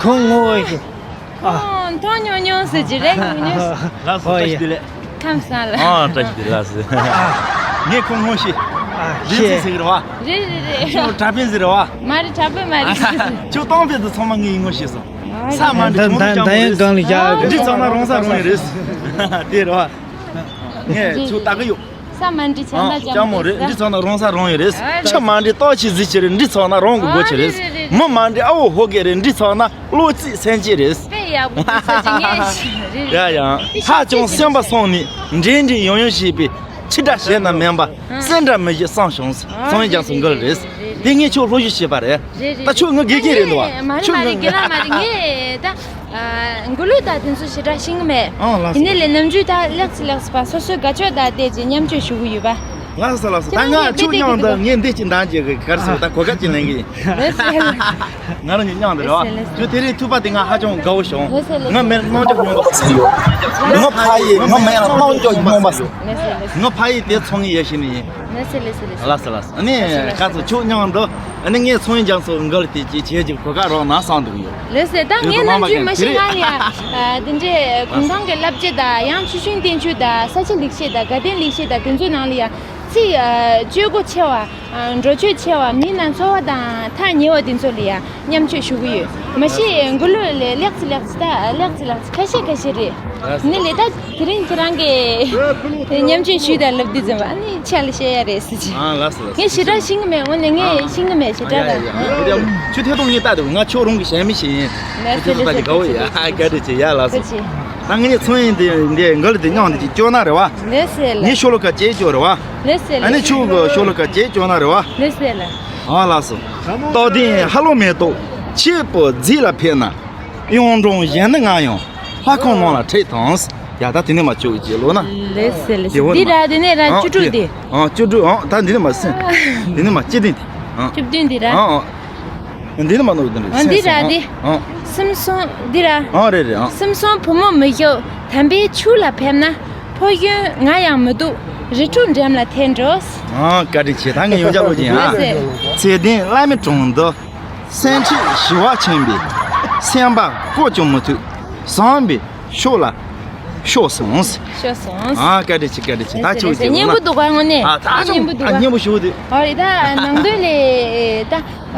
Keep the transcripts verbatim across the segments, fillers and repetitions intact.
ཁོང་ངོ་ཤེས། ཨ། ཁོང་མཐོང་མྱོང་མྱོང་ཟེར་གྱི་རེད། ཉོ་ཉོ། ལགས་སོ། བཀྲ་ཤིས་བདེ་ལེགས། ཁམས་བཟང་ལ། ཨ། བཀྲ་ཤིས་བདེ་ལེགས་ཟེར། ངས་ཁོང་ངོ་ཤེས། ཨ། རིན་ཆེན་ཟེར་གི་རེད་བ། རེད་རེད་རེད། ཁྱོད་གྲྭ་པན་ཟེར་རེད་བ། མ་རེད། གྲྭ་པན་མ་རེད། ཁྱོད་གཏམ་དཔེ་དེ་ཚང་མ་ངས་ངོ་ཤེས་སོང་། ས་མ་འདྲི་ཆུང་དུ་ཀྱང་མོ་རེད། འདི་ཚང་ན་རོང་ས་རོང་ཡིན་རེད། དེ་རེད་བ། ངས་ཁྱོད་ལྟ་གི་ཡོད། ས་མ་འདྲི་ཆ་ན་ཨ། ལྕམ་མོ་རེད། འདི་ཚོ་ན་རོང་ས་རོང་ཡིན་རེད། ཨ། ཆུ་མ་འདྲི་ཏོག་ཆི་ཟི་ཆི་རེད། འདི་ཚོ་ན་རོང་གི་སྒོ་ཆི་རེད། ཨ། རེད་རེད་རེད། མི་མ་འདྲི་ཨ་འོ་ཧོ་གེ་རེད། འདི་ཚོ་ན་བློ་རྩིས་སེམས་བསྐྱེད་རེད། དཔེ་ཡག་པོ་འདུག་ས་ཅིག་ངས་རེད། ཡ་ཡ། ཧ་ཅང་སེམས་པ་སོང་ནས་འདྲེ་འདྲེ་ཡོང་ཡོང་བྱས་པའི་ཕྱི་དགྲ་ཞེ་ན་མེད་པ། ཨ། སེམས་དགྲ་མི་བྱེད་བསམ་བྱུང་། ཨ། སང་ཡང་རྒྱ་མཚོ་འགུལ་རེད། རེད་རེད། དེ་ངས་ཁྱོད་སློབ་ཞུ་བྱས་པ་རེད། རེད་རེད། ད་ཁྱོད་ངའི་དགེ་རྒན་རེད་འདུག་བ། མ་རེད་ཁྱོད་མ་རེད། ངའི་དགེ་ལགས་མ་རེད། ངས་ད། ཨ། མགུར་གླུ་དང་དེ་ཚོ་ཞེ་དྲག་ཤེས་ཀྱི་མེད། ཨང་། ལགས་སོ། ཡིན་ནའི་ལས་ནམ་རྒྱུན་ད་ལེགས་ཚེ་ལེགས་ཚེ་པ་སོ་སོའི་དགའ་ཕྱོགས་དང་བལྟས་ཀྱི་མཉམ་སྤྱོད་ཞུ་གི་ཡོད་པ། ལགས་སོ་ལགས་སོ། ད་ཁྱེད་རང་ང་ཚོས་ཁྱོད་མཉམ་དུ་ངས་འདི་ཅིག་འདང་བྱེད་དགོས་ག་རེ་ཟེར་བ། ད་གོ་སྐབས་ཅིག་ལེན་གི་ཡིན། ལགས་སོ། ང་རང་གཉིས་མཉམ་དུ་རེད་བ། ལགས་སོ་ལགས་སོ། ཁྱོད་དེ་རིང་ཐུག་པ་དེ་ང་ཧ་ཅང་དགའ་བོ་བྱུང་། ལགས་སོ་ལགས་སོ། ང་མེད་ན་གནོང་འཇོག་མྱོང་བ་ཟེར་ཡོད། ང་ཕ་ཡིས་ང་མེད་ན་གནོང་འཇོག་མྱོང་བ་ཟེར། ལགས་སོ་ལགས་སོ། ང་ཕ་ཡིས་དེ་ཚོང་ངེས་ཡ་ཤི་ནི་ཡིན། ལགས་སོ་ལགས་སོ་ལགས་སོ། ལགས་སོ་ལགས་སོ། ཨ་ནི་ལགས་སོ་ལགས་སོ། ཁ་ཚོ་ཁྱོད་མཉམ་དུ་ཨ་ནི་ངས་ཚོང་ཡིན་ཀྱང་ཚོ་འགལ་དེ་ཅི་བྱེད་ཀྱི་གོ་སྐབས་རོགས་གནང་བསམ་འདུག་ཡོད། ལགས་སོ། ད་ངས་ནམ་རྒྱུན་མི་ཤེས་ང་ལ་ཡ། ཨ། དེ་འདྲའི་གུང་ཐང་གི་བསླབ་བྱ་དང་ཡང་ཆུ་ཤུན་བསྟན་བཅོས་དང་ས་ཆ་ལེགས་བཤད་དང་དགའ་ལྡན་ལེགས་བཤད་དང་དེ་ཚོའི་ནང་ལ་ཡ་ཚིག་ཨ། སྤྱོད་སྒོ་ཆེ་བ། ཨ། འགྲོ་སྤྱོད་ཆེ་བ། མི་ནང་འཚོ་བ་དང་ཐག་ཉེ་བ་དེ་ཚོ་ལ་ཡ་མཉམ་སྤྱོད་ཞུ་གི་ཡོད། མ་གཞི་མགུར་གླུ་ལས་ལེགས་ཚེ་ལེགས་ཚེ་ད་ལེགས་ཚེ་ལེགས་ཚེ་ཁ་ཤས་ཁ་ཤས་རེད། ནི་ལས་ད་དེ་རིང་ཁྱེད་རང་གིས་མཉམ་སྤྱོད་ཞུས་དང་ལབ་དུས་ཙམ་པ་ཨ་ནི་ཆ་ལ་བཤད་ཡ་རེད་ཟེར་གྱི། ཨ། ལགས་སོ་ལགས་སོ། ངས་ཞེ་དྲག་ཤེས་ཀྱི་མེད། འོ་ནས་ངས་ཤེས་ཀྱི་མེད་ཞེ་དྲག་ཡ་ཡ་ཡ། ཁྱོད་ཐད་གཏོང་ངས་ལྟ་དུས་ང་ཁྱོད་རང་གི་གཞན་མི་ཞིག་ཡིན། ལགས་སོ་ཁྱོད་ལགས་ཚོ་ད་ཅི་དགའ་བོ་ཡ། ཨ། བཀའ་དྲིན་ཆེ་ཡ། ལགས་སོ། ད་ངས་ཚོང་ཡིན་དེ་འདི་འགལ་དེ་མཉམ་དེ་ཅིག་སྐྱོར་ན་རེད་བ། ལགས་སོ་ལགས། ངས་ཤོ་ལོ་ཀ་ཅེ་སྐྱོར་རེད་བ། ལགས་སོ་ལགས། ཨ་ནི་ཁྱོད་གི་ཤོ་ལོ་ཀ་ཅེ་སྐྱོར་ན་རེད་བ། ལགས་སོ་ལགས། ཨ། ལགས་སོ། རྟག་བརྟན་ཧ་ལོ་མེ་ཏོག་ཁྱེད་པོ་རྫིས་ལ་ཕེབས་ན། གཡུང་དྲུང་གཞན་ནི་ང་ཡང་ལྷ་ཁང་ནང་ལ་ཁྲིད་དང་། ཡ། ད་དེ་ནས་མ་བཅུག་ཅེས་ལོ་ན། ལགས་སེ་ལགས་སེ། འདི་ར་དེ་ནས་ར་ཨང་། བཅུ་དྲུག་དེ། ཨང་། བཅུ་དྲུག་ཨང་། ད་འདི་ནས་མ་སེ། འདི་ནས་མ་སྤྱི་དེ་དེ། ཨང་། བཅུ་བདུན་འདི་ར། ཨང་ཨང་། འདི་ནས་མ་ནོར་འདི་རེད། ཨང་། འདི་ར་འདི། ཨང་། སུམ་སོང་འདི་ར། ཨང་། རེད་རེད། ཨང་། སུམ་སོང་བུ་མོ་མི་ཞོག་དམ་པའི་ཆོས་ལ་ཕེབས་ན། ཕོ་གཞོན་ང་ཡང་མི་འདུག་རི་ཁྲོད་འགྲམ་ལ་ཐལ་འགྲོ། ཨང་། བཀའ་དྲིན་ཆེ། ད་ངས་ཡོན་ཆབ་ལོ་ཅན་ཨ། ལགས་སེ། ཚེ་བརྟན་བླ་མའི་དྲུང་དུ། སེམས་ཁྲིད་ཞི་བ་ཆེན་པོས། སེམས་པ་བཀོད་ཀྱང་མི་ཐུབ། བཟང་པོའི་ཕྱོགས་ལ་ཤོག་སོང་། ཤོག་སོང་། ཨ། བཀའ་དྲིན་ཆེ། བཀའ་དྲིན་ཆེ། ད་ལགས་སེ། ཁྱོད་ལགས་སེ། ཀྱི་སྙན་པོ་འདུག་ག་དངོས་གནས། ཨ། ད་ཅུང་སྙན་པོ་འདུག་ག་ཨ། སྙན་པོ་ཞུ་དེ། ཨོ་རེད། ད་ནང་དོན་ལས་ད། ཨ།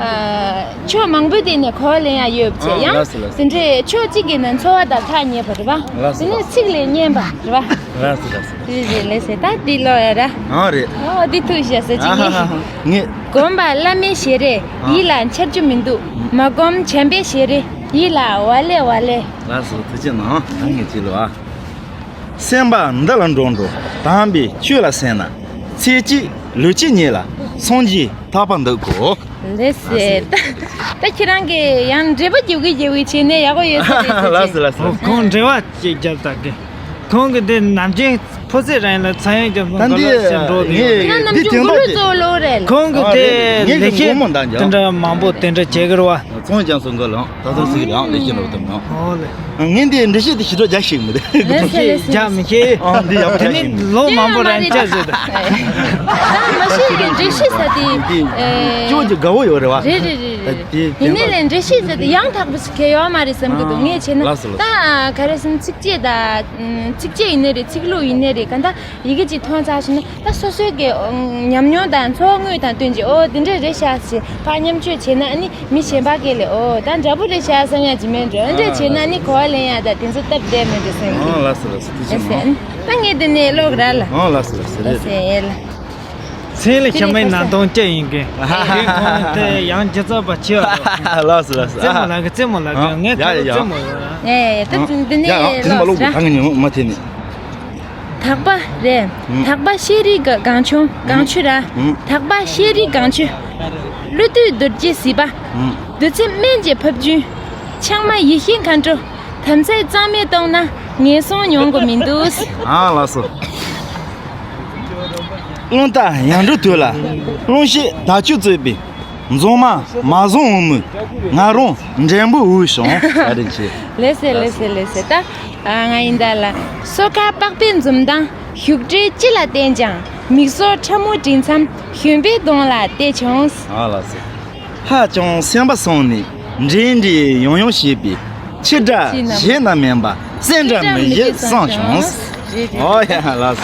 ཕྱོགས་མང་པོའི་སྟེང་ནས་གོ་བ་ལེན་ཡ་ཡོད་པ་བྱས། ཨ། ཡང་ལགས་སེ་ལགས་སེ། དེ་འདྲའི་ཕྱོགས་གཅིག་གི་ནང་འཚོ་བ་དང་ཐག་ཉེ་བ་རེད་པ། ལགས་སེ་དེ་ནས་ལགས་སེ། ཚིག་ལས་སྙན་པ་རེད་པ། ལགས་སེ་ལགས་སེ། རེད་རེད། ལགས་སེ། ད་འདི་ཀློག་ཡ་ར། ཨ་རེད། ཨོ་འདི་ཐུགས་ཞེ་ས་ཅིག་ཨ་ཧ་ཧ་ཧ། ངས། སྒོམ་པ་བླ་མའི་ཞལ་རས་ཨ། ཡིད་ལ་འཆར་རྒྱུ་མི་འདུག་མ་སྒོམ་བྱམས་པའི་ཞལ་རས་ཡིད་ལ་ཝ་ལེ་ཝ་ལེ། ལགས་སོ། ཐུགས་རྗེ་གནང་། ད་ངས་ཅིག་ལོ་ཨ། སེམས་པ་འདི་ལ་འགྲོ་འགྲོ་དམ་པའི་ཆོས་ལ་སེམས་ན། ཚེ་གཅིག་ལུས་གཅིག་ཉིད་ལ་སངས་རྒྱས་ཐར་པ་འདོད་གོ། ལགས་སེ། ད་ད་ཁྱེད་རང་གིས་ཡང་འགྲེལ་པ་རྒྱབ་གི་རྒྱབ་གི་བྱས་ནས་ཡག་པོ་ཡོད་ས་རེད་ཟེར། ལགས་སེ་ལགས་སེ། ཁོང་འགྲེལ་པ་ཅིག་རྒྱབ་ད་གི། ཁོང་གི་དེ་ནམ་རྒྱུན་ཕོ་ཚོད་རང་ལ་ཚ་ཡང་རྒྱབ་ད་འདི་འགོ་ལ་སེམས་འགྲོ་དེ་ཡོད་རེད། ང་ནམ་རྒྱུན་དེ་མགོ་ལོག་གཙོ་བོ་ལོག་རེད། ཁོང་གི་ཨ་དེ་རེད། ངས་ལས་ཀྱི་བཀོད་མོ་འདང་རྒྱག་དེ་འདྲ་མང་པོ་དེ་འདྲ་བྱེད་གི་རེད་བ། ཚོང་ཅང་སོང་གི་ལང་ད་ཚོ་ཟིག་རང་ལས་ཀྱི་ལོག་དམ་ཡང་། ཨོ་ལེ། ངས་འདི་འགྲེལ་བཤད་དེ་ཞིག་འགྲོ་རྒྱག་ཤེས་མི་འདུག་ལགས་སེ་ལགས་སེ། རྒྱག་མི་ཤེས། ཨང་། འདི་ཡག་པོ་དེ་རྒྱག་ནི་ཤེས་མི་འདུག་ལོ་མང་པོ་རང་བཅར་བཟོས་ད། མ་གཞི་འགྲེལ་བཤད་ཟེར་དེ། འདི་ཨེ། ཅོ་ཅོ་དགའ་བོ་ཡོད་རེད་བ། རེད་རེད་རེད་རེད། ད་དེ་ཡིན་ནའི་ལས་འགྲེལ་བཤད་ཟེར་དེ་ཡང་དག་པོ་ཞིག་གལ་ཡོད་མ་རེད་བསམ་གི་འདུག་ཨང་། ངས་བྱས་ན་ལགས་སོ་ལགས་སོ། ད་ག་རེ་ཟེར་ན་ཚིགས་བཅད་ད། ཚིགས་བཅད་ཡིན་ནའི་རེད། ཚིག་ལྷུག་ཡིན་ནའི་རེད། ག་ད། ཡི་གེ་གཅིག་མཐོང་ཚར་སོང་ན་ད་སོ་སོའི་གི་ཉམས་མྱོང་དང་འཚོ་བ་དངོས་དང་བསྟུན་གྱི་ཨོ་འདི་འདྲ་རེད་ཤག་ཅེས་ཕར་མཉམ་སྤྱོད་བྱས་ན་ཨ་ནི་མི་གཞན་པ་གིས་ལས་ཨོ་ད་འདྲ་པོ་རེད་ཤག་བསམ་ཡག་ཅིག་མེད་འགྲོ། འདི་འདྲ་བྱས་ན་ཨ་ནི་གོ་བ་ལེན་ཡག་དང་དེ་ཚོ་སྟབས་བདེ་མེད་འགྲོ་བསམ་གི། ཨོ་ལགས་སོ་ལགས་སོ། ཐུགས་རྗེ་གནང་། ད་ངས་འདི་ནས་ཀློག་ར་ལ། ཨོ་ལགས་སོ་ལགས་སོ། རེད་རེད། ལགས་སོ་ཡེ་ལ། མཚན་ལ་ཤ་མའི་ནང་དོན་སྐྱེ་ཡིན་གི། དེ་ཁོང་དེ་ཡང་སྒྱུ་རྩལ་པ་ཆེ་བ་རེད། ལགས་སོ་ལགས་སོ། རྩེད་མོ་ལགས་གི་རྩེད་མོ་ལགས་གི། ཨ། ངས་ཡ་ཁ་ཡ་ལོ་ཡ། རྩེད་མོ་ཡོད་ར། ཡ་ཡ་ཡ། ད་ཨ། འདི་ཡ་ཡ། ནས་དེ་ནས་མ་ཀློག་གི་ད་ངས་ཉོན་མ་ཐེ་ནས། དག་པ་རེད། ཨུམ། དག་པ་ཤེས་རིག་གི་གང་བྱུང་གང་ཆུ་ར། ཨུམ། དག་པ་ཤེས་རིག་གང་ཆུ། བློ་བཏུད་རྡོ་རྗེ་སྲིད་པ། ཨུམ། བདུད་རྩི་སྨན་གྱི་ཕབ་རྒྱུན། ཆང་མ་ཡེ་ཤེས་མཁའ་འགྲོ། དམ་ཚིག་གཙང་མས་གཏོང་ན་ངན་སོང་མྱོང་དགོས་མི་འདུག་ཨ་ལགས་སོ། རླུང་རྟ་ཡར་འགྲོ་དུས་ལ་རླུང་ཤེད་དར་ལྕོག་གཙོས་པའི། མཛངས་མ་མ་བཟང་འོ་མོས་ང་རང་འདྲེན་པོ་འོས་བྱུང་། བཀའ་དྲིན་ཆེ། ལགས་སེ་ལགས་སེ་ལགས་སེ། ད་ང་ཡིན་ད་ལ། སོ་ཁ་པགས་པའི་འཛུམ་མདངས་བཞུགས་གྲལ་སྤྱི་ལ་བསྟན་ཀྱང་། མིག་ཟུར་ཕྲ་མོ་འབྲིང་མཚམས་གཞོན་པའི་གདོང་ལ་བལྟས་བྱུང་། ཨ་ལགས་སེ། ཧ་ཅང་སེམས་པ་སོང་ནས་ འདྲེན་འདྲེན་ཡོང་ཡོང་བྱེད་པའི། ཕྱི་དགྲ་གཞན་ན་མེད་པ། སེམས་དགྲ་མི་བཞེད་བསམ་བྱུང་། ཨོ་ཡ་ལགས་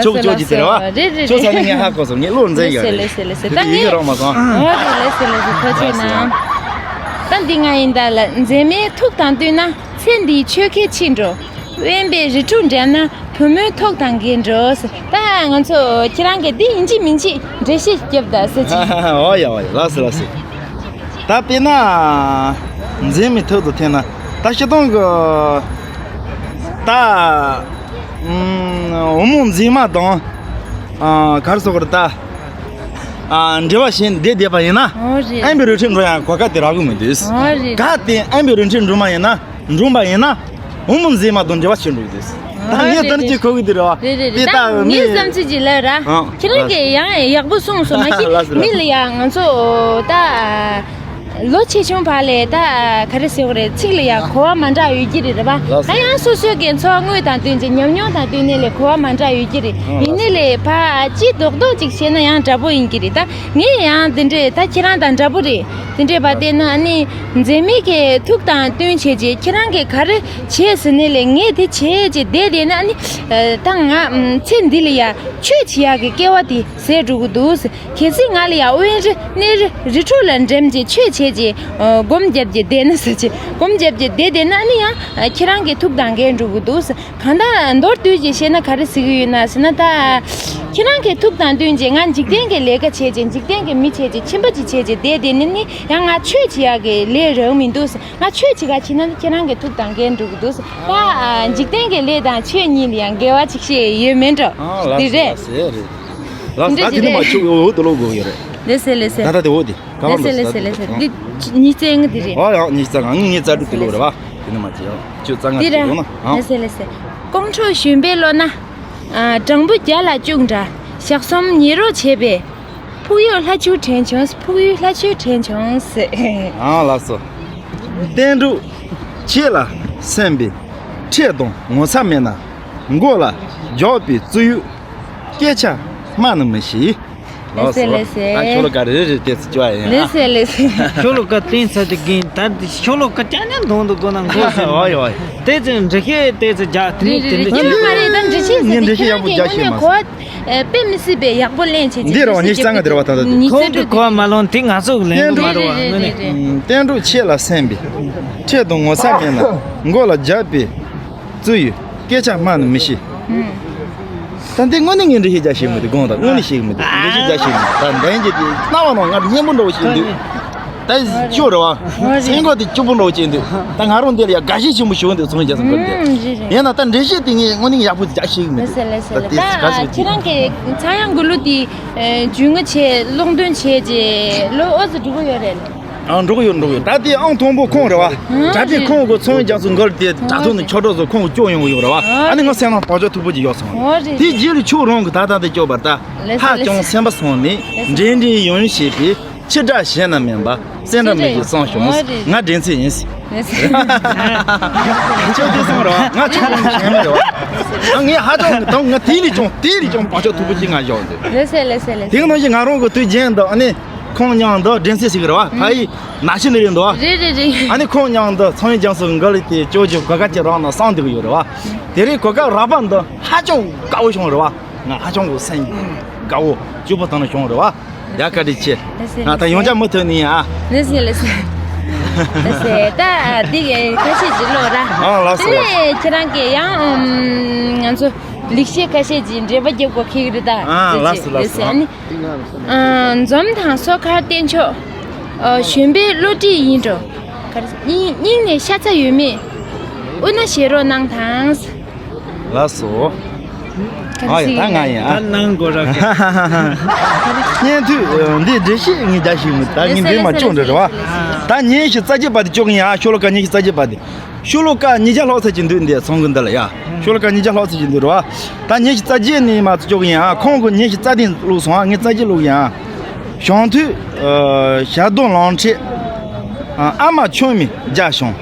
སོ། ལགས་སོ། ཁྱོད་ཁྱོད་ཀྱིས་དེ་རེད་བ། རེད་རེད། ཁྱོད་ཚ་ནི་ངས་ཧ་གོ་སོང་། ངས་བློ་འཛིན་ཡོད་རེད། ལགས་སོ་ལགས་སོ། ད་ངས་ཡིག་རོགས་མ་སོང་། ཨོ་རེད། ལགས་སོ་ལགས་སོ། ཐུགས་རྗེ་ཆེ་གནང་། ད་འདི་ང་ཡིན་ད་ལ། མཛེས་མའི་ཐུགས་དང་བསྟུན་ན། ཚེ་འདིའི་ཆོས་ཁས་ཕྱིན་འགྲོ། དབེན་པའི་རི་ཁྲོད་འགྲིམ་ན། བུ་མོའི་ཐུགས་དང་འགལ་འགྲོ་ཟེར། ད་ང་ཚོ་ཁྱེད་རང་གིས་འདི་ཡིན་གཅིག་མིན་གཅིག་འགྲེལ་བཤད་རྒྱབ་ད་ཟེར་གྱི། ཨོ་ཡ་ཨོ་ཡ། ལགས་སོ་ལགས་སོ། ད་དཔེར་ན། མཛེས་མའི་ཐུགས་དང་བསྟུན་ན། ད་སྤྱིར་བཏང་གི། ད། ཨུམ། བུ་མོ་མཛེས་མ་དང་། ཨ། ག་རེ་ཟེར་དགོས་རེད་ད། ཨ། འབྲེལ་བ་བྱས་བསྡད་བསྡད་པ་ཡིན་ན། ཨོ་རེད། དབེན་པའི་རི་ཁྲོད་འགྲོ་ཡང་གོ་སྐབས་དེ་རག་གི་མི་འདུག་ཨོ་རེད། གལ་ཏེ་དབེན་པའི་རི་ཁྲོད་འགྲོ་མ་ཡིན་ན། འགྲོ་བ་ཡིན་ན། བུ་མོ་མཛེས་མ་དང་འབྲེལ་བ་བྱེད་འགྲོ་གི་འདུག་ད་ངས་ད་ནི་ཅིག་གོ་གི་འདུག་རེད་བ། རེད་རེད་རེད། དེ་ད་ད་ངའི་མི་བསམ་ཚུལ་ཅིག་ལབ་ར། ཨང་། ཁྱེད་རང་གིས་ཡང་ཡག་པོ་གསུངས་སོང་། མ་གཞི་ལགས་སོ་ལགས་སོ། མི་ལ་ཡང་ང་ཚོ་ད་ལོ་ཆེ་ཆུང་བར་ལས་ད་ག་རེ་ཟེར་དགོས་རེད། ཚིག་ལ་ཡང་གོ་བ་མ་འདྲ་ཡོད་ཀྱི་རེད། རེད་བ། ལགས་སོ། ད་ཡང་སོ་སོའི་གི་འཚོ་བ་དངོས་དང་བསྟུན་གྱི་ཉམས་མྱོང་དང་བསྟུན་ནས་ལས་གོ་བ་མ་འདྲ་ཡོད་ཀྱི་རེད། ཨང་། ཡིན་ནའི་ལས་ཕ་ཅི་རྡོག་རྡོག་ཅིག་བྱས་ན་ཡང་འདྲ་པོ་ཡིན་གྱི་རེད། ད་ངས་ཡང་དེ་འདྲས། ད་ཁྱེད་རང་དང་འདྲ་པོ་རེད། དེ་འདྲས་པ་དེ་ན་ཨ་ནི་མཛེས་མའི་གི་ཐུགས་དང་བསྟུན་བྱས་རྗེས་ཁྱེད་རང་གིས་ག་རེ་བྱས་ཟེར་ནས་ལས། ངས་དེ་བྱས་རྗེས་བསྡད་བསྡད་ན་ཨ་ནི། ཨ། ད་ང་ཚེ་འདི་ལ་ཡ་ཆོས་བྱེད་ཡག་གི་སྐལ་བ་དེ་ཟད་འགྲོ་གི་འདུག་ཟེར། གལ་སྲིད་ང་ལ་ཡ་དབེན་རི་གནས་རི་རི་ཁྲོད་ལ་འགྲིམ་རྗེས་ཆོས་བྱས་རྗེས། ཨ། སྒོམ་བརྒྱབ་རྗེས་བསྡད་ན་ཟེར་གྱི། སྒོམ་བརྒྱབ་རྗེས་བསྡད་བསྡད་ན་ཨ་ནི་ཡང་ཁྱེད་རང་གི་ཐུགས་དང་འགལ་འགྲོ་གི་འདུག་ཟེར། གང་ལྟར་མདོར་བསྡུས་ཀྱིས་བཤད་ན་ག་རེ་ཟེར་གྱི་ཡོད་ན་ཟེར་ན། ད་ཁྱེད་རང་གི་ཐུགས་དང་བསྟུན་གྱིས་ང་འཇིག་རྟེན་གྱི་ལས་ཀ་བྱས་རྗེས། འཇིག་རྟེན་གྱི་མི་བྱས་རྗེས། ཁྱིམ་པ་ཅིག་བྱས་རྗེས་བསྡད་བསྡད་ནི་ནི་ཡང་ང་ཆོས་བྱེད་ཡག་གི་ལས་རག་མི་འདུག་ཟེར། ང་ཆོས་བྱེད་ག་ཕྱིན་ན་ཁྱེད་རང་གི་ཐུགས་དང་འགལ་འགྲོ་གི་འདུག་ཟེར། ད་འཇིག་རྟེན་གྱི་ལས་དང་ཆོས་གཉིས་ལ་ཡང་འགལ་བ་ཅིག་བཤད་ཡོད་མེད་འགྲོ། ཨ། ལགས་འདི་རེད། ལགས་རེད། ལགས། འདི་ད་འདི་ནི་མ་འདི་རེད། ཆུ་འོ་འོ་དུ་ལོག་དགོས་ཡོད་རེད། ལགས་སེ་ལགས་སེ། ད་ད་དེ་འོ་དེ། ལགས་སེ་ལགས་སེ་ལགས་སེ། འདི་ཉིས་རྩ་ལྔ་འདི་རེད། ཨ་ཡང་ཉིས་རྩ་ལྔ། ངས་ཉིས་རྩ་དྲུག་དེ་ལོ་རེད་བ། དེ་ནི་མ་བྱེད་ཡང་ཆུ་རྩ་ལྔ་འདི་དེ་རེད། ལོ་ན་ཨང་། ལགས་སེ་ལགས་སེ། ཀོང་ཁྲོ་ཞོན་པའི་ལོ་ན། ཨ། སྦྲང་བུ་རྒྱ་ལ་སྐྱུག་འདྲ། ཞག་གསུམ་ཉལ་རོགས་བྱས་པས། ཕུག་ཡུག་ལྷ་ཆུ་དྲན་བྱུང་། ཕུག་ཡུག་ལྷ་ཆུ་དྲན་བྱུང་ཟེར། ཨང་། ལགས་སོ། བསྟན་འགྲོ་ཁྱེད་ལ་སེམས་པའི། ཁྲེལ་དང་ངོ་ཚ་མེད་ན། མགོ་ལ་རྒྱགས་པའི་རྩིས་ཡོད། སྐད་ཆ་སྨྲ་ནི་མི་ཤེས། ལགས་སོ། ལགས་སེ་ལགས་སེ། ད་ཤོ་ལོ་ཀ་རེ་རེ་བལྟས་ཚེ་སྐྱོ་བ་ཡིན། ལགས་སེ་ལགས་སེ། ཤོ་ལོ་ཀ་བསྟན་ཚར་དུས་རྒན། ད་འདི་ཤོ་ལོ་ཀ་ཅག་ནས་མདུང་དུ་སྒོ་ནང་འགོ་ཟིན། ཨོ་ཡོ། བལྟས་ཚེ་འགྲེལ་བཤད་བལྟས་ཚེ་རྒྱག་དེ་ནས་དེ་འདྲ་རེད་རེད། ཡོད་མ་རེད། ད་འགྲེལ་བཤད་ཟེར་དེ་ཁྱེད་རང་གིས་དངོས་གནས་གོ་བ་དཔེ་མི་སྲིད་པའི་ཡག་པོ་ལེན་བྱེད་ཀྱི། འདི་རེད་བ། ཉིས་རྩ་ལྔ་དེ་རེད་བ། ད་ད་འདི། ཉིས་རྩ་དྲུག་དེ། གོ་བ་མ་ལོན་དེ་ང་ཚོ་ལེན་གི་མ་རེད་བ། དངོས་གནས། བསྟན་འགྲོ་ཁྱེད་ལ་སེམས་པའི། ཁྲེལ་དང་ངོ་ཚ་མེད་ན། མགོ་ལ་རྒྱགས་པའི། རྩིས་ཡོད། སྐད་ཆ་སྨྲ་ནི་མི་ཤེས། ད་འདི་དངོས་གནས་ངས་འགྲེལ་བཤད་རྒྱག་ཤེས་མི་འདུག་དགོངས་དག་དངོས་གནས་ཤེས་ཀྱི་མི་འདུག་འགྲེལ་བཤད་རྒྱག་ཤེས་མི་འདུག་ད་འདི་འདྲ་དེ་རྣ་བ་ནང་ང་སྙན་པོ་འདྲ་བོ་ཞིག་འདུག་ད་ཅོ་རེད་བ། སེམས་ཁོག་དེ་སྐྱིད་པོ་འདྲ་བོ་ཅིག་འདུག་ད་ང་རང་འདི་ལ་ཡ་དགའ་ཞེན་ཆེན་པོ་ཞིག་འདུག་ཚོང་རྒྱག་སོང་གི་འདུག་ཡིན་ན་ད་འགྲེལ་བཤད་དེ་ངས་དངོས་གནས་ཡག་པོ་རྒྱག་ཤེས་ཀྱི་མི་འདུག་ད་དེ་ག་ཟེར་ད་ཁྱེད་རང་གི་ཚངས་དབྱངས་དགུང་ལོ་དེ་རྒྱུས་མངའ་བྱས། སློབ་སྟོན་བྱས་རྗེས་ལོ་ཨོ་ཙི་འགྲོ་གི་ཡོད་རེད། ཨང་། འགྲོ་གི་ཡོད། འགྲོ་གི་ཡོད། ད་དེ་ཨང་དང་པོ་ཁོང་རེད་བ། ཨང་། གྲྭ་པའི་རེད། ཁོང་གི་ཚོང་རྒྱག་སོང་གི་དེ་དྲ་ཐོག་ནས་ཆོས་གྲོགས་ཚོ་ཁོང་གི་སྐྱོར་ཡོང་གི་ཡོད་རེད་བ། ཨ་ནི་ངའི་སེམས་ནང་བག་ཆགས་མཐུག་པོ་ཅིག་ཡོད་སོང་། ཨོ་རེད། དེའི་རྗེས་ལ་ཁྱོད་རང་གིས་ད་ལྟ་འདི་སྐྱོར་བར་ད། ལགས་སོ། ཧ་ཅང་སེམས་པ་སངས་ནས། ལགས་སོ། འདྲེན་འདྲེན་ཡོང་ཡོང་བྱས་པས། ཕྱི་དགྲ་གཞན་ན་མེད་པ། སེམས་དགྲ་མི་བཞེད་བསམ་བྱུང་། ཨོ་རེད། ང་འགྲན་ཚད་ཡིན། ལགས་སོ། ཁྱོད་དེ་སོང་རེད་བ། ང་ཁྱོད་རང་གཞན་མ་རེད་བ། ང་ངས་ཧ་ཅང་གི་དང་ང་དེ་ལས་ཀྱང་དེ་ལས་ཀྱང་བག་ཆགས་མཐུག་པོ་ཅིག་ང་བཞག་འདུག་ལགས་སོ། ལགས་སོ། ལགས་སོ། དེ་གི་ནང་བཞིན་ང་རང་གི་དུས་རྒྱུན་དུ་ཨ་ནི། ཁོང་མཉམ་དུ་འགྲན་ཚད་ཞིག་རེད་བ། ཕ་ཡི་ན་ཤི་ནི་རེད་འདུག་རེད་རེད་རེད། ཨ་ནི་ཁོང་མཉམ་དུ་ཚོང་ཡིན་ཀྱང་སུ་འགལ་ལི་དེ་ཅོ་ཅོ་གོ་སྐབས་ཅིག་རག་ན་བསམ་འདུག་ཡོད་རེད་བ། དེ་རིང་གོ་སྐབས་རག་པ་འདི་ཧ་ཅང་དགའ་བོ་བྱུང་རེད་བ། ང་ཧ་ཅང་གི་སེམས་དགའ་བོ་སྐྱིད་པོ་དང་བྱུང་རེད་བ། ཡ་བཀའ་དྲིན་ཆེ། ལགས་སེ། ང་ད་ཡོང་ཆ་མུ་མཐུད་ནས་ཡིན་ཨ། ལགས་སེ་ལགས་སེ། ལགས་སེ། ད་འདི་གི་ཁ་ཤས་ཅིག་ཀློག་ར། ཨ་ལགས་སོ། དེ་ལགས་ནས་ཁྱེད་རང་གིས་ཡང་ང་ཚོ་ལེགས་བཤད་ཁ་ཤས་ཅིག་འགྲེལ་པ་རྒྱབ་དགོས་ཁེལ་གི་རེད་ད། ཨ་ལགས་སོ་ལགས་སོ། ཨ་ནི། ཨ། འཛོམས་དང་སོ་མཁར་བསྟན་མཆོག་ཨ། གཞོན་པའི་བློ་གྲོས་ཡིན་འགྲོ། ག་རེ། སྙིང་སྙིང་ནས་ཤ་ཚ་ཡོད་མེད། དབུ་ན་བཞེས་རོགས་གནང་དང་། ལགས་སོ། ག་རེ། ཨ་ཡ། ཟེར་ད་ང་ཡིན་ཨ། ད་གནང་དགོས་ར། སྙན་ཐོས་འདི་འགྲེལ་བཤད་ངས་རྒྱག་ཤེས་མི་འདུག་ད་ངས་འདི་མ་ཅོ་འདྲ་རེད་བ། ད་ཉིན་ཞིག་རྩ་བརྒྱད་པ་དེ་ཅོག་ཡིན་ཨ། ཤོ་ལོ་ཀ་ཉིན་ཞིག་རྩ་བརྒྱད་པ་དེ། ཤོ་ལོ་ཀ་ཉིས་བརྒྱ་ལྷག་ཙམ་ཅིག་འདུག་འདི་ཚང་གི་འདི་ལ་ཡ། ཤོ་ལོ་ཀ་ཉིས་བརྒྱ་ལྷག་ཙམ་ཅིག་འདུག་རེད་བ། ད་ཉིན་ཞིག་རྩ་བརྒྱད་ནས་མ་ཅོག་ཡིན་ཨ། ཁོང་གིས་ཉིན་ཞིག་རྩ་བདུན་བླུགས་སོང་ཨ། ངས་རྩ་བརྒྱད་བླུགས་ཡིན་ཨ། ཞང་དུས། ཨ། ཞག་བདུན་ལང་ཁྲིད། ཨ། ཨ་མ་ཆུང་མའི་རྒྱ་ཞང་།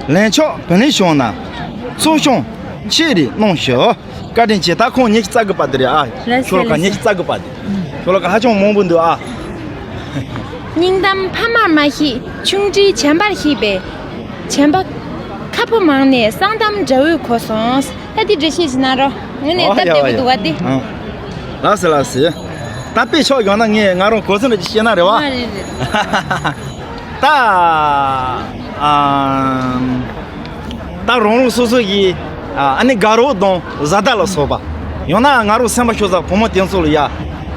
ལན་ཆགས་བུ་ལོན་བྱུང་ན། ཚོགས་ཞང་ཆེ་རེ་གནང་ཞུ། བཀའ་དྲིན་ཆེ། ད་ཁོང་ཉིན་ཞིག་རྩ་དགུ་པ་དེ་རེད་ཨ། ལགས་སོ། ཤོ་ལོ་ཀ་ལགས་སོ། ཉིན་ཞིག་རྩ་དགུ་པ་དེ། ཤོ་ལོ་ཀ་ཧ་ཅང་མང་པོ་འདུག་ཨ། སྙིང་གཏམ་ཕ་མར་མ་བཤད། ཆུང་འདྲིས་བྱམས་པར་བཤད་པས། བྱམས་པ་ཁ་ཕོ་མང་ནས་གསང་གཏམ་དགྲ་བོས་གོ་སོང་། ད་འདི་འགྲེལ་བཤད་ཞིག་གནང་རོགས། ངོ་ནས་ཨོ་སྟབས་ཡ་བདེ་པོ་ཡ། འདུག་བ་འདི། ཨང་། ལགས་སོ་ལགས་སོ། ད་དཔེ་ཆོག་ཡོང་ན་ངས་ང་རང་གོ་ཚོད་འདྲ་ཅིག་བཤད་ན་རེད་བ། ཨ་རེད་རེད། ད། ཨ། ད་རང་རང་སོ་སོ་ཡི་ཨ་ནི་དགའ་རོགས་དང་བཟའ་ཟླ་ལ་སོགས་པ། ཡང་ན་ང་རང་སེམས་པ་ཤོར་ས་བུ་མོ་དེ་ཚོ་ལ་ཡ།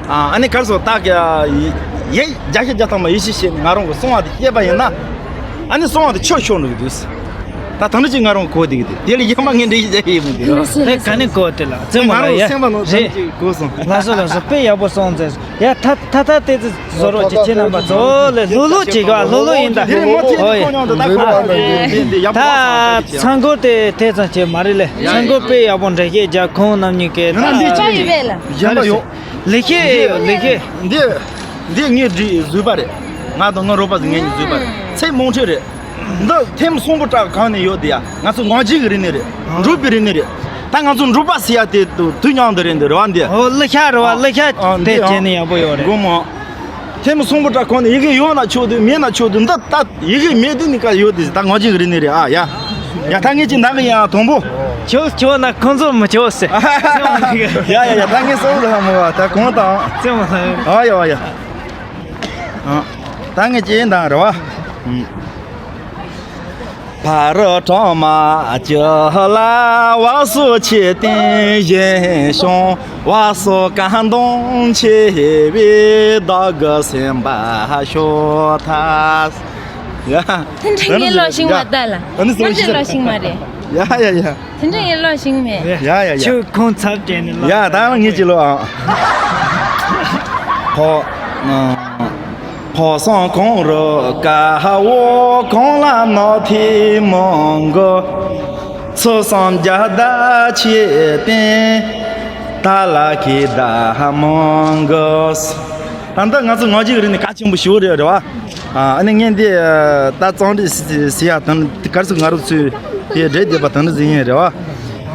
ཨ་ནི་ག་རེ་ཟེར་ད་ག་ཡི་བརྒྱ་ཆ་བརྒྱ་ཐམ་པ་ཡིད་ཆེས་བྱས་ནས་ང་རང་གི་གསང་བ་དེ་བཤད་པ་ཡིན་ན། ཨ་ནི་གསང་བ་དེ་ཆོས་ཤོར་འགྲོ་གི་འདུག་ད་ད་ནི་ཅིག་ང་རང་གོ་བསྡད་ཀྱི་འདུག་དེ་ལ་ཡང་མ་ངས་འགྲེལ་བཤད་རྒྱག་ཡས་མི་འདུག་དེ་ག་ནས་གོ་དེ་ལ་རྩེད་མོ་ལ་ཡ། ང་རང་སེམས་པ་ནང་ཙམ་ཅིག་གོ་སོང་། ལགས་སོ་ལགས་སོ། དཔེ་ཡག་པོ་གསུངས་མཛད། ཡ་ད་ད་ད་ལྟ་དེ་ཚོ་བཟོ་རོགས་ཀྱི་ཁྱེད་རྣམ་པ་ཚོ་ལས་ལྷུག་ལྷུག་བྱེད་དགོས། ལྷུག་ལྷུག་ཡིན་ད། འདི་རེད་མོ་ཐེངས་ཨོ་ཡ། གོ་མྱོང་འདུག་ད་གོ་བ་ད་འདི་འདི་ཡག་པོ་ད་གསུངས་ད་ཅིག་ཚང་སྐོར་དེ་དེ་ཙམ་བྱེད་མ་རེད་ལས། ཡ་ཚང་སྐོར་དཔེ་ཡག་པོ་འགྲེལ་བཤད་རྒྱག་ཁོང་རྣམ་གཉིས་ཀས་ད། ཡོད་པ་ཡོད་པས་ལ། གཞན་པ་ཡོད། ལེགས་བཤད་ལེགས་བཤད། འདི་འདི་ངས་བྲིས་བཟོས་པ་རེད། ང་དང་ངའི་རོགས་པ་ཚོ་ངེད་གཉིས་བཟོས་པ་རེད། ཚིག་མང་ཁྲོད་རེད། འདི་ཐེངས་མ་གསུམ་པོ་དྲག་གང་ནས་ཡོད་དེ་ཡ། ང་ཚོ་ངག་རྒྱུན་གྱི་རིག་གནས་རེད། འབྲུག་པའི་རིག་གནས་རེད། ད་ང་ཚོ་འབྲུག་པ་ཟེར་ཡ་དེ་དུས་མཉམ་དུ་རེད་འདི་རེད་བ་འདི། ཨོ་ཀླུ་ཤག་རེད་བ། ཨ་ཀླུ་ཤག་ཨ་དེ་འདི་བྱས་ནས་ཡག་པོ་ཡོད་རེད། དགོངས་མོ། ཐེངས་མ་གསུམ་པོ་དྲག་གང་ནས་ཡི་གེ་ཡོད་ན་ཆོག་དུས་མེད་ན་ཆོག་དུས་འདི་ད་ཡི་གེ་མེད་དུས་ནི་ཀ་ཡོད་དེ་ད་ངག་རྒྱུན་གྱི་རིག་གནས་རེད་ཨ་ཡ། ཡ་ད་ངས་ཅིག་འདང་གི་ཡ་དང་པོ། ཆོག་ཆོག་ན་ཁོང་ཚོ་མི་ཆོག་ཟེར། ཡ་ཡ་ཡ་ད་ངས་སོ་ལ་མོ་བ་ད་གང་དང་། རྩེད་མོ་ལ། ཨ་ཡ་ཨ་ཡ། ཨ། ད་ངས་ཅི་འདང་རེད་བ། ཨུམ། ཕ་རོལ་གྲང་མ་ཅི་ལ་བ་སུ་ཆེ་བསྟན་བཞིན་བྱུང་བ་སུ་གང་འདོང་ཆེ་བའི་བདག་གི་སེམས་པ་ཤོ་ཐ། ཡ། དེ་འདྲ་ངས་ལོག་ཤིང་མ་ལྟ་ལ། ཨ་ནི་སོ་ང་ཚོ་ལོག་ཤིང་མ་རེད། ཡ་ཡ་ཡ། དེ་འདྲ་ངས་ལོག་ཤིང་མེད། ཡ་ཡ་ཡ། ཁྱོད་ཁོང་ཚབ་བྱས་ནས་ལོག་ཡ་ད་ང་ངེད་ཀྱི་ལོག་ཨང་། ཕོ། ཕོ་བསང་གང་རུ་ཀ་བོ་གང་ལ་ནག་ཐིག་མང་གོ། ཚུལ་བསམ་རྒྱ་བདག་ཆེ་བསྟན། ད་ལ་ཁའི་བདག་མང་གོ། ད་ལྟ་ང་ཚོ་ངག་རྒྱུན་རིག་གནས་གལ་ཆེན་པོ་ཞིག་རེད་རེད་བ། ཨ་ནི་ངས་འདི་ད་གཙང་སྦྲ་ཟེར་ཡ་དང་ག་རེ་ཟེར་ང་རང་ཚོས་དེ་འདྲ་བསྡད་པ་དང་འདྲ་ཟེར་ཡིན་རེད་བ།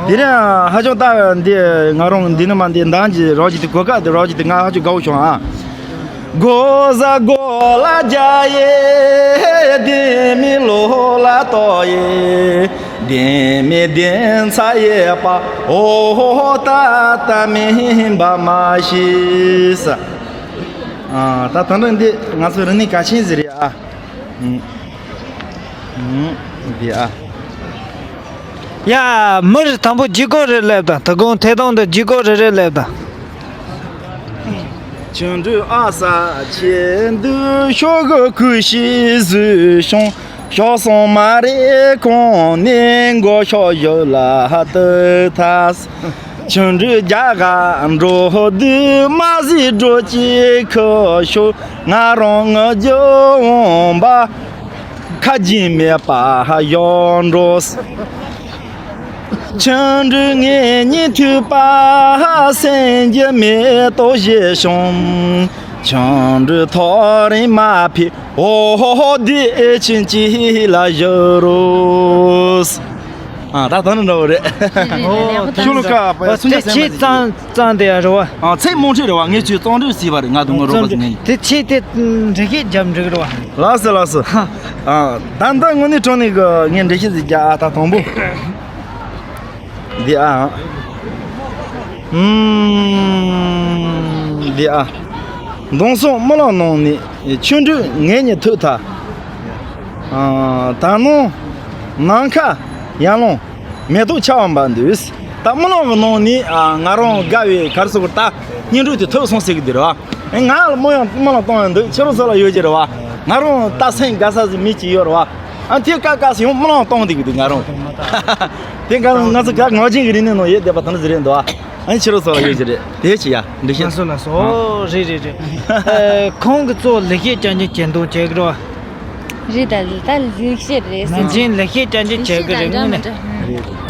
དེ་རིང་ཧ་ཅང་ད་འདི་ང་རང་འདི་ནི་མ་འདི་འདང་གི་རོགས་ཀྱི་དེ་གོ་སྐབས་དེ་རོགས་ཀྱི་དེ་ང་ཧ་ཅང་དགའ་བོ་བྱུང་ཨ། གོ་ས་གོ་ལ་རྒྱ་ཡེ་དེ་མི་ལོ་ལ་ཏོ་ཡེ་དེ་མི་དེ་ཚ་ཡེ་པ་ཨོ་ཧོ་ཧོ་ད་ད་མིན་པ་མ་ཤེས་ས། ཨ། ད་ད་འདྲ་འདི་ང་ཚོ་རིག་གནས་གལ་ཆེན་ཟིག་རེད་ཨ། ཨུམ། ཨུམ། འདི་ཨ། ཡ། མི་རེ་དང་པོ་ལྗིད་ཁོག་རེ་སླེབས་དང་། ད་དགོང་ཐད་གཏོང་དུ་ལྗིད་ཁོག་རེ་རེ་སླེབས་དང་། ཆུང་འདྲིས་ཨ་ས་ཆེ་འདུག་ཤོག་གུ་ཁུ་ཤི་བཟོས་བྱུང་། ཤོག་སོང་མ་རེད་གོང་ནས་མགོ་ཤོག་བཞུ་ལ་ལྟོས་ཐལ། ཆུང་འདྲིས་རྒྱ་གར་འགྲོ་དུས་མ་གཟིགས་འགྲོ་ཅིག་ཁུ་ཤོག་ང་རང་ངུ་རྒྱུ་འོང་པ། ཁ་རྗེ་མེད་པ་གཡོག་འགྲོ། ཆུང་འདྲིས་ངེད་གཉིས་ཐུག་པ་སེམས་ཀྱི་མེ་ཏོག་བཞད་བྱུང་། ཆུང་འདྲིས་ཐག་རིང་མ་ཕེབས་ཨོ་ཧོ་ཧོ་བདེ་ཆེན་ཅིག་ལ་བཞུགས་རོགས། ཨ། ད་ད་ནི་འདྲ་བོ་རེད། ཨོ། ཆུ་ལུ་ཀ་པ་ཡ་ཆུ་ཉག་སེམས་མ་ཟིག་ཙང་ཙང་དེ་ཡ་རེད་བ། ཨ། ཚིག་མང་ཁྲོད་རེད་བ། ངས་ཁྱོད་གཙང་སྦྲ་ཟེར་བ་རེད། ང་དང་ངའི་རོགས་པ་ཚོ་ངས། དེ་ཆེ་དེ་འགྲེལ་བཤད་རྒྱབ་འགྲིག་རེད་བ། ལགས་སོ་ལགས་སོ། ཨ། ད་ལྟ་དངོས་གནས་དྲང་གནས་གི་ངས་འགྲེལ་བཤད་ཟིག་རྒྱག་ཨ། ད་དང་པོ། འདི་ཨ། ཨུམ། འདི་ཨ། མདང་སང་རྨི་ལམ་ནང་ནས་ཆུང་འདྲིས་ངེད་གཉིས་ཐུག་ཐལ། ཨ། ད་ནངས་ནམ་མཁའ་ཡར་ལངས་མེ་ཏོག་ཆགས་པ་འདུག་ད་རྨི་ལམ་གྱི་ནང་ནས་ཨ། ང་རང་དགའ་བའི་ག་རེ་ཟེར་དགོས། ད་སྙིང་རུས་དེ་ཐུག་སོང་ཟེར་གི་འདུག་ར་བ། ང་ལ་རྨི་ཡང་རྨི་ལམ་གཏོང་ཡང་འདུག་ཁྱེད་རང་ཚོ་ལ་ཡོད་ཀྱི་རེད་བ། ང་རང་ད་སེམས་དགའ་ས་ཟིག་མེད་ཀྱི་ཡོད་རེད་བ། ཨ། དེ་ཀ་ཀ་སེ་ཡང་རྨི་ལམ་གཏོང་བསྡད་ཀྱི་འདུག་ང་རང་། དེ་ག་ང་ཚོ་ག་ངག་རྒྱུན་གྱི་རིག་གནས་ནང་ཡོད་བསྡད་པ་དང་འདྲ་ཟིག་རེད་འདུག་ཨ། ཨ་ནི་ཁྱེད་རང་ཚོ་ལ་ཡོད་ཀྱི་རེད། དེ་ཅི་ཡ་འགྲེལ་བཤད། ལགས་སོ་ལགས་སོ། ཨ། རེད་རེད་རེད། ཨ། ཁོང་གི་གཙོ་བོ་ལེགས་བཤད་བསྐྱར་འགྱུར་གྱི་འདོན་བྱེད་ཀྱི་རེད་བ། རེད་ད་རེད། ད་ལེགས་བཤད་རེད། ནང་བཞིན་ལེགས་བཤད་བསྐྱར་འགྱུར་བྱེད་ཀྱི་རེད། དངོས་གནས་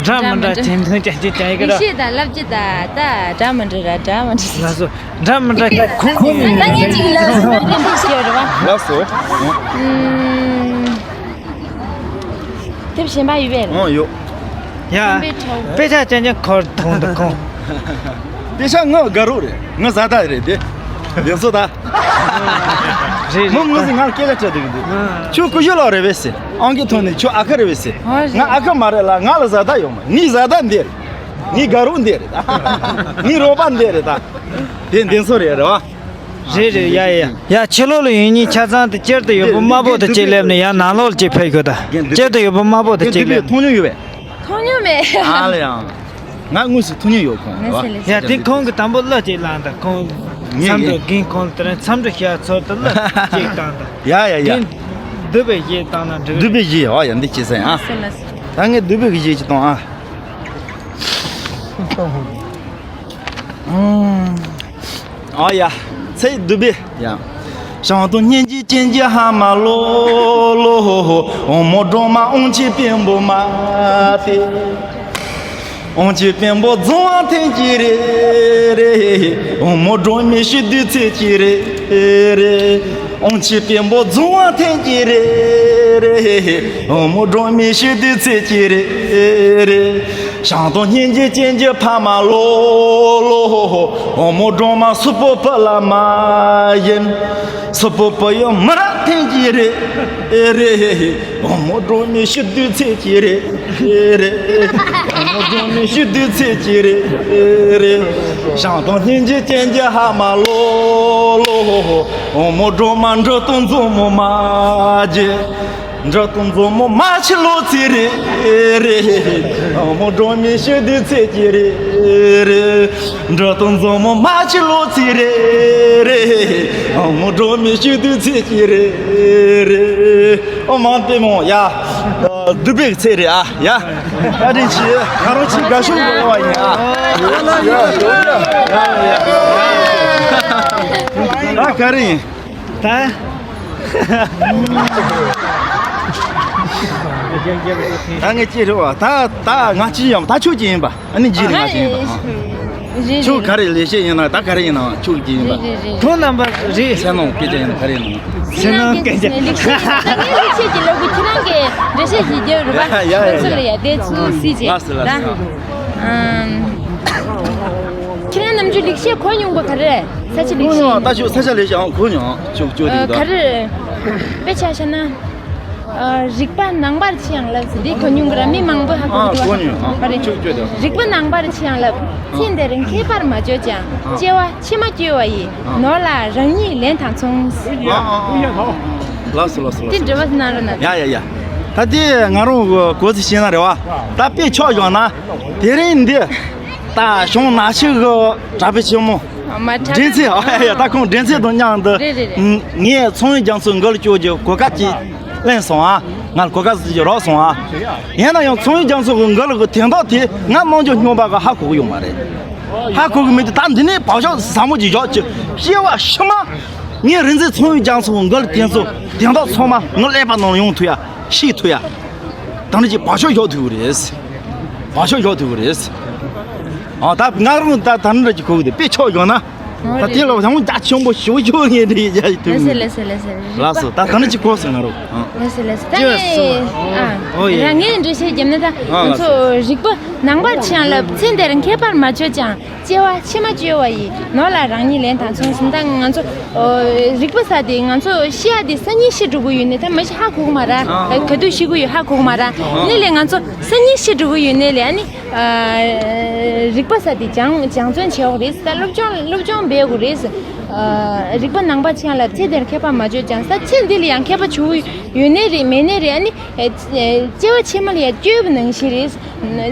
འདྲ་མི་འདྲ་གྱེན་འདོན་བསྐྱར་འགྱུར་བྱེད་ཀྱི་རེད། ལེགས་བཤད་དང་བསླབ་བྱ་ད་ད་འདྲ་མི་འདྲ་ར་འདྲ་མི་འདྲ། ལགས་སོ། འདྲ་མི་འདྲ་ཁོང་གིས། ད་ངས་ཅིག་ལ་སོ་རེ་འདྲ་བཤད་རེད་བ། ལགས་སོ། ཨུམ། དེབ་གཞན་པ་ཡོད་པས། ཨང་ཡོད། ཡ། དཔེ་ཆ་ཅན་ཅན་ཁོར་ཐོང་དུ་ཁོང་། དཔེ་ཆ་ངའི་དགའ་རོགས་རེད། ངའི་བཟའ་ཟླ་རེད་དེ། ལེགས་སོ་ད། རེད། རེད། མོ་ངོས་སུ་ང་ལ་སྐད་ཆ་དྲིས་འདུག་གི་འདུག་ཨ། ཁྱོད་ཀུ་ཤུ་ལོག་རེད་པས་ཟེར། ཨང་ཀི་ཐོན་ནས་ཁྱོད་ཨ་ཁུ་རེད་པས་ཟེར། ཨ། རེད། ང་ཨ་ཁུ་མ་རེད་ལ། ང་ལ་བཟའ་ཟླ་ཡོད་མ། ངའི་བཟའ་ཟླ་འདི་རེད། ངའི་དགའ་རོགས་འདི་རེད། ངའི་རོགས་པ་འདི་རེད་ད། དེ་འདི་ཚོ་རེད། རེད་བ། རེད་རེད། ཡ་ཡ་ཡ། ཕྱི་ལོགས་ལ་ཡོད་མཁན་ཆ་ཚང་དེ་སྤྱིར་དུ་ཡོད་པ་དམར་པོ་དེ་གཅིག་སླེབས་ནས། ཡང་ནང་ལོགས་ལ་གཅིག་ཕེབས་ཤོག་ད། སྤྱིར་དུ་ཡོད་པ་དམར་པོ་དེ་གཅིག་སླེབས་ནས། མཐོང་མྱོང་ཡོད་པས། མཐོང་མྱོང་མེད། ཨ་ལ་ཡང་། ང་དངོས་སུ་མཐོང་མྱོང་ཡོད་ཁོང་། ལགས་སོ། ལགས་སོ། ཡ། དེ་ཁོང་གི་དང་པོ་གླུ་གཅིག་བླངས་དང་། ཁོང་ངས་མཚམས་འགྲོ། ངས་རྒན་ཁོང་དེ་རིང་མཚམས་འགྲོ་ཞུ་ཚོར་དུ་གླུ་གཅིག་བཏང་དང་། ཡ་ཡ་ཡ། རྒན་འདུས་པའི་གཞས་བཏང་ན་འགྲིག་གི། འདུས་པའི་གཞས། ཨོ་ཡ། འདི་ཅི་ཟེར་ཨ། ལགས་སོ། ལགས་སོ། ད་ངས་འདུས་པའི་གཞས་ཅིག་བཏང་ཨ། ཨོ་ཡ། ཚེ་འདུས་པའི། ཡ། ཨོ་མ་ལྟད་མོ་ཡ། འདུས་པའི་ཚེ་རེད་ཨ། ཡ། བཀའ་དྲིན་ཆེ། ང་རང་ཆེས་དགའ་ཤོས་འགྲོ་བ་ཡིན་ཨ། ད་ག་རེ་ཡིན། ད། ད་ངས་ཅི་རེད་བ། ད་ད་ང་ཅི་ཡིན་པ། ད་ཁྱོད་ཅི་ཡིན་པ། ཨ་ནི་རྗེས་ལ་ང་ཅི་ཡིན་པ། རེད། ཁྱོད་ག་རེ་ལས་བྱེད་ཡིན་ན། ད་ག་རེ་ཡིན་ན་ཁྱོད་ཀྱི་ཡིན་པ། རེད་རེད། ཁོང་རྣམ་པ་རེད། ཕྱི་ནང་སྐད་ཆ་ཡིན་ན་ག་རེ་ཡིན་ན། ཕྱི་ནང་སྐད་ཆ། ལེགས་བཤད་ད་ངས་ལེགས་བཤད་ཀྱི་ལབ་དགོས། ཁྱེད་རང་གིས་འགྲེལ་བཤད་ཞིག་རྒྱབ་རེད་པ། ཡ་ཡ་ཡ། ཁོང་ཚོ་ལ་ཡ་དེ་ཚུལ་སྲིད་ཅེས། ལགས་སོ་ལགས་སོ། ད། ཨམ། ཁྱེད་རང་ནམ་རྒྱུན་ལེགས་བཤད་གོ་མྱོང་པ་ག་རེ་རེད། ས་ཆ་ལེགས་བཤད། ད་ཁྱོད་ས་ཆ་ལེགས་བཤད་ཨང་གོ་མྱོང་། ཁྱོད་ཁྱོད་དེ་ད། ག་རེ་རེད། དཔེ་ཆ་བཞག་ན། ཨ། རིག་པ་ནང་པར་ཆེ་ཡང་ལབ་ཟེར་དེ་གོ་མྱོང་གི་ར། མི་མང་པོ་ཧ་གོ་གི་འདུག་ག་རེ། ཁྱོད་ཁྱོད་དེ། རིག་པ་ནང་པར་ཆེ་ཡང་ལབ། ཚེ་འདིར་མཁས་པར་མ་བྱོས་ཀྱང་། སྐྱེ་བ་ཕྱི་མ་སྐྱོ་བ་ཡི། ནོར་ལ་རང་ཉིད་ལན་དང་མཚུངས། ལགས་སོ་ལགས་སོ་ལགས་སོ། དེ་འདྲི་བ་གནང་རོགས་གནང་། ཡ་ཡ་ཡ། ད་དེ་ང་རང་གི་གོ་ཚིག་བཤད་ན་རེད་བ། ད་དཔེ་ཆ་བཞག་ན། དེ་རིང་འདི་ད་གཞུང་ནག་ཆུ་གི་གྲྭ་པ་ཆེན་མོ། མ་འགྲེལ་མཚན། ཨ་ཡ། ད་ཁོང་འགྲེལ་མཚན་དང་མཉམ་དུ། རེད་རེད་རེད། ངས་ཚོང་དབྱིབས་རྒྱ་མཚོ་མགོ་ལ་སྐྱོར་རྒྱུ་གོ་སྐབས་ཅིག་ལེན་སོང་ཨ། ང་ལ་གོ་སྐབས་ཅིག་རག་སོང་ཨ། ཡིན་ན་ཡང་ཚོང་དབྱིབས་རྒྱ་མཚོ་གི་མགོ་ལ་གི་དོན་དག་དེ་ང་རྣམ་འགྱུར་སྨྱོན་པ་གི་ཧ་གོ་གི་ཡོད་མ་རེད། ཧ་གོ་གི་མེད་དུས། ད་འདི་ནས་བག་ཆགས་ཟབ་མོ་ཅིག་བཞག་ཅིག་སྐྱེ་བ་ཕྱི་མ་ངས་རིག་འཛིན་ཚོང་དབྱིབས་རྒྱ་མཚོ་གི་མགོ་ལ་དེ་ཚོ་དོན་དག་ཚང་མ་ངའི་ཀླད་པ་ནང་ཡོང་ཐུབ་ཡ། ཤེས་ཐུབ་ཡ། ད་ནི་ཅིག་བག་ཆགས་བཞག་ཐུབ་ཀྱི་རེད། བག་ཆགས་བཞག་ཐུབ་ཀྱི་རེད། ཨ། ད་ང་རང་ད་ད་ནི་ཅིག་གོ་གི་འདུག་དཔེ་ཆ་བཞག་ན། ད་དེ་ལ་ཡང་རྒྱ་ཆེན་པོ་ཞེ་པོ་ཅིག་ངས་འདི་རྒྱག་ཐུབ། ལགས་སོ་ལགས་སོ་ལགས་སོ། ལགས་སོ། ད་ད་ནི་ཅིག་གོ་སོང་ང་རང་། ཨ། ལགས་སོ་ལགས་སོ། ད་ཅི་ངས་སོང་། ཨ། ཨོ་ཡེ། རང་ངས་འགྲེལ་བཤད་བརྒྱབ་ན་ད། ཨ། ང་ལགས་ཚོ་སོ། རིག་པ་ནང་པར་ཆེ་ཡང་ལབ། ཚེ་འདིར་མཁས་པར་མ་བྱོས་ཀྱང་། སྐྱེ་བ་ཕྱི་མ་སྐྱོ་བ་ཡི། ནོར་ལ་རང་ཉིད་ལན་དང་མཚུངས་ཟེར། ད་ང་ཚོ། ཨོ། རིག་པ་ཟེར་དེ་ང་ཚོ་ཤེས་ཡ་དེ་སང་ཉིན་ཤི་འགྲོ་གི་ཡོད་ནའི་ད་མ་གཞི་ཧ་གོ་གི་མ་རེད། ཨ། ག་དུས་ཤི་གི་ཡོད་ཧ་གོ་གི་མ་རེད། ཨ། ཨ་ནི་ལས་ང་ཚོ་སང་ཉིན་ཤི་འགྲོ་གི་ཡོད་ནའི་ལས། ཨ་ནི། ཨ། རིག་པ་ཟེར་དེ་སྦྱང་སྦྱང་བརྩོན་བྱེད་དགོས་རེད། ད་སློབ་སྦྱོང་སློབ་སྦྱོང་འབད་དགོས་རེད། ཨ། རིག་པ་ནང་པར་ཆེ་ཡང་ལབ། ཚེ་འདིར་མཁས་པར་མ་བྱོས་ཀྱང་། ད་ཚེ་འདི་ལ་ཡང་མཁས་པ་བྱུང་ཡོད་ནའི་རེད་མེད་ནའི་རེད། ཨ་ནི། ཨེ། ཨེ། སྐྱེ་བ་ཕྱི་མ་ལ་ཡང་སྐྱོ་བ་ནང་བཞིན་རེད།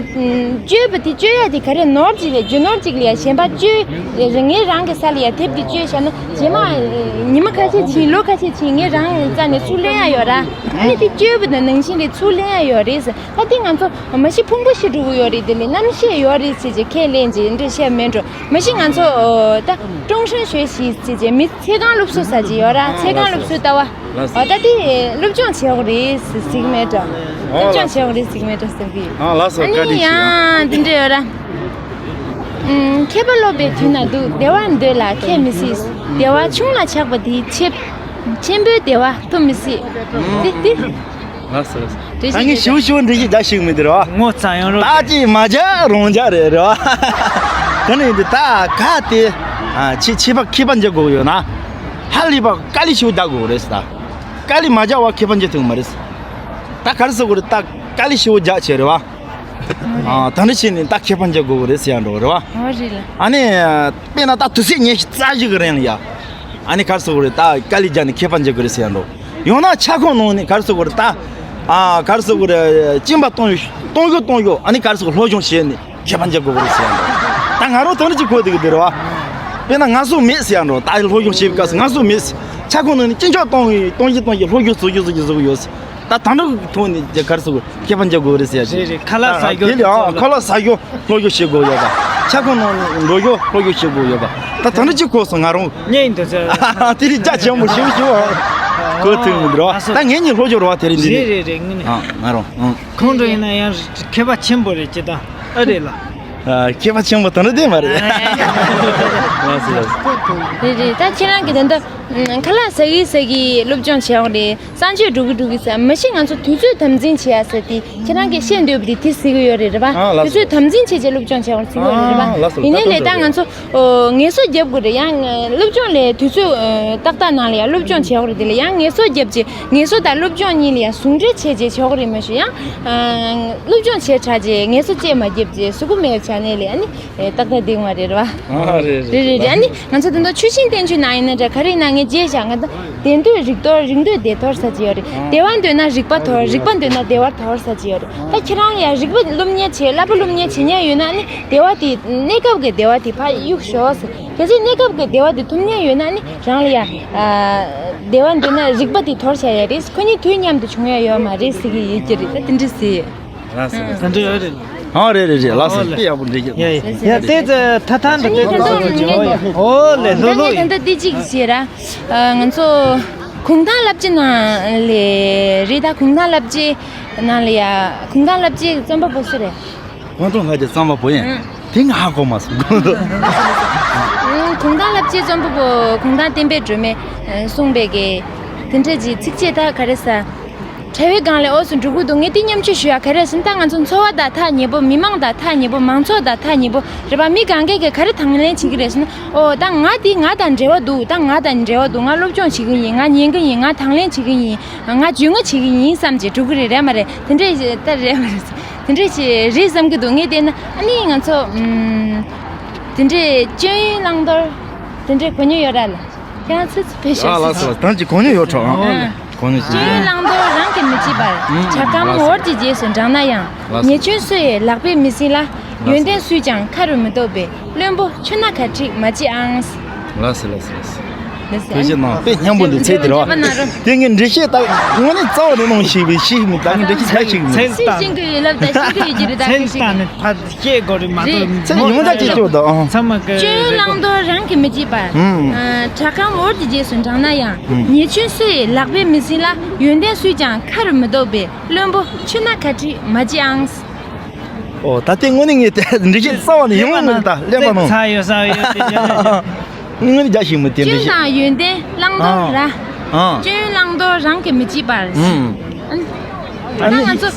སྐྱོ་བ་དེ་སྐྱོ་ཡ་དེ་ག་རེ། ནོར་གཅིག་ལས་རྒྱུ་ནོར་གཅིག་ལ་ཡང་གཞན་པ་སྐྱོ། ངས་རང་གི་ས་ལ་ཡང་དེབ་དེ་སྐྱོ་བཞག་ན། རྗེས་མ་ཉི་མ་ཁ་ཤས་ཕྱིན་ལོ་ཁ་ཤས་ཕྱིན་ངས་རང་རྩ་ནས་ཚུར་ལེན་ཡ་ཡོད་ར། ཨ་ནི་དེ་སྐྱོ་བ་དང་ནང་བཞིན་རེད། ཚུར་ལེན་ཡ་ཡོད་རེད། ད་དེ་ང་ཚོ་མ་གཞི་ཕུང་པོ་ཤི་འགྲོ་གི་ཡོད་རེད། དེ་ལས་རྣམ་ཤེས་ཡོད་རེད་ཟེར་གྱི་ཁས་ལེན་གྱི་འདྲ་བཤད་མེད་འགྲོ། མ་གཞི་ང་ཚོ་ད་ཀྲུང་ཧྲན་ཞོལ་ཞིག་ཟེར་གྱི་མི་ཚེ་གང་སློབ་གསོ་ཟེར་གྱི་ཡོད་ར། ཚེ་གང་སློབ་གསོ་ལྟ་བ། ལགས་སོ། འོ་ད་དེ་སློབ་སྦྱོང་བྱེད་དགོས་རེད་ཟེར་གྱི་མེད་འགྲོ། ཨོ་སློབ་སྦྱོང་ལགས་སོ། བྱེད་དགོས་རེད་ཟེར་གྱི་མེད་འགྲོ་བསམ་གྱི། ཨ་ལགས་སོ། ཨ་བཀའ་དྲིན་ཆེ། ནི་ཡང་དེ་འདྲ་ཡོད་ར། ཨུམ། མཁས་པ་སློབ་པའི་དུས་ན་སྡུག། བདེ་བ་འདོད་ལ་ཁྱད་མི་སྲིད། བདེ་བ་ཆུང་ལ་ཆགས་པ་དེ་ཆེ། ཆེན་པོའི་བདེ་བ་ཐོབ་མི་སྲིད། དེ་དེ། ལགས་སོ་ལགས་སོ། ད་ངས་ཞིབ་ཞིབ་འགྲེལ་བཤད་རྒྱག་ཤེས་ཀྱི་མི་འདུག་རེད་བ། ངོ་ཚ་ཡང་རོ། ད་ཅི་མ་བྱ་རུང་བྱ་རེད་རེད་བ། ད་ནི་འདི་ད་ག་དེ། ཨ། ཆེ་ཆེ་བ་མཁས་པ་འཇོག་དགོས་ཡོད་ན། ཧ་ལས་པ་དཀའ་ལས་ཞེ་པོ་རྒྱག་དགོས་རེད་ཟེར། ད་དཀའ་ལས་མ་རྒྱག་པ་ཁེ་ཕན་ཅིག་ཐོན་གི་མ་རེད་ཟེར། ད་ག་རེ་ཟེར་དགོས་རེད། ད་དཀའ་ལས་ཞེ་པོ་རྒྱག་བྱས་རེད་བ། ཨ། ད་འདྲ་བྱས་ནས་ད་ཁེ་ཕན་རྒྱག་དགོས་གི་རེད་ཟེར་ཡ་འདྲ་བོ་རེད་བ། ཨོ་རེད་ལ། ཨ་ནི། དཔེར་ན་ད་དུས་ཚོད་ཉི་ཤུ་རྩ་བཞི་གི་རིང་ལ་ཡ། ཨ་ནི་ག་རེ་ཟེར་དགོས་རེད། ད་དཀའ་ལས་རྒྱག་ནས་ཁེ་ཕན་རྒྱག་དགོས་རེད་ཟེར་ཡ་འདྲ་བོ། ཡང་ན་ཁྱབ་ཁོངས་ནང་ནས་ག་རེ་ཟེར་དགོས་རེད། ད། ཨ། ག་རེ་ཟེར་དགོས་རེད། གཅིན་པ་གཏོང་གཏོང་རྒྱུ་གཏོང་རྒྱུ། ཨ་ནི་ག་རེ་ཟེར་དགོས། སློབ་སྦྱོང་བྱས་ནས་ཁེ་ཕན་རྒྱག་དགོས་རེད་ཟེར་ཡ་འདྲ་བོ། ད་ང་རང་དོན་གཅིག་གོ་བསྡད་ཀྱི་འདུག་རེད་བ། དཔེར་ན་ངལ་གསོ་མེད་ཟེར་ཡ་འདྲ་བོ། ད་སློབ་སྦྱོང་བྱེད་པའི་སྐབས་སུ་ངལ་གསོ་མེད་ཟེར། ཁྱབ་ཁོངས་ནང་ནས་གཅིན་སྐྱོགས་གཏོང་གི་གཏོང་གི་གཏོང་གི་སློབ་སྦྱོང་བཟོ་རྒྱུ་བཟོ་རྒྱུ་བཟོ་གི་ཡོད་ཟེར། ད་ད་འདྲ་གི་ཐོག་ནས་ག་རེ་ཟེར་དགོས། ཁེ་ཕན་རྒྱག་དགོས་རེད་ཟེར་ཡ་ཞིག་རེད་རེད། ཁ་ལག་ཟ་རྒྱུ། དེ་ལས་ཨང་། ཁ་ལག་ཟ་རྒྱུ་སློབ་སྦྱོང་བྱེད་དགོས་ཡོད་པ། ཁྱབ་ཁོངས་ནང་ནས་འགྲོ་རྒྱུ་སློབ་སྦྱོང་བྱེད་དགོས་ཡོད་པ། ད་ད་འདྲ་གཅིག་གོ་སོང་ང་རང་། ཉན་འདུག་ཟེར། དེ་རིང་རྒྱ་ཆེན་པོ་ཞེ་པོ་ཞེ་པོ་གོ་ཐུབ་མི་འདུག་ར་བ། ད་ངེད་གཉིས་སློབ་སྦྱོང་རེད་བ། དེ་རིང་འདི་རེད་ནས། རེད་རེད་རེད། ངས་ནས། ཨ། ང་རང་། ཨང་། ཁོང་ཁྲོ་ཡིན་ན་ཡང་མཁས་པ་ཆེན་པོ་རེད་ཅེས་དང་། ཨ་རེད་ལ། ཨ། མཁས་པ་ཆེན་པོ་ད་ནི་དེ་མ་རེད། ལགས་སོ་ལགས་སོ། རེད་རེད། ད་ཁྱེད་རང་གི་ད་ལྟ་ཁ་ལག་ཟ་གི་ཟ་གི་སློབ་སྦྱོང་བྱས་ཡོང་རེད། གསང་སྤྱོད་འགྲོ་གི་འགྲོ་གི་ཟེར། མ་གཞི་ང་ཚོ་དུས་ཚོད་དམ་འཛིན་བྱེད་ཡ་ཟེར་དེ་ཁྱེད་རང་གིས་བཤད་འདོད་པ་དེ་དེ་ཟེར་གི་ཡོད་རེད། རེད་པ། ཨ། ལགས་དུས་ཚོད་དམ་འཛིན་བྱས་བྱས་སློབ་སྦྱོང་བྱེད་དགོས་ཟེར་གི་ཡོད་རེད། རེད་པ། ཨ། ལགས་སོ། ཡིན་ནའི་ལས་ད་ང་ཚོ་ངལ་གསོ་རྒྱབ་དགོས་རེད། ཡང་སློབ་སྦྱོང་ལས་དུས་ཚོད་ཏག་ཏག་ནང་ལ་ཡང་སློབ་སྦྱོང་བྱེད་དགོས་རེད། དེ་ལ་ཡང་ངལ་གསོ་རྒྱབ་བྱས། ངལ་གསོ་དང་སློབ་སྦྱོང་གཉིས་ལ་ཡང་ཟུང་འབྲེལ་བྱས་བྱས་བྱེད་དགོས་རེད། མ་གཞི་ཡང་སློབ་སྦྱོང་བྱས་དྲགས་བྱས་ངལ་གསོ་བཅས་མ་བརྒྱབ་བྱས་གཟུགས་པོ་མེད་པ་བྱས་ནའི་ལས་ཨ་ནི་ཏག་ཏག་བསྡད་ཀྱི་མ་རེད། རེད་པ། ཨ། རེད་རེད་རེད་རེད། ཨ་ནི་ང་ཚོ་དེ་ཚོ་ཆུ་ཤིང་བསྟན་བཅོས་ནང་ཡིན་ན་འདྲ། ག་རེ་ཡིན་ན་ངས་བརྗེད་བཞག་ང་ད། བདེ་འདོད་རིག་དོར། རིག་འདོད་བདེ་དོར་ཟེར་གྱི་ཡོད་རེད། བདེ་བ་འདོད་ན་རིག་པ་དོར། རིག་པ་འདོད་ན་བདེ་བ་དོར་ཟེར་གྱི་ཡོད་རེད། ད་ཁྱེད་རང་ཡང་རིག་པ་སློབ་གཉེར་བྱེད། བསླབ་པ་སློབ་གཉེར་བྱེད་མཁན་ཡོད་ན་ཨ་ནི་བདེ་བ་དེ། གནས་སྐབས་ཀྱི་བདེ་བ་དེ་ཕར་གཡུག་ཞོག་ཟེར། གལ་སྲིད་གནས་སྐབས་ཀྱི་བདེ་བ་དེ་ཐོབ་མཁན་ཡོད་ན་ཨ་ནི་རང་ལ་ཡང་བདེ་བ་འདོད་ན་རིག་པ་དེ་དོར་བྱ་ཡ་རེད། ཁོ་གཉིས་དུས་མཉམ་དུ་བྱུང་ཡ་ཡོད་མ་རེད་ཟེར་གྱི་ཡོད་ཀྱི་རེད། ད་དེ་འདྲ་ཟེར། ལགས་སོ། ད་འདྲ་ཡོད་རེད། ཨ། རེད་རེད་རེད། ལགས་སོ། ཨོ་ལེ། དཔེ་ཡག་པོ་འགྲིག་གི། ཡ་ཡ་ཡ། དེ་ད་ད་འདྲ་དེ་ད་འདྲ་ཡོད་ཀྱི། ཨོ་ལེ། ལྷོད་ལྷོད་ཡིན། ད་ད་འདི་གཅིག་བྱེད་ར། ང་ཚོ་གུང་ཐང་བསླབ་བྱའི་ནང་ལས་རེད། ད་གུང་ཐང་བསླབ་བྱའི་ནང་ལ་ཡ། གུང་ཐང་བསླབ་བྱའི་རྩོམ་པ་པོ་སུ་རེད། གུང་ཐང་བསླབ་བྱའི་རྩོམ་པ་པོ་ཡིན། ཨང་། དེ་ང་ཧ་གོ་མ་སོང་། གུང་ཐང་བསླབ་བྱའི་རྩོམ་པ་པོ་གུང་ཐང་བསྟན་པའི་སྒྲོན་མེ་གསུངས་པའི་གི་དེ་འདྲ་གྱི་ཚིགས་བཅད་ད་ག་རེ་ཟེར། བྲལ་བའི་སྒང་ལས་འོག་སུ་འགྲོ་གི་འདུག་ངས་འདི་མཉམ་སྤྱོད་ཞུ་ཡ་ག་རེ་ཟེར་ན། ད་ང་ཚོ་འཚོ་བ་དང་ཐག་ཉེ་པོ། མི་མང་དང་ཐག་ཉེ་པོ། མང་ཚོགས་དང་ཐག་ཉེ་པོ་རེད་པ། མི་གང་གས་ཀྱིས་ག་རེ་དང་ལེན་བྱེད་ཀྱི་རེད་ཟེར་ན། ཨོ་ད་ང་འདི་ང་དང་འབྲེལ་བ་འདུག་ད་ང་དང་འབྲེལ་བ་འདུག་ང་སློབ་སྦྱོང་བྱེད་ཀྱི་ཡིན། ང་ཉན་གྱི་ཡིན། ང་དང་ལེན་བྱེད་ཀྱི་ཡིན། ང་རྒྱུས་མངའ་བྱེད་ཀྱི་ཡིན་བསམ་བྱས་འགྲོ་གི་རེད། རེད་མ་རེད། དེ་འདྲས་ད་རེད་མ་རེད། དེ་འདྲས་ཞིག་རེད་བསམ་གྱི་འདུག་ངས་བལྟས་ན་ཨ་ནི་ང་ཚོ་ཨམ། དེ་འདྲས་སྐྱོན་ཡོན་བླང་དོར་དེ་འདྲས་གོ་མྱོང་ཡོད་ར་ལ། ཁྱེད་རང་ཚོས་ཚོས་ཕེབས་ཤོག་ཨ། ལགས་སོ། ལགས་སོ། ད་ཅིག་གོ་མྱོང་ཡོད་ཆོག་ཨང་། ཨང་། གོ་མྱོང་ཅིག་སྐྱོན་ཡོན་བླང་དོར་རང་གིས་མི་བྱེད་པར། ཨང་། དྲག་སྐམ་འོར་གྱི་རྗེས་སུ་འབྲང་ན་ཡང་། ལགས་སོ། ཉེས་སྐྱོན་སུ་ཡིས་ལག་པས་མི་ཟིན་ལ། ལགས་སོ། ཡོན་ཏན་སུས་ཀྱང་ཁ་རུ་མི་བཏུབ་པས། བླུན་པོ་ཆུ་སྣ་གར་ཁྲིད་མ་བྱེད་ཨང་། ལགས་སོ་ལགས་སོ་ལགས་སོ། ལགས་སོ། ཐུགས་རྗེ་གནང་། དཔེ་སྙན་པོ་འདུག་ཚེ་འདིར་བ། དེ་ངས་འགྲེལ་བཤད་ད་དངོས་གནས་རྩ་བ་ནས་གནང་ཤེས་པའི་ཤེས་མི་ད་ངས་འགྲེལ་བཤད་ད་ཤེས་མི། ཚེ་ཤེས་ཀྱི་ཡོད་ལབ་ད་ཤེས་ཀྱི་ཡོད་ཀྱི་རེད། ད་ཚེ་ཤེས་ཤེས་ད་ཀྱི་ནི་ཕ་ཤེས་དགོས་རེད་མ་རེད། གཏོགས་ཚེ་ཡོངས་གྲགས་ཅིག་ཆོག་ད་ཨང་། ཚང་མ་གི་སྐྱོན་ཡོན་བླང་དོར་རང་གིས་མི་བྱེད་པར། ཨང་། དྲག་སྐམ་འོར་གྱི་རྗེས་སུ་འབྲང་ན་ཡང་། ཨང་། ཉེས་སྐྱོན་སུ་ཡིས་ལག་པས་མི་ཟིན་ལ། ཡོན་ཏན་སུས་ཀྱང་ཁ་རུ་མི་བཏུབ་པས། བླུན་པོ་ཆུ་སྣ་གར་ཁྲིད་མ་བྱེད་ཨང་། ཨོ་ད་ལྟའི་དངོས་གནས་ངས་དེ་འགྲེལ་བཤད་རྩ་བ་ནས་ཡོང་མི་འདུག་ད་ཀླད་པ་ནང་ཚ་ཡོད་ས་ཡོད་དེ་ཡོད། དངོས་གནས་རྒྱ་ཞིག་མི་དེ་འགྲེལ་སྐྱོན་བཤད། དང་ཡོན་ཏན་བླང་དོར་ར། ཨང་། སྐྱོན་ཡོན་བླང་དོར་རང་གིས་མི་བྱེད་པར། ཨང་། ད་ང་ཚོ་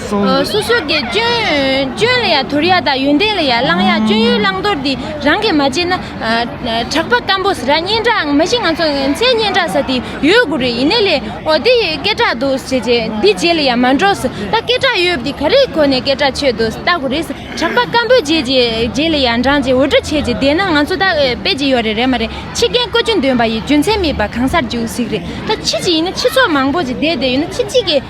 སོ་སོ་གི་སྐྱོན་སྐྱོན་ལ་ཡ་དོར་ཡ་དང་ཡོན་ཏན་ལ་ཡ་བླང་ཡ། སྐྱོན་ཡོན་བླང་དོར་འདི་རང་གིས་མ་བྱས་ན། ཨ། དྲེགས་པ་སྐམ་པོ་ཟེར་ར། སྙན་གྲགས་མ་གཞི་ང་ཚོ་མཚན་སྙན་གྲགས་ཟེར་དེ་ཡོད་དགོས་རེད། ཡིན་ནའི་ལས་ཨོ་འདི་སྐད་གྲགས་འདུག་ཟེར་བྱས་འདི་རྗེས་ལ་ཡ་མ་འགྲོ་ཟེར། ད་སྐད་གྲགས་ཡོད་པ་འདི་ག་རེའི་སྒོ་ནས་སྐད་གྲགས་ཆོད་འདུག་ཟེར་ལྟ་དགོས་རེད་ཟེར། དྲེགས་པ་སྐམ་པོའི་རྗེས་ཀྱི་རྗེས་ལ་ཡ་འབྲང་བྱས་འུར་སྒྲ་བྱས་བྱས་བསྡད་ན་ང་ཚོ་ད་དཔེ་ཅིག་ཡོད་རེད། རེད་མ་རེད། ཁྱི་རྒན་ཀུ་ཅོ་འདོན་པ་ཡི། རྒྱུ་མཚན་མེད་པར་གང་སར་རྒྱུག་ཟེར་གི་རེད། ད་ཁྱི་ཅིག་ཡིན་ན་ཁྱི་ཚོགས་མང་པོ་ཅིག་བསྡད་བསྡད་ཡོད་ན་ཁྱི་གཅིག་གིས་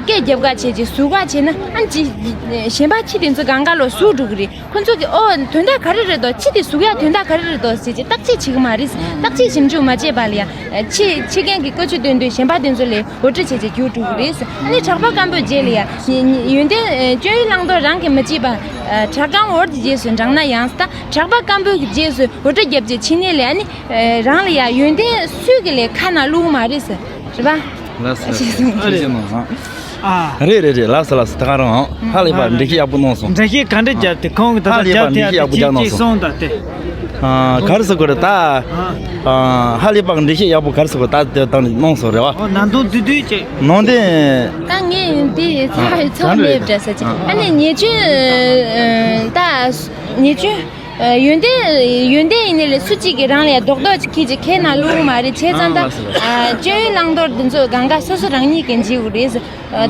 སྐད་རྒྱབ་ག་བྱས་བྱས་ཟུག་ག་བྱས་ན་ཨ་ཅི་གཞན་པ་ཁྱི་དེ་ཚོ་སྒང་ག་ལོག་ཟུག་འགྲོ་གི་རེད། ཁོ་ཚོ་གིས་ཨོ་དོན་དག་ག་རེ་རེད་དོ། ཁྱི་དེ་ཟུག་ཡ་དོན་དག་ག་རེ་རེད་དོ་ཟེར་བྱས་བརྟག་དཔྱད་བྱེད་གི་མ་རེད། བརྟག་དཔྱད་ཞིབ་འཇུག་མ་བྱས་པ་ལ་ཡ་ཁྱི་ཁྱི་རྒན་གྱིས་ཀུ་ཅོ་འདོན་དུས་གཞན་པ་དེ་ཚོ་ལ་འུར་སྒྲ་བྱས་བྱས་རྒྱུག་འགྲོ་གི་རེད། ཨ་ནི་དྲེགས་པ་སྐམ་པོའི་རྗེས་ལ་ཡ་ཡོན་ཏན་སྐྱོན་ཡོན་བླང་དོར་རང་གིས་མི་བྱེད་པ། དྲག་སྐམ་འོར་གྱི་རྗེས་སུ་འབྲང་ན་ཡང་། ད་དྲེགས་པ་སྐམ་པོའི་རྗེས་སུ་འུར་སྒྲ་བརྒྱབ་བྱས་ཕྱིན་ནས་ལས་ཨ་ནི་རང་ལ་ཡ་ཡོན་ཏན་སུས་ཀྱི་ལས་ཁ་ནང་བླུགས་མ་རེད་ཟེར། རེད་པ། ལགས་སོ། ལགས་སོ། ཐུགས་རྗེ་གནང་། ཨ། རེད་རེད་རེད། ལགས་སོ་ལགས་སོ། ད་ག་རང་ཧ་ལས་པ་འགྲེལ་བཤད་ཡག་པོ་གནང་སོང་། འགྲེལ་བཤད་ག་འདྲ་བརྒྱབ་དེ་ཁོང་གིས་ད་ཧ་ལས་པ་འགྲེལ་བཤད་ཡག་པོ་རྒྱག་གནང་སོང་། སོང་ད་དེ། ཨ། ག་རེ་ཟེར་དགོས་རེད་ད། ཨ། ཧ་ལས་པ་འགྲེལ་བཤད་ཡག་པོ་ག་རེ་ཟེར་དགོས་ད་དེ་ད་གནང་སོང་རེད་བ། ཨོ་ནང་དོན་བསྡུས་བསྡུས་ཅིག་ནང་དོན། ད་ངས་འདི་ཚ་ཚ་མེད་འདྲ་ས་ཅིག་ཨ་ནི་ཉེས་སྐྱོན་ད་ཉེས་སྐྱོན། ཡོན་ཏན་ཡོན་ཏན་ཡིན་ནི་ལས་སུ་གཅིག་གིས་རང་ལ་ཡ་རྡོག་རྡོག་ཅིག་ཁྱེར་ཅིག་ཁྱེར་ན་བླུག་མ་རེད། བྱས་ཙང་ད་སྐྱོན་ཡོན་བླང་དོར་འདི་ཚོ་གང་ག་སོ་སོ་རང་ཉིད་ཀྱིས་འཇིག་དགོས་རེད།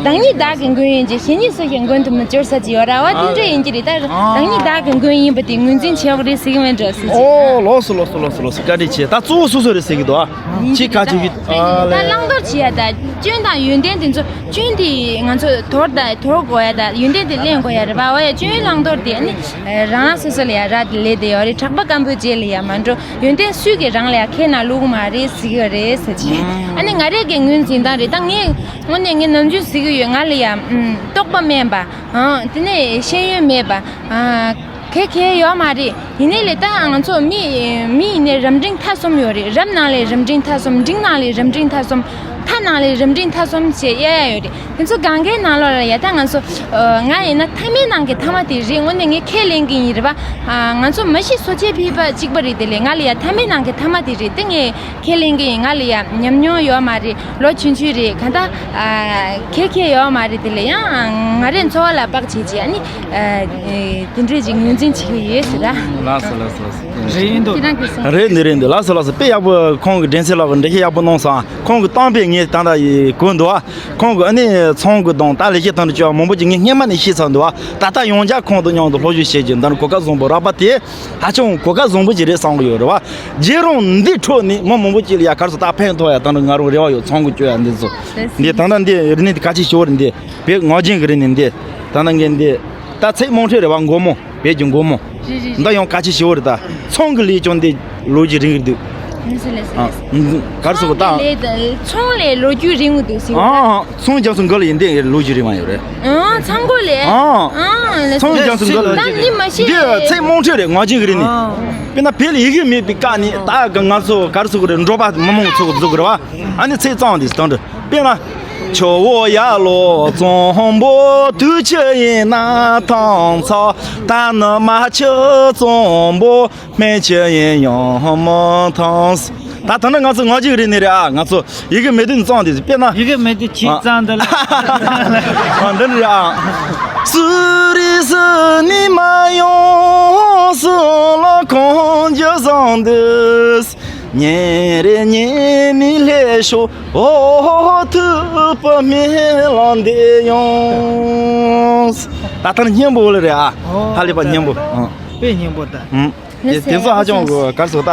བདག་ཉིད་བདག་གི་མགོན་ཡིན་གྱི། གཞན་ཉིད་སུ་ཞིག་མགོན་དུ་མི་འགྱུར་ཟེར་གྱི་ཡོད་ར་བ། དེ་འདྲ་ཡིན་གྱི་རེད། ད་བདག་ཉིད་བདག་གི་མགོན་ཡིན་པ་དེ་ངོས་འཛིན་བྱེད་དགོས་རེད་ཟེར་གྱི་མེད་འགྲོ་ཟེར་གྱི། ཨོ་ལགས་སོ་ལགས་སོ་ལགས་སོ་ལགས་སོ། བཀའ་དྲིན་ཆེ། ད་གཙོ་བོ་སོ་སོ་རེད་ཟེར་གྱི་འདུག་ཨ། ཁྱེད་ག་ཅིག་གི་ཨ་ད་ལས། བླང་དོར་བྱེད་ཡ་ད་སྐྱོན་དང་ཡོན་ཏན་དེ་ཚོ། སྐྱོན་དེ་ང་ཚོ་དོར་ད་དོར་དགོས་ཡ་ད་ཡོན་ཏན་དེ་ལེན་དགོས་ཡ་རེད་པ། འོ་ཡ་སྐྱོན་བླང་དོར་དེ་ཨ་ནི་རང་རང་སོ་སོ་ལ་ཡ་རག་ལས་དེ་ཡོད་རེད། གྲགས་པ་སྐམ་པོའི་རྗེས་ལ་ཡ་མ་འགྲོ། ཡོན་ཏན་སུས་ཀྱིས་རང་ལ་ཡ་ཁྱེར་ན་བླུག་མ་རེད་ཟེར་གྱི་ཡོད་རེད་ཟེར་གྱི། ཨ་ནི་ང་རང་གི་ངོས་འཛིན་སྟངས་རེད། ད་ངས་དངོས་གནས་ངས་ནམ་རྒྱུན་ཟེར་གྱི་ཡོད། ང་ལ་ཡ་ཨུམ་རྟོགས་པ་མེད་པ། ཨང་། དེ་ནས་ཤེས་ཡོན་མེད་པ། ཨ། གལ་གལ་ཡོད་མ་རེད། ཡིན་ནའི་ལས་ད་ང་ཚོ་མི་མི་ཡིན་ནའི་རབ་འབྲིང་ཐ་གསུམ་ཡོད་རེད། རབ་ནང་ལས་རབ་འབྲིང་ཐ་གསུམ། འབྲིང་ནང་ལས་རབ་འབྲིང་ཐ་གསུམ། ཐ་ནང་ལས་རབ་འབྲིང་ཐ་གསུམ་ཞེས་དབྱེ་ཡ་ཡོད་རེད། དེ་ཚོ་གང་གའི་ནང་ལོགས་ལ་ཡ་ད་ང་ཚོ་ཨ། ང་ཡིན་ན་ཐ་མའི་ནང་གི་ཐ་མ་དེ་རེད། དངོས་གནས་ངས་ཁས་ལེན་གྱི་ཡིན་རེད་པ། ཨ། ང་ཚོ་མ་གཞི་སོ་སྐྱེ་ཕལ་པ་གཅིག་པ་རེད། དེ་ལས་ང་ལ་ཡ་ཐ་མའི་ནང་གི་ཐ་མ་དེ་རེད། དེ་ངས་ཁས་ལེན་གྱི་ཡིན། ང་ལ་ཡ་ཉམས་མྱོང་ཡོད་མ་རེད། ལོ་ཆུང་ཆུང་རེད། གང་ལྟར་ཨ། གལ་གལ་ཡོད་མ་རེད། དེ་ལས་ཡང་ང་རའི་འཚོ་བ་ལ་དཔག་བྱེད་ཀྱི་ཨ་ནི་ཨ། དེ་འདྲས་ཀྱི་ངོས་འཛིན་བྱེད་ཀྱི་ཡོད་ཟེར་ར། ལགས་སོ་ལགས་སོ་ལགས་སོ། རེད་འདུག་ཁྱེད་རང་གིས་གསུངས། རེད་འདུག་རེད་འདུག་ལགས་སོ་ལགས་སོ། དཔེ་ཡག་པོ། ཁོང་གི་དྲན་གསོ་ལགས་འགྲེལ་བཤད་ཡག་པོ་གནང་སོང་། ཁོང་གི་གཏམ་དཔེ་ངས་ད་ལྟ་ཡི་གོ་འདུག་ཁོང་གི་ཨ་ནི་ཚོང་གི་དང་ད་ལས་བྱེད་དང་བཅས་པ་མང་པོ་ཅིག་ངས་སྔས་མ་ནས་ཤེས་ཚར་འདུག་ད་ལྟ་ཡང་བསྐྱར་ཁོང་དང་མཉམ་དུ་སློབ་སྦྱོང་བྱེད་ཀྱི། ད་ནི་གོ་སྐབས་བཟང་པོ་རག་པ་དེ་ཧ་ཅང་གོ་སྐབས་བཟང་པོ་ཅིག་རེད་བསམ་གི་ཡོད་རེད་བ། རྗེས་རང་འདི་འཕྲོ་ནས་མི་མང་པོ་ཅིག་ལ་ཡ་ག་རེ་ཟེར་ད་ཕན་ཐོགས་ཡ་ད་ནི་ང་རང་རེ་བ་ཡོད། ཚོང་གི་སྤྱོད་ཡ་འདི་ཚོ་འདི་ད་ལྟ་འདི་རིག་གནས་འདི་གལ་ཆེ་ཤོས་རེད། འདི་བོད་ངག་རྒྱུན་གྱི་རིག་གནས་འདི་ད་ནི་ངས་འདི་ད་ཚིག་རྨོངས་ཁྲོད་རེད་བ། མགོ་མོ། བོད་ཀྱི་མགོ་མོ། རེད་རེད་རེད། འདི་ཡང་གལ་ཆེ་ཞེ་པོ་རེད། ད་ཚོང་གི་ལས་ཀྱང་འདི་ལོ་རྒྱུས་རིང་རེད་འདུག་ལགས་སོ་ལགས་སོ། ཨ། ལགས་སོ། ག་རེ་ཟེར་དགོས་ད། ཚོང་ལས་ལོ་རྒྱུས་རིང་པོ་འདུག་ཟེར། ཨ། ཚོང་རྒྱག་ཚུལ་འགའ་ལ་ཡིན་འདི་ལོ་རྒྱུས་རིང་བ་ཡོད་རེད། ཨ། ཚོང་སྒོ་ལས། ཨ། ཨ། ལགས་སོ། ཚོང་རྒྱག་ཚུལ་འགའ་ལ། ད་འདི་མ་ཤེས། འདི་ཚིག་རྨོངས་ཁྲོད་རེད། ངག་རྒྱུན་གྱི་རིག་གནས། དཔེར་ན་བོད་ལ་ཡི་གེ་མེད་པའི་སྐབས་ནས་ད་ག་ང་ཚོ་ག་རེ་ཟེར་དགོས་རེད། འབྲོག་པ་མི་མང་ཚོ་འཛུགས་དགོས་རེད་བ། ཨ་ནི་ཚིག་གཙང་འདི་དང་འདྲ། དཔེར་ན། ཆུ་བོ་ཡར་ལོག་གཙང་པོ། དུས་ཆུ་ཡིན་ན་ཐང་ཚ། ད་ནི་མ་ཆུ་གཙང་པོ། སྨད་ཆུ་ཡིན་ཡང་མི་ཐང་། ད་ད་ནི་ང་ཚོ་ངག་རྒྱུན་རིག་གནས་རེད་ཨ། ང་ཚོ་ཡི་གེ་མེད་དུས་གཙང་འདི་དཔེར་ན། ཡི་གེ་མེད་དུས་ཆུ་གཙང་འདི་ལ། ཨ། འདི་རེད་ཨ། སུ་རི་སུ་ནི་མ་ཡོང་སུ་ལ་གང་རྒྱུ་བཟང་འདི། ཉིན་རེ་ཉིན་ནི་ལྷེ་ཤོ་འོ་ཐུབ་པ་མེ་ལང་དེ་ཡོང་། ད་ལྟར་སྙན་པོ་ལ་རེད་ཨ། ཧ་ལས་པ་སྙན་པོ། ཨ། དཔེ་སྙན་པོ་ད། ཨ། དེ་དེ་ཚོ་ཧ་ཅང་གོ་གར་སོ་ད་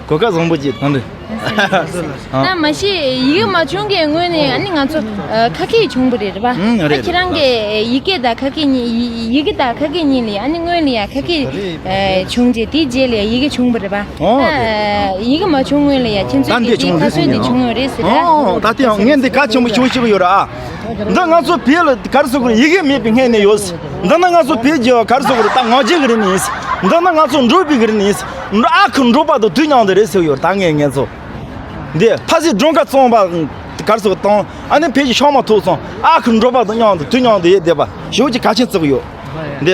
གོ་སྐབས་བཟང་པོ་ཅིག་དང་འདི། ད་མ་གཞི་ཡི་གེ་མ་བྱུང་གི་སྔོན་ནས་ཨ་ནི་ང་ཚོ་ཁ་སྐད་བྱུང་བ་རེད་རེད་པ། ཨ། རེད། ཁྱེད་རང་གི་ཡི་གེ་དང་ཁ་སྐད་གཉིས་ཡི་གེ་དང་ཁ་སྐད་གཉིས་ལ་ཨ་ནི་སྔོན་ལ་ཡ་ཁ་སྐད། ཨེ། བྱུང་རྗེས་དེའི་རྗེས་ལ་ཡི་གེ་བྱུང་བ་རེད་པ། ཨོ། ད་ཡི་གེ་མ་བྱུང་སྔོན་ལ་ཡ་ཁྱེད་ཚོས་ད་འདི་ཀྱིས་དེའི་བྱུང་ཁ་གསོས་འདི་བྱུང་ཡོད་རེད་ཟེར། ཨོ། ད་དེ་ཡང་ངས་འདི་ག་ཆེན་པོ་ཞུ་ཞུ་གི་ཡོད་ར་ཨ། འདི་ང་ཚོ་བོད་ལ་ག་རེ་ཟེར་དགོས་རེད། ཡི་གེ་མེད་པའི་སྔོན་ནས་ཡོད། འདི་ནི་ང་ཚོ་བོད་ཀྱི་ག་རེ་ཟེར་དགོས་རེད། ད་ངག་རྒྱུན་གྱི་རིག་གནས་ཡིན། འདི་ནི་ང་ཚོ་འབྲོག་པའི་གི་རིག་གནས་ཡིན། ཨ་ཁུ་འབྲོག་པ་དང་དུས་མཉམ་དུ་རེད་ཟེར་གི་ཡོད། ད་ངས་ངས་ཚོ་འདི་ཕ་སི་འབྲོང་ཁ་བཙོང་པ་ག་རེ་ཟེར་དགོས་དང་ཨ་ནི་བོད་ཀྱི་ཤོག་མ་ཐུག་སོང་། ཨ་ཁུ་འབྲོག་པ་དང་མཉམ་དུ་དུས་མཉམ་དུ་ཡོད་བསྡད་པ་ཞེ་པོ་ཅིག་གལ་ཆེན་བརྩི་གི་ཡོད། འདི།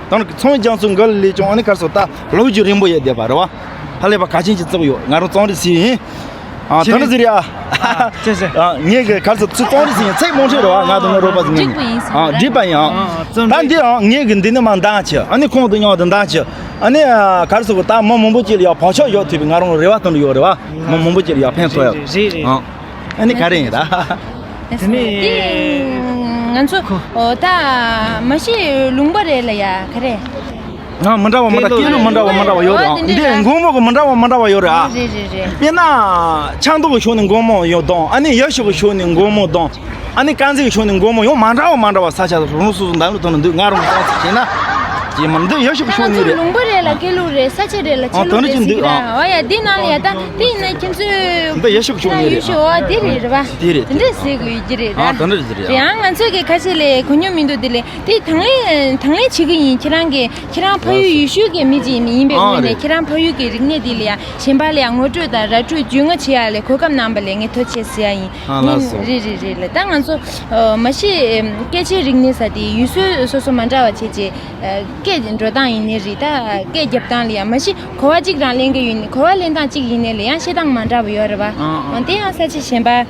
ད་ནི་ཚོང་རྒྱག་ཚུལ་འགའ་ལས་ཀྱང་ཨ་ནི་ག་རེ་ཟེར་ད་ལོ་རྒྱུས་རིང་པོ་ཡོད་བསྡད་པ་རེད་བ། ཧ་ལས་པ་གལ་ཆེན་ཅིག་བརྩི་གི་ཡོད། ང་རང་རྩོམ་རིག་ཟེར་ཡིན། ཨ། ད་ནི་ཟེར་ཡ། ཅི་ཟེར། ཨ། ངས་གི་ག་རེ་ཟེར་ཚུལ་རྩོམ་རིག་ཟེར་ཡིན། ཚིག་རྨོངས་ཁྲོད་རེད་བ། ང་དང་ངའི་རོགས་པ་ཟེར་ངས། འགྲིག་པ་ཡིན་ཟེར། ཨ། འགྲིག་པ་ཡིན། ཨ། ཨ། རྩོམ་ད་རིག་འདི་ཨ་ངས་གི་འདི་ནི་མ་འདང་ཆེ། ཨ་ནི་ཁོང་དང་མཉམ་དུ་འདང་ཆེ། ཨ་ནི་ག་རེ་ཟེར་གི་ད་མི་མང་པོ་ཅིག་ལ་ཡ་བག་ཆགས་འཇོག་ཐུབ་པའི་ང་རང་རེ་བ་དང་ཡོད་རེད་བ། མི་མང་པོ་ཅིག་ལ་ཡ་ཕན་ཐོགས་ཡ། རེད་རེད། ཨ། ཨ་ནི་ག་རེ་ཡིན་ད། དེ་ནས་ང་ཚོ་ཁོ་ཨོ་ད་མ་གཞི་ལུང་པ་རེད་ལ་ཡ་ག་རེ། ང་མི་འདྲ་བ་མི་འདྲ་སྐད་ལུགས་མི་འདྲ་བ་མི་འདྲ་བ་ཡོད་རེད་ཨ། འདི་འདི་འདྲ་འདི་མགོ་མོ་གི་མི་འདྲ་བ་མི་འདྲ་བ་ཡོད་རེད་ཨ། རེད་རེད་རེད། དཔེར་ན་ཆབ་མདོ་གི་ཕྱོགས་ནས་མགོ་མོ་ཡོད་དང་ཨ་ནི་ཡུལ་ཤུལ་གི་ཕྱོགས་ནས་མགོ་མོ་དང་ཨ་ནི་དཀར་མཛེས་གི་ཕྱོགས་ནས་མགོ་མོ་ཡང་མ་འདྲ་བ་མ་འདྲ་བ་ས་ཆ་རང་སོ་སོ་འདམ་ལུགས་དང་འདུག་ང་རང་གི་རྩོམ་ཚིག་བྱས་ན་ཅི་མ་འདི་ཡུལ་ཤུལ་གི་ཕྱོགས་ནས་རེད། ལུང་པ་རེད་ལ་སྐད་ལུགས་རེད། ས་ཆ་རེད་ལ་ཆོས་ལུགས་རེད་ཟེར་གི་རེད་ཨ། ཡ་འདི་ནང་ལ་ཡ་ད་འདི་ཡིན་ན་ཁྱེད་ཚོས་འདི་ཡུལ་ཤུལ་གི་ཕྱོགས་ནས་རེད། ཡུལ་ཤུལ་ཨ་འདི་རེད་རེད་པ། འདི་རེད། དེ་འདྲ་ཟེར་གི་ཡོད་ཀྱི་རེད་ཨ། ད་འདི་རེད་ཟེར་རེད་ཨ། ཡང་ང་ཚོས་གི་ཁ་ཤས་ལས་གོ་མྱོང་མི་འདུག་དེ་ལས། དེ་དང་ལེན་དང་ལེན་བྱེད་ཀྱི་ཡིན། ཁྱེད་རང་གི་ཁྱེད་རང་ཕ་ཡུལ་ཡུལ་ཤུལ་གྱི་མི་ཅིག་ཡིན་པའི་ཨ་ངོས་ནས་རེད། ཁྱེད་རང་ཕ་ཡུལ་གྱི་རིག་གནས་དེ་ལ་ཡང་གཞན་པ་ལ་ཡང་ངོ་སྤྲོད་དང་ར་སྤྲོད་བརྒྱུད་ངོ་བྱེད་ཡ་ལས་གོ་སྐབས་གནང་པ་ལས་ངས་ཐུགས་རྗེ་ཆེ་ཟེར་ཡ་ཡིན། ཨ་ལགས་སོ། རེད་རེད་རེད་ལ་ད་ང་ཚོ་མ་གཞི་སྐད་ཆའི་རིག་གནས་ཟེར་དེ་ཡུལ་སྲོལ་སོ་སོ་མ་འདྲ་བ་བྱས་རྗེས་སྐད་འགྲོ་སྟངས་ཡིན་ནའི་རེད། ད་སྐད་རྒྱབ་སྟངས་ལ་ཡང་མ་གཞི་གོ་བ་གཅིག་རང་ལེན་གྱི་ཡོད་ནི་གོ་བ་ལེན་སྟངས་གཅིག་ཡིན་ནའི་ལ་ཡང་བཤད་སྟངས་མ་འདྲ་བ་ཡོད་རེད་པ། ཨ་ཨ། འོ་དེ་ཡང་ས་ཆ་གཞན་པ་རེད་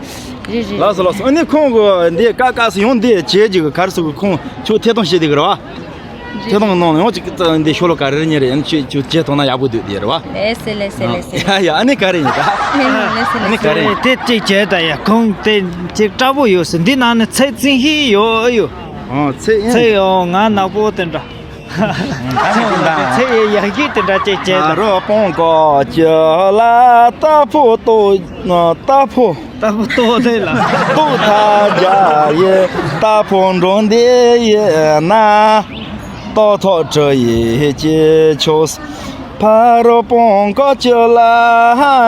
རེད། ལགས་སོ་ལགས་སོ། ཨ་ནི་ཁོང་གི་འདི་ཀ་ཀ་སི་ཡོང་འདི་བྱས་རྗེས་གི་ག་རེ་ཟེར་གི་ཁོང་ཆུ་ཐེ་གཏོང་བྱེད་དེ་གི་རེད་བ། ཐད་གཏོང་གནང་ནས་ཡང་ཅིག་འདི་ཤོ་ལོ་ཀ་རེ་རེ་ཉེ་རེ་ཡང་ཆུ་ཆུ་བྱེད་ཐུབ་ན་ཡག་པོ་འདུག་དེ་རེད་བ། ལེ་སེ་ལེ་སེ་ལེ་སེ། ཡ་ཡ། ཨ་ནི་ག་རེ་ཡིན་ད། ལེ་སེ་ཨ་ནི་ལེ་ག་རེ་ཡིན། དེ་གཅིག་བྱས་ད་ཡ། ཁོང་དེ་ཅིག་སྐྲག་པོ་ཡོད་ཟེར། འདི་ནང་ནས་ཚེ་བཙིན་ཤིག་ཡོད་ཡོད། ཨོ་ཚེ་ཡིན། ཚེ་ཡོད་ང་ནག་པོ་དེ་འདྲ། ཨ་ནི་ད་ཚེ་ཡི་ཡག་གི་དེ་འདྲ་ཅིག་བྱས་ད། རོ་སྤང་ཀོ་ཅི་ལ་རྟ་ཕོ་ཏོ་རྟ་ཕོ། རྟ་ཕོ་ཏོ་དེ་ལ། ཏོ་ཐ་རྒྱ་ཡི་རྟ་ཕོ་འགྲོ་འདི་ཡི་ན། ཏོ་ཐོ་ཁྲི་ཡི་ཅི་ཆོས། ཕ་རོ་སྤང་ཀོ་ཅི་ལ་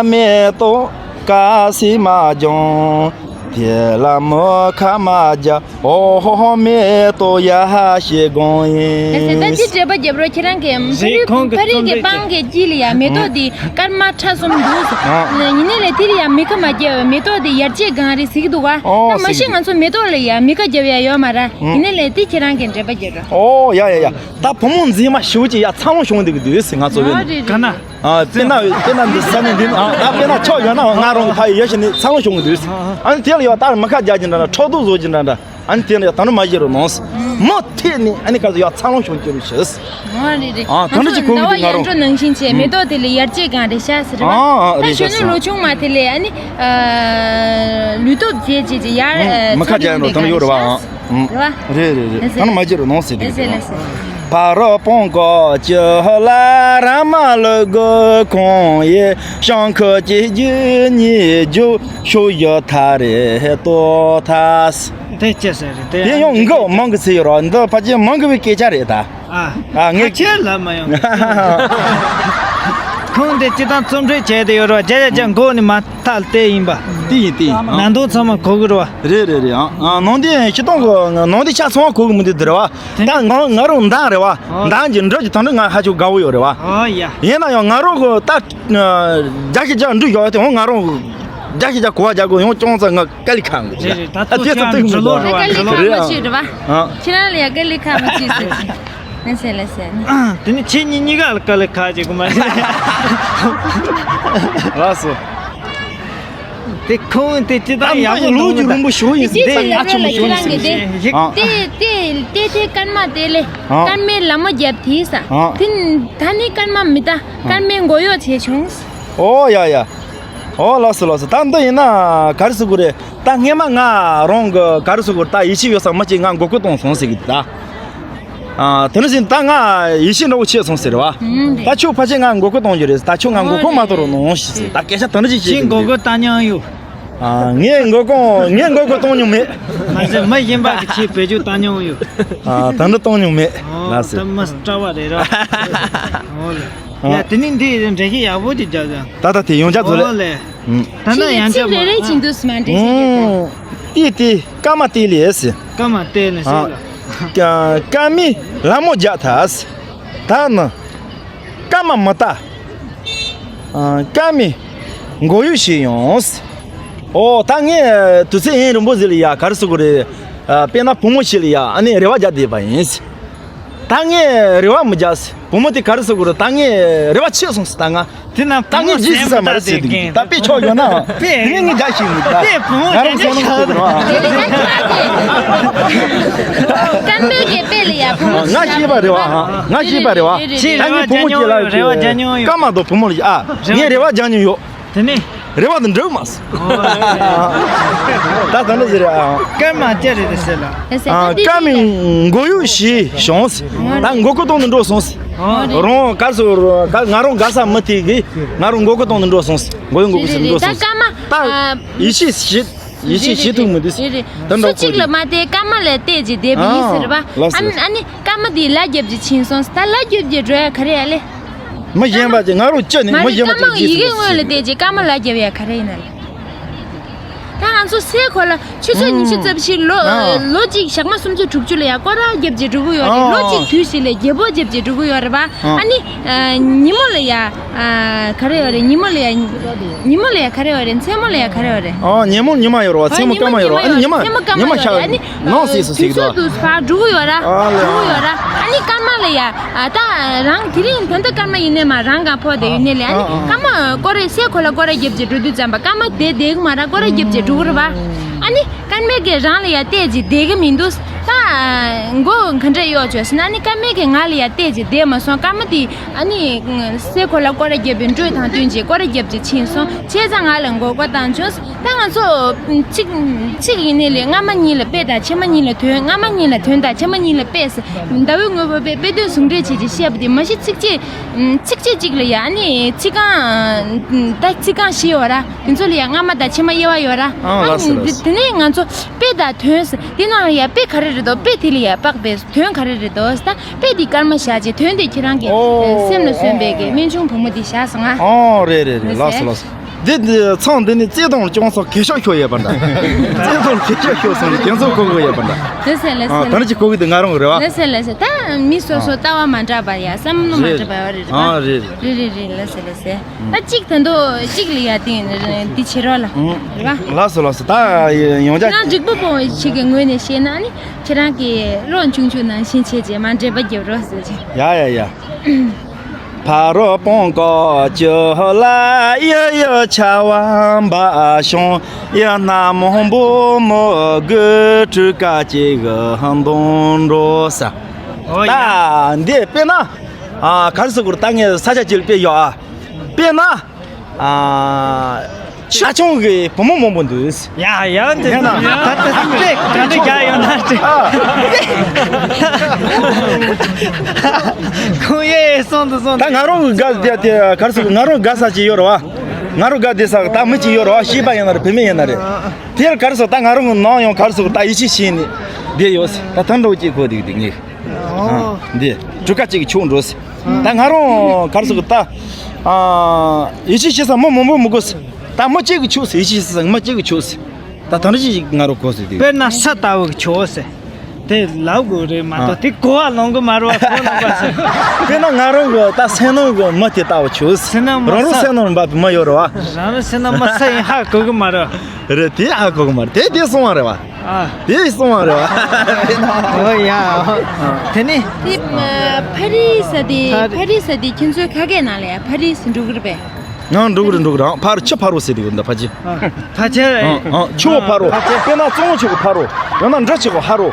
མེ་ཏོ་ཀ་སི་མ་ཇོང་། དེ་ལ་མོ་ཁ་མ་རྒྱ། ཨོ་ཧོ་ཧོ་མེ་ཏོ་ཡ་ཧ་ཤེ་གོང་ཡིན། ད་ཅི་འདྲེ་པ་རྒྱབ་རོགས་ཁྱེད་རང་གིས་རེད། ཁོང་གི་ཕ་རི་གི་རྩོམ་རིག་པང་གི་དཀྱིལ་ལ་ཡ་མེ་ཏོག་འདི་སྐར་མ་ཕྲ་གསུམ་འདུག་ཟེར། ཡིན་ནའི་ལས་དེར་ཡ་མི་ཁ་མ་རྒྱབ་པ་མེ་ཏོག་འདི་ཡར་རྒྱས་གང་རེད་ཟེར་གི་འདུག་ག་ཨོ་ད་མ་ཟེར་གི་གཞི་འདུག་ང་ཚོ་མེ་ཏོག་ལ་ཡ་མི་ཁ་རྒྱབ་ཡ་ཡོད་མ་རེད། ཡིན་ནའི་ལས་དེ་ཁྱེད་རང་གིས་འདྲེ་པ་རྒྱབ་རོགས། ཨོ་ཡ་ཡ་ཡ། ད་བུ་མོ་མཛེས་མ་ཞེ་པོ་ཅིག་ཡ་འཚར་ལོངས་བྱུང་བསྡད་ཀྱི་འདུག་ཟེར་ང་ཚོ་བས་ནས། ག་ན། ཨ་དཔེར་ན་དཔེར་ན་འདི་ས་ནས་འདི་ཨ་ཨ་དཔེར་ན་ཕྱོགས་ཡོད་ན་ང་རང་གི་ཕ་ཡི་ཡོད་ཞེས་ནས་འཚར་ལོངས་བྱུང་གི་འདུག་ཨ་ནི་དེ་ལ་ཡོད་ད་མི་ཁ་རྒྱག་གི་འདྲ་འདྲ་ཕྲག་དོག་བཟོ་གི་འདྲ་འདྲ། ཨ་ནི་དེ་ལ་ཡོད་ད་ནི་མ་བྱེད་རོགས་གནང་། མོ་ཐད་ནས་ཨ་ནི་ག་ཚོད་ཡོད་འཚར་ལོངས་བྱུང་གི་རེད་ཤག་ཨ་ད་ནི་ཅི་གོ་གི་འདུག་ང་རང་། ནང་བཞིན་བྱས་མེ་ཏོག་དེ་ལ་ཡར་རྒྱས་གང་རེད་ཤག་ཟེར་བ། ཨ་ཨ་རེད་ཤག་ཟེར། ལོ་ཆུང་མ་དེ་ལས་ཨ་ནི་ལུས་སྟོབས་རྒྱས་རྗེས་ཀྱི་ཡར་མི་ཁ་རྒྱག་ཡ་འགྲོ་ད་ནི་ཡོད་རེད་བ། རེད་བ། རེད་རེད་རེད། ད་ནི་མ་བྱེད་རོགས་གནང་ཟེར་དེ་གི་རེད་བ། ཕ་རོ་སྤང་ཀོ་ཅི་ལ་ར་མ་ལུ་གུ་ཁོང་ཡེ་ཤང་ཁུ་ཅི་རྒྱུ་ཉི་རྒྱུ་ཤུ་ཡོ་ཐ་རེ་ཏོ་ཐ་སི། དེ་ཅི་ཟེར་རེད་དེ། དེ་ཡང་མགོ་མང་གི་ཚེ་ཡོད་རོགས་འདི་ཕ་ཆེ་མང་གི་བའི་སྐད་ཆ་རེད་ད། ཨ་ཨ་ངས་ཁྱེད་ལ་མ་ཡོང་། ཁོང་དེ་སྤྱི་བཏང་རྩོམ་འབྲི་བྱས་ཏེ་ཡོད་རོགས་རྒྱ་རྒྱ་རྒྱ་མགོ་ནི་མ་ཐལ་དེ་ཡིན་པ། དེ་ཡིན་དེ་ཡིན། ནང་དོན་ཚང་མ་གོ་གི་རེད་བ། རེད་རེད་རེད། ཨ་ནང་དེ་སྤྱི་བཏང་གི་ནང་དེ་ཆ་ཚང་བ་གོ་གི་མི་འདུག་དེ་རེད་བ། ད་ང་ང་རང་འདང་རེད་བ། འདང་གི་འགྲོ་གི་དང་འདྲ་ང་ཧ་ཅང་དགའ་བོ་ཡོད་རེད་བ། ཨོ་ཡ། ཡིན་ན་ཡང་ང་རང་གི་ད་རྒྱ་ཞིག་རྒྱ་འགྲུལ་ཡོད་དེ་འོང་ང་རང་རྒྱ་ཞིག་རྒྱ་གོ་བ་རྒྱ་གོ་ཡང་ཅུང་ཙམ་ང་དཀའ་ལས་ཁག་གི་རེད་རེད། ད་ཨ་དེ་ཚོ་དེ་ཚོ་འགྲོ་ལོ་རེད་བ། དཀའ་ལས་ཁག་མ་བྱེད་རེད་བ། ཨ་ཁྱེད་རང་ལ་ཡ་དཀའ་ལས་ཁག་མ་བྱེད་ཟེར། ལེ་སེ་ལེ་སེ། དེ་ནི་ཁྱེད་གཉིས་གཉིས་ཀ་ལ་དཀའ་ལས་ཁག་ཅིག་གོ་མ་རེད། ལགས་སོ། དེ་ཁོང་དེ་ཅི་ད་ཡག་པོ་ལོ་རྒྱུས་རིང་པོ་ཞུ་ཡིན་ཟེར། དེ་ཡག་ཆེན་པོ་ཞུ་ཡིན་ཟེར། ཨ་དེ་དེ་དེ་དེ་སྐར་མ་དེ་ལས་ཨ་སྐར་མའི་ལ་མོ་བརྒྱབ་དེ་ས། ཨ་དེ་ད་ནི་སྐར་མ་མི་ད་སྐར་མའི་མགོ་གཡོག་བྱས་བྱུང་། ཨོ་ཡ་ཡ། ཨོ་ལགས་སོ་ལགས་སོ། ད་འདི་ཡིན་ན་ག་རེ་ཟེར་དགོས་རེད། ད་སྔས་མ་ང་རང་གི་ག་རེ་ཟེར་དགོས་རེད། ད་ཡིད་ཆེས་ཡོད་ས་མི་གཅིག་ང་མགོ་སྐོར་གཏོང་སོང་ཟེར་གི་འདུག་ད། ཨ་དེ་ནས་ཟིན་ད་ང་ཡིད་ཆེས་འདྲ་བོ་ཆེ་སོང་ཟེར་བ། ཨུམ། ད་ཁྱོད་ཕལ་ཆེར་ང་མགོ་སྐོར་གཏོང་རྒྱུ་རེད། ད་ཁྱོད་ང་མགོ་སྐོར་མ་གཏོང་རོགས་གནང་ཞེས་ཟེར། ད་སྐད་ཆ་དེ་འདྲ་ཅིག་བཤད་ཁྱེད་གི་མགོ་འདུག་སྐོར་བཏང་མྱོང་ཡོད། ཨ་ངས་མགོ་སྐོར་ངས་མགོ་སྐོར་གཏོང་མྱོང་མེད། མ་ཟད་མི་གཞན་པ་གི་ཆེད་བེད་སྤྱོད་བཏང་མྱོང་ཡོད། ཨ་དེ་འདྲ་གཏོང་མྱོང་མེད། ཨོ་ལགས་སོ། ད་མི་སྐྲག་པ་རེད་ར། ཨོ་ལེ། ཡ་དེ་ནི་འདི་འགྲེལ་བཤད་ཡག་པོ་ཅིག་རྒྱབ་ཀྱང་། ད་ད་དེ་ཡོང་ཆ་ཚོ་ལེ། ཨོ་ལེ། ད་ན་ཡང་ཆ་མ་རེ་རེ་བཞིན་དུ་སྨ་འདྲེ་ཞིག་རྒྱབ་ཀྱང་། ཨི་ཏི་སྐར་མ་སྟེ་ལེ་ཟེར། སྐར་མ་སྟེ་ལེ་ཟེར་ལ། སྐར་མའི་ལ་མོ་རྒྱག་ཐལ། ད་ནི་སྐར་མ་མི་ལྟ། སྐར་མའི་མགོ་གཡོག་བྱས་ཡོང་། ཨོ་ད་ངས་དུས་ཚོད་ཡུན་རིང་པོ་ཟིག་ལ་ཡ་ག་རེ་ཟེར་དགོས་རེད། དཔེར་ན་བུ་མོ་ཞིག་ལ་ཡ་ཨ་ནི་རེ་བ་རྒྱག་བསྡད་པ་ཡིན། ད་ངས་རེ་བ་མི་རྒྱག་ཟེར། བུ་མོ་དེ་ག་རེ་ཟེར་དགོས་རེད། ད་ངས་རེ་བ་ཆད་སོང་ཟེར། ད་ང་དེ་ན་ད་ངས་རྗེས་སུ་ས་མ་རེད་ཟེར་འདུག་ད་དཔེ་ཆོག་ཡོད་ན་དེ་ངས་ངས་རྒྱག་ཤེས་མི་འདུག་ད་ང་རང་བསམ་བློ་བཏང་དགོས་རེད་བ། སྐར་མའི་གི་དཔེ་ལ་ཡ་བུ་མོ་ང་ཤེས་པ་རེད་བ། ང་ཤེས་པ་རེད་བ། ད་ངས་བུ་མོ་ཁྱེད་ལ་རེ་བ་རྒྱག་མྱོང་ཡོད། སྐར་མ་དང་བུ་མོ་ལ་ཨ་ངས་རེ་བ་རྒྱག་མྱོང་ཡོད། དེ་ནས། རེ་བ་དང་འགྲིག་མ་སོང་། ད་ད་འདྲ་ཟེར་རེད་ཨ། སྐར་མ་བཅད་རེད་དེ་ཟེར་ལ། ཨ་སྐར་མའི་མགོ་གཡོག་བྱས་བྱུང་། ད་མགོ་སྐོར་གཏོང་དུ་འགྲོ་སོང་། རང་གར་སོ་ང་རང་དགའ་ས་མི་དེ་གིས་ང་རང་མགོ་སྐོར་གཏོང་དུ་འགྲོ་སོང་། མགོ་ཡོད་མགོ་སྐོར་ཟེར་འགྲོ་སོང་། ད་ཡིད་ཆེས་བྱེད་ཡིད་ཆེས་བྱེད་ཐུབ་མི་འདུག་ད་འདྲ་སུ་གཅིག་ལ་མ་བལྟས་སྐར་མ་ལ་བལྟས་ཀྱི་བསྡད་པ་ཡིན་ཟེར་བ། ཨ་ནི་སྐར་མ་དེ་ལ་རྒྱབ་ཀྱི་ཕྱིན་སོང་། ད་ལ་རྒྱབ་ཀྱི་འགྲོ་ཡ་ག་རེ་ཡ་ལེ། མི་གཞན་པ་ཅིག་ང་རང་བཅད་ནས་མི་གཞན་པ་ཅིག་ཡི་གེ་སྔོན་ལ་བལྟས་ཀྱི་སྐར་མ་ལ་རྒྱབ་ཡ་ག་རེ་ཡིན་ན་ལེ། ད་ང་ཚོ་སའི་གོ་ལ་ཆུ་ཚོད་ཉི་ཤུ་རྩ་བཞི་ལོ་ལོ་གཅིག་ཞག་མ་སུམ་ཅུ་དྲུག་ཅུ་ལ་ཡ་སྐོར་ར་རྒྱབ་ཀྱི་འགྲོ་གི་ཡོད་རེད། ལོ་གཅིག་དུས་ཤིག་ལ་རྒྱལ་པོ་རྒྱབ་ཀྱི་འགྲོ་གི་ཡོད་རེད་པ། ཨ་ནི་ཉིན་མོ་ལ་ཡ་ག་རེ་ཡོད་རེད། ཉིན་མོ་ལ་ཡ་ཉིན་མོ་ལ་ཡ་ག་རེ་ཡོད་རེད། མཚན་མོ་ལ་ཡ་ག་རེ་ཡོད་རེད། ཨོ་ཉིན་མོ་ཉི་མ་ཡོད་རེད་བ། མཚན་མོ་སྐར་མ་ཡོད་རེད་བ། ཨ་ནི་ཉི་མ་ཉི་མ་ཤར་ནང་སྲིད་སུ་སྲིད་དུས་ཚོད་དུ་ཕར་འགྲོ་གི་ཡོད་ར། འགྲོ་གི་ཡོད་ར། ཨ་ནི་སྐར་མ་ལ་ཡ་ད་རང་དེ་རིང་ད་ལྟ་སྐར་མ་ཡིན་ནས་མ་རང་ག་ཕོག་བསྡད་ཡོད་ནས་ལས། ཨ་ནི་སྐར་མ་སྐོར་རེ་སའི་གོ་ལ་སྐོར་ར་རྒྱབ་ཀྱི་འགྲོ་དུས་ཙམ་པ་སྐར་མ་དེ་བསྡད་གི་མ་ར་སྐོར་ར་རྒྱབ་ཀྱི་འགྲོ་གི་རེད་བ། ཨ་ནི་སྐར་མའི་གི་རང་ལ་ཡ་བལྟས་ཀྱི་བསྡད་གི་མི་འདུག་ད་མགོ་ ག་འདྲ་གཡོག་བྱོས་ཟེར་ན། ཨ་ནི་ཀརྨ་གིས་ང་ལ་ཡ་བལྟས་བྱས་བསྡད་མ་སོང་། ཀརྨ་དེ་ཨ་ནི་སའི་གོ་ལ་སྐོར་ར་བརྒྱབ་པའི་འགྲོས་དང་བསྟུན་བྱས་སྐོར་ར་བརྒྱབ་བྱས་ཕྱིན་སོང་། བྱས་ཙང་ང་ལ་མགོ་སྐོར་བཏང་བྱུང་། ད་ང་ཚོ་གཅིག་གཅིག་ཡིན་ནའི་ལས་སྔ་མ་གཉིས་ལ་དཔེ་དང་ཕྱི་མ་གཉིས་ལ་དོན། སྔ་མ་གཉིས་ལ་དོན་དང་ཕྱི་མ་གཉིས་ལ་དཔེ་ཟེར། ཟླ་འོད་དངོས་པོ་དཔེ་དཔེ་དོན་ཟུང་འབྲེལ་བྱས་བྱས་བཤད་པ་དེ་མ་གཞི་ཚིགས་བཅད་ཚིགས་བཅད་གཅིག་ལ་ཡ་ཨ་ནི་ཚིག་རྐང་། ད་ཚིག་རྐང་བཞི་ཡོད་ར། དེ་ཚོ་ལ་ཡ་སྔ་མ་དང་ཕྱི་མ་དབྱེ་བ་ཡོད་ར། ཨང་། ཨ་ལགས་སོ། ལགས་སོ། དེ་ནས་ང་ཚོ་དཔེ་དང་དོན་ཟེར་དེ་ནང་ལ་ཡ་དཔེ་ག་རེ་རེད་དོ། དཔེ་དེ་ལ་ཡ་དཔག་པའི་དོན་ག་རེ་རེད་དོ་ཟེར། ད་དཔེ་དེ་སྐར་མ་བཞག་བྱས་དོན་དེ་ཁྱེད་རང་གི་ཨོ། སེམས་ལ་སོན་པའི་གི་སྨན་ཆུང་བུ་མོ་དེ་བཞག་སོང་ང་། ཨོ། རེད་རེད་རེད། ལགས་སོ་ལགས་སོ། འདི་འདི་ཚང་འདི་ནི་བརྩེ་དུང་ལ་ཅུང་ཟད་གད་ཤོག་ཤོར་ཡོད་པ་འདྲ། བརྩེ་དུང་ལ་གད་ཤོག་ཤོར་སོང་ནས་དེ་ཚོ་གོ་གི་ཡོད་པ་འདྲ། ལགས་སོ་ལགས་ཨ། སོ། ད་ནི་ཅིག་གོ་གི་འདུག་ང་རང་གི་རེད་བ། ལགས་སོ་ལགས་སོ། ད་མི་སོ་སོ་ཨ། ལྟ་བ་མ་འདྲ་བ་ཡ་བསམ་བློ་མ་རེད། འདྲ་བ་རེད་རེད་བ། ཨ། རེད་རེད། རེད་རེད་རེད། ལགས་སོ་ལགས་སོ། ད་གཅིག་ད་དུང་གཅིག་ལ་ཡ་དེ་འདི་བྱེད་རོགས་ལ། ཨང་། རེད་བ། ལགས་སོ་ལགས་སོ། ད་ཡོང་ཆ། ཁྱེད་རང་འགྲིག་པོ་པོ་ཞིག་གི་ངོས་ནས་བཤད་ན་ནི་ཁྱེད་རང་གི་བློ་ཆུང་ཆུང་ནང་བཞིན་བྱས་རྗེས་མ་འདྲེན་པ་རྒྱབ་རོགས་ཟེར་གྱི། ཡ་ཡ་ཡ། ཕ་རོལ་སྤང་ཀ་ཅི་ལ་ཡི་ཡི་ཆ་བ་འབའ་ཤོང་ཡི་ན་མོན་པོ་མོ་གི་ཁྲུ་ཀ་ཅི་གི་འདོན་འགྲོ་ས། ཨོ་ཡ། ད་འདི་དཔེར་ན། ཨ། ག་རེ་ཟེར་དགོས་རེད། ད་ངས་ས་ཆ་ཅིག་ལ་དཔེ་ཡོད་ཨ། དཔེར་ན། ཨ། ཤ་ཆུང་གི་བུ་མོ་མང་པོ་འདུག་ཡ་ཡ། དེ་ཡ་ན། ད་ལྟ་དཔེ་ག་འདྲ་རྒྱག་ཡོད་ན་དེ། ཨ། ཁོང་ཡེ་སོང་དུ་སོང་། ད་ང་རང་གི་དགའ་དེ་དེ་ག་རེ་ཟེར། ང་རང་དགའ་ས་ཅིག་ཡོད་རེད་བ། ང་རང་དགའ་བདེ་ས་ད་མི་གཅིག་ཡོད་རེད་བ། སྐྱེས་པ་ཡིན་ན་རེད། བུད་མེད་ཡིན་ན་རེད། དེར་ག་རེ་ཟེར། ད་ང་རང་གི་ནང་ཡང་ག་རེ་ཟེར། ད་ཡིད་ཆེས་བྱས་ནས་བསྡད་ཡོད། ད་ཐང་འགྲོ་གཅིག་གོ་དེ་དེ་ངས། ཨ། འདི་གྲུ་ཁ་གཅིག་ཆུ་འགྲོ་ཟེར། ད་ང་རང་ག་རེ་ཟེར་གི། ད། ཨ། ཡིད་ཆེས་བྱེད་ས་མི་མང་པོ་མི་དགོས་ཟེར། ད་མི་གཅིག་གིས་ཆོག་ཟེར། ཡིད་ཆེས་བྱེད་ས་མི་གཅིག་གིས་ཆོག་ཟེར། ད་ད་འདྲ་ཞིག་ང་རང་གོ་ཟེར་དུས། དཔེར་ན་ས་ལྟ་བུ་གིས་ཆོག་ཟེར། དེ་ལབ་དགོས་རེད་མ་གཏོགས། ཨ། དེ་གོ་བ་ལོན་གི་མ་རེད་བ། གོ་ལོན་པ་ཟེར། དཔེར་ན་ང་རང་གི་ད་སེམས་ནང་གི་མི་དེ་ལྟ་བུ་ཆོག་ཟེར། སེམས་ནང་མི། རང་རང་ས། སེམས་ནང་འབབ་པའི་མི་ཡོད་རེད་བ། རང་རང་སེམས་ནང་མི་ས་ཡིན་ཧ་གོ་གི་མ་རེད། རེད། དེ་ཧ་གོ་གི་མ་རེད། དེ་དེ་སོང་བ་རེད་བ། ཨ། དེ་སོང་བ་རེད་བ། ཨོ་ཡ། དེ་ནི། དེ་ཕ་རི་ས་དེ། ཕ་རི། ཕ་རི་ས་དེ་ཁྱེད་ཚོའི་ཁ་སྐད་ནང་ལ་ཡ་ཕ་རི་ས་འགྲོ་གི་རེད་པས། ཡང་འགྲོ་གི་རེད། འགྲོ་གི་རེད། ཕ་རི་ཆུ་ཕ་རོ་ཟེར་དེ་ཡོད་འདི་ཕ་ཆེ། ཕ་ཆེ་རེད། ཨང་ཨང་། ཆུ་བོ་ཕ་རོ། ཕ་ཆེ། དཔེར་ན་གཙང་བོ་ཆུ་གི་ཕ་རོ། ཡང་ན་འབྲི་ཆུ་གི་ཕ་རོ།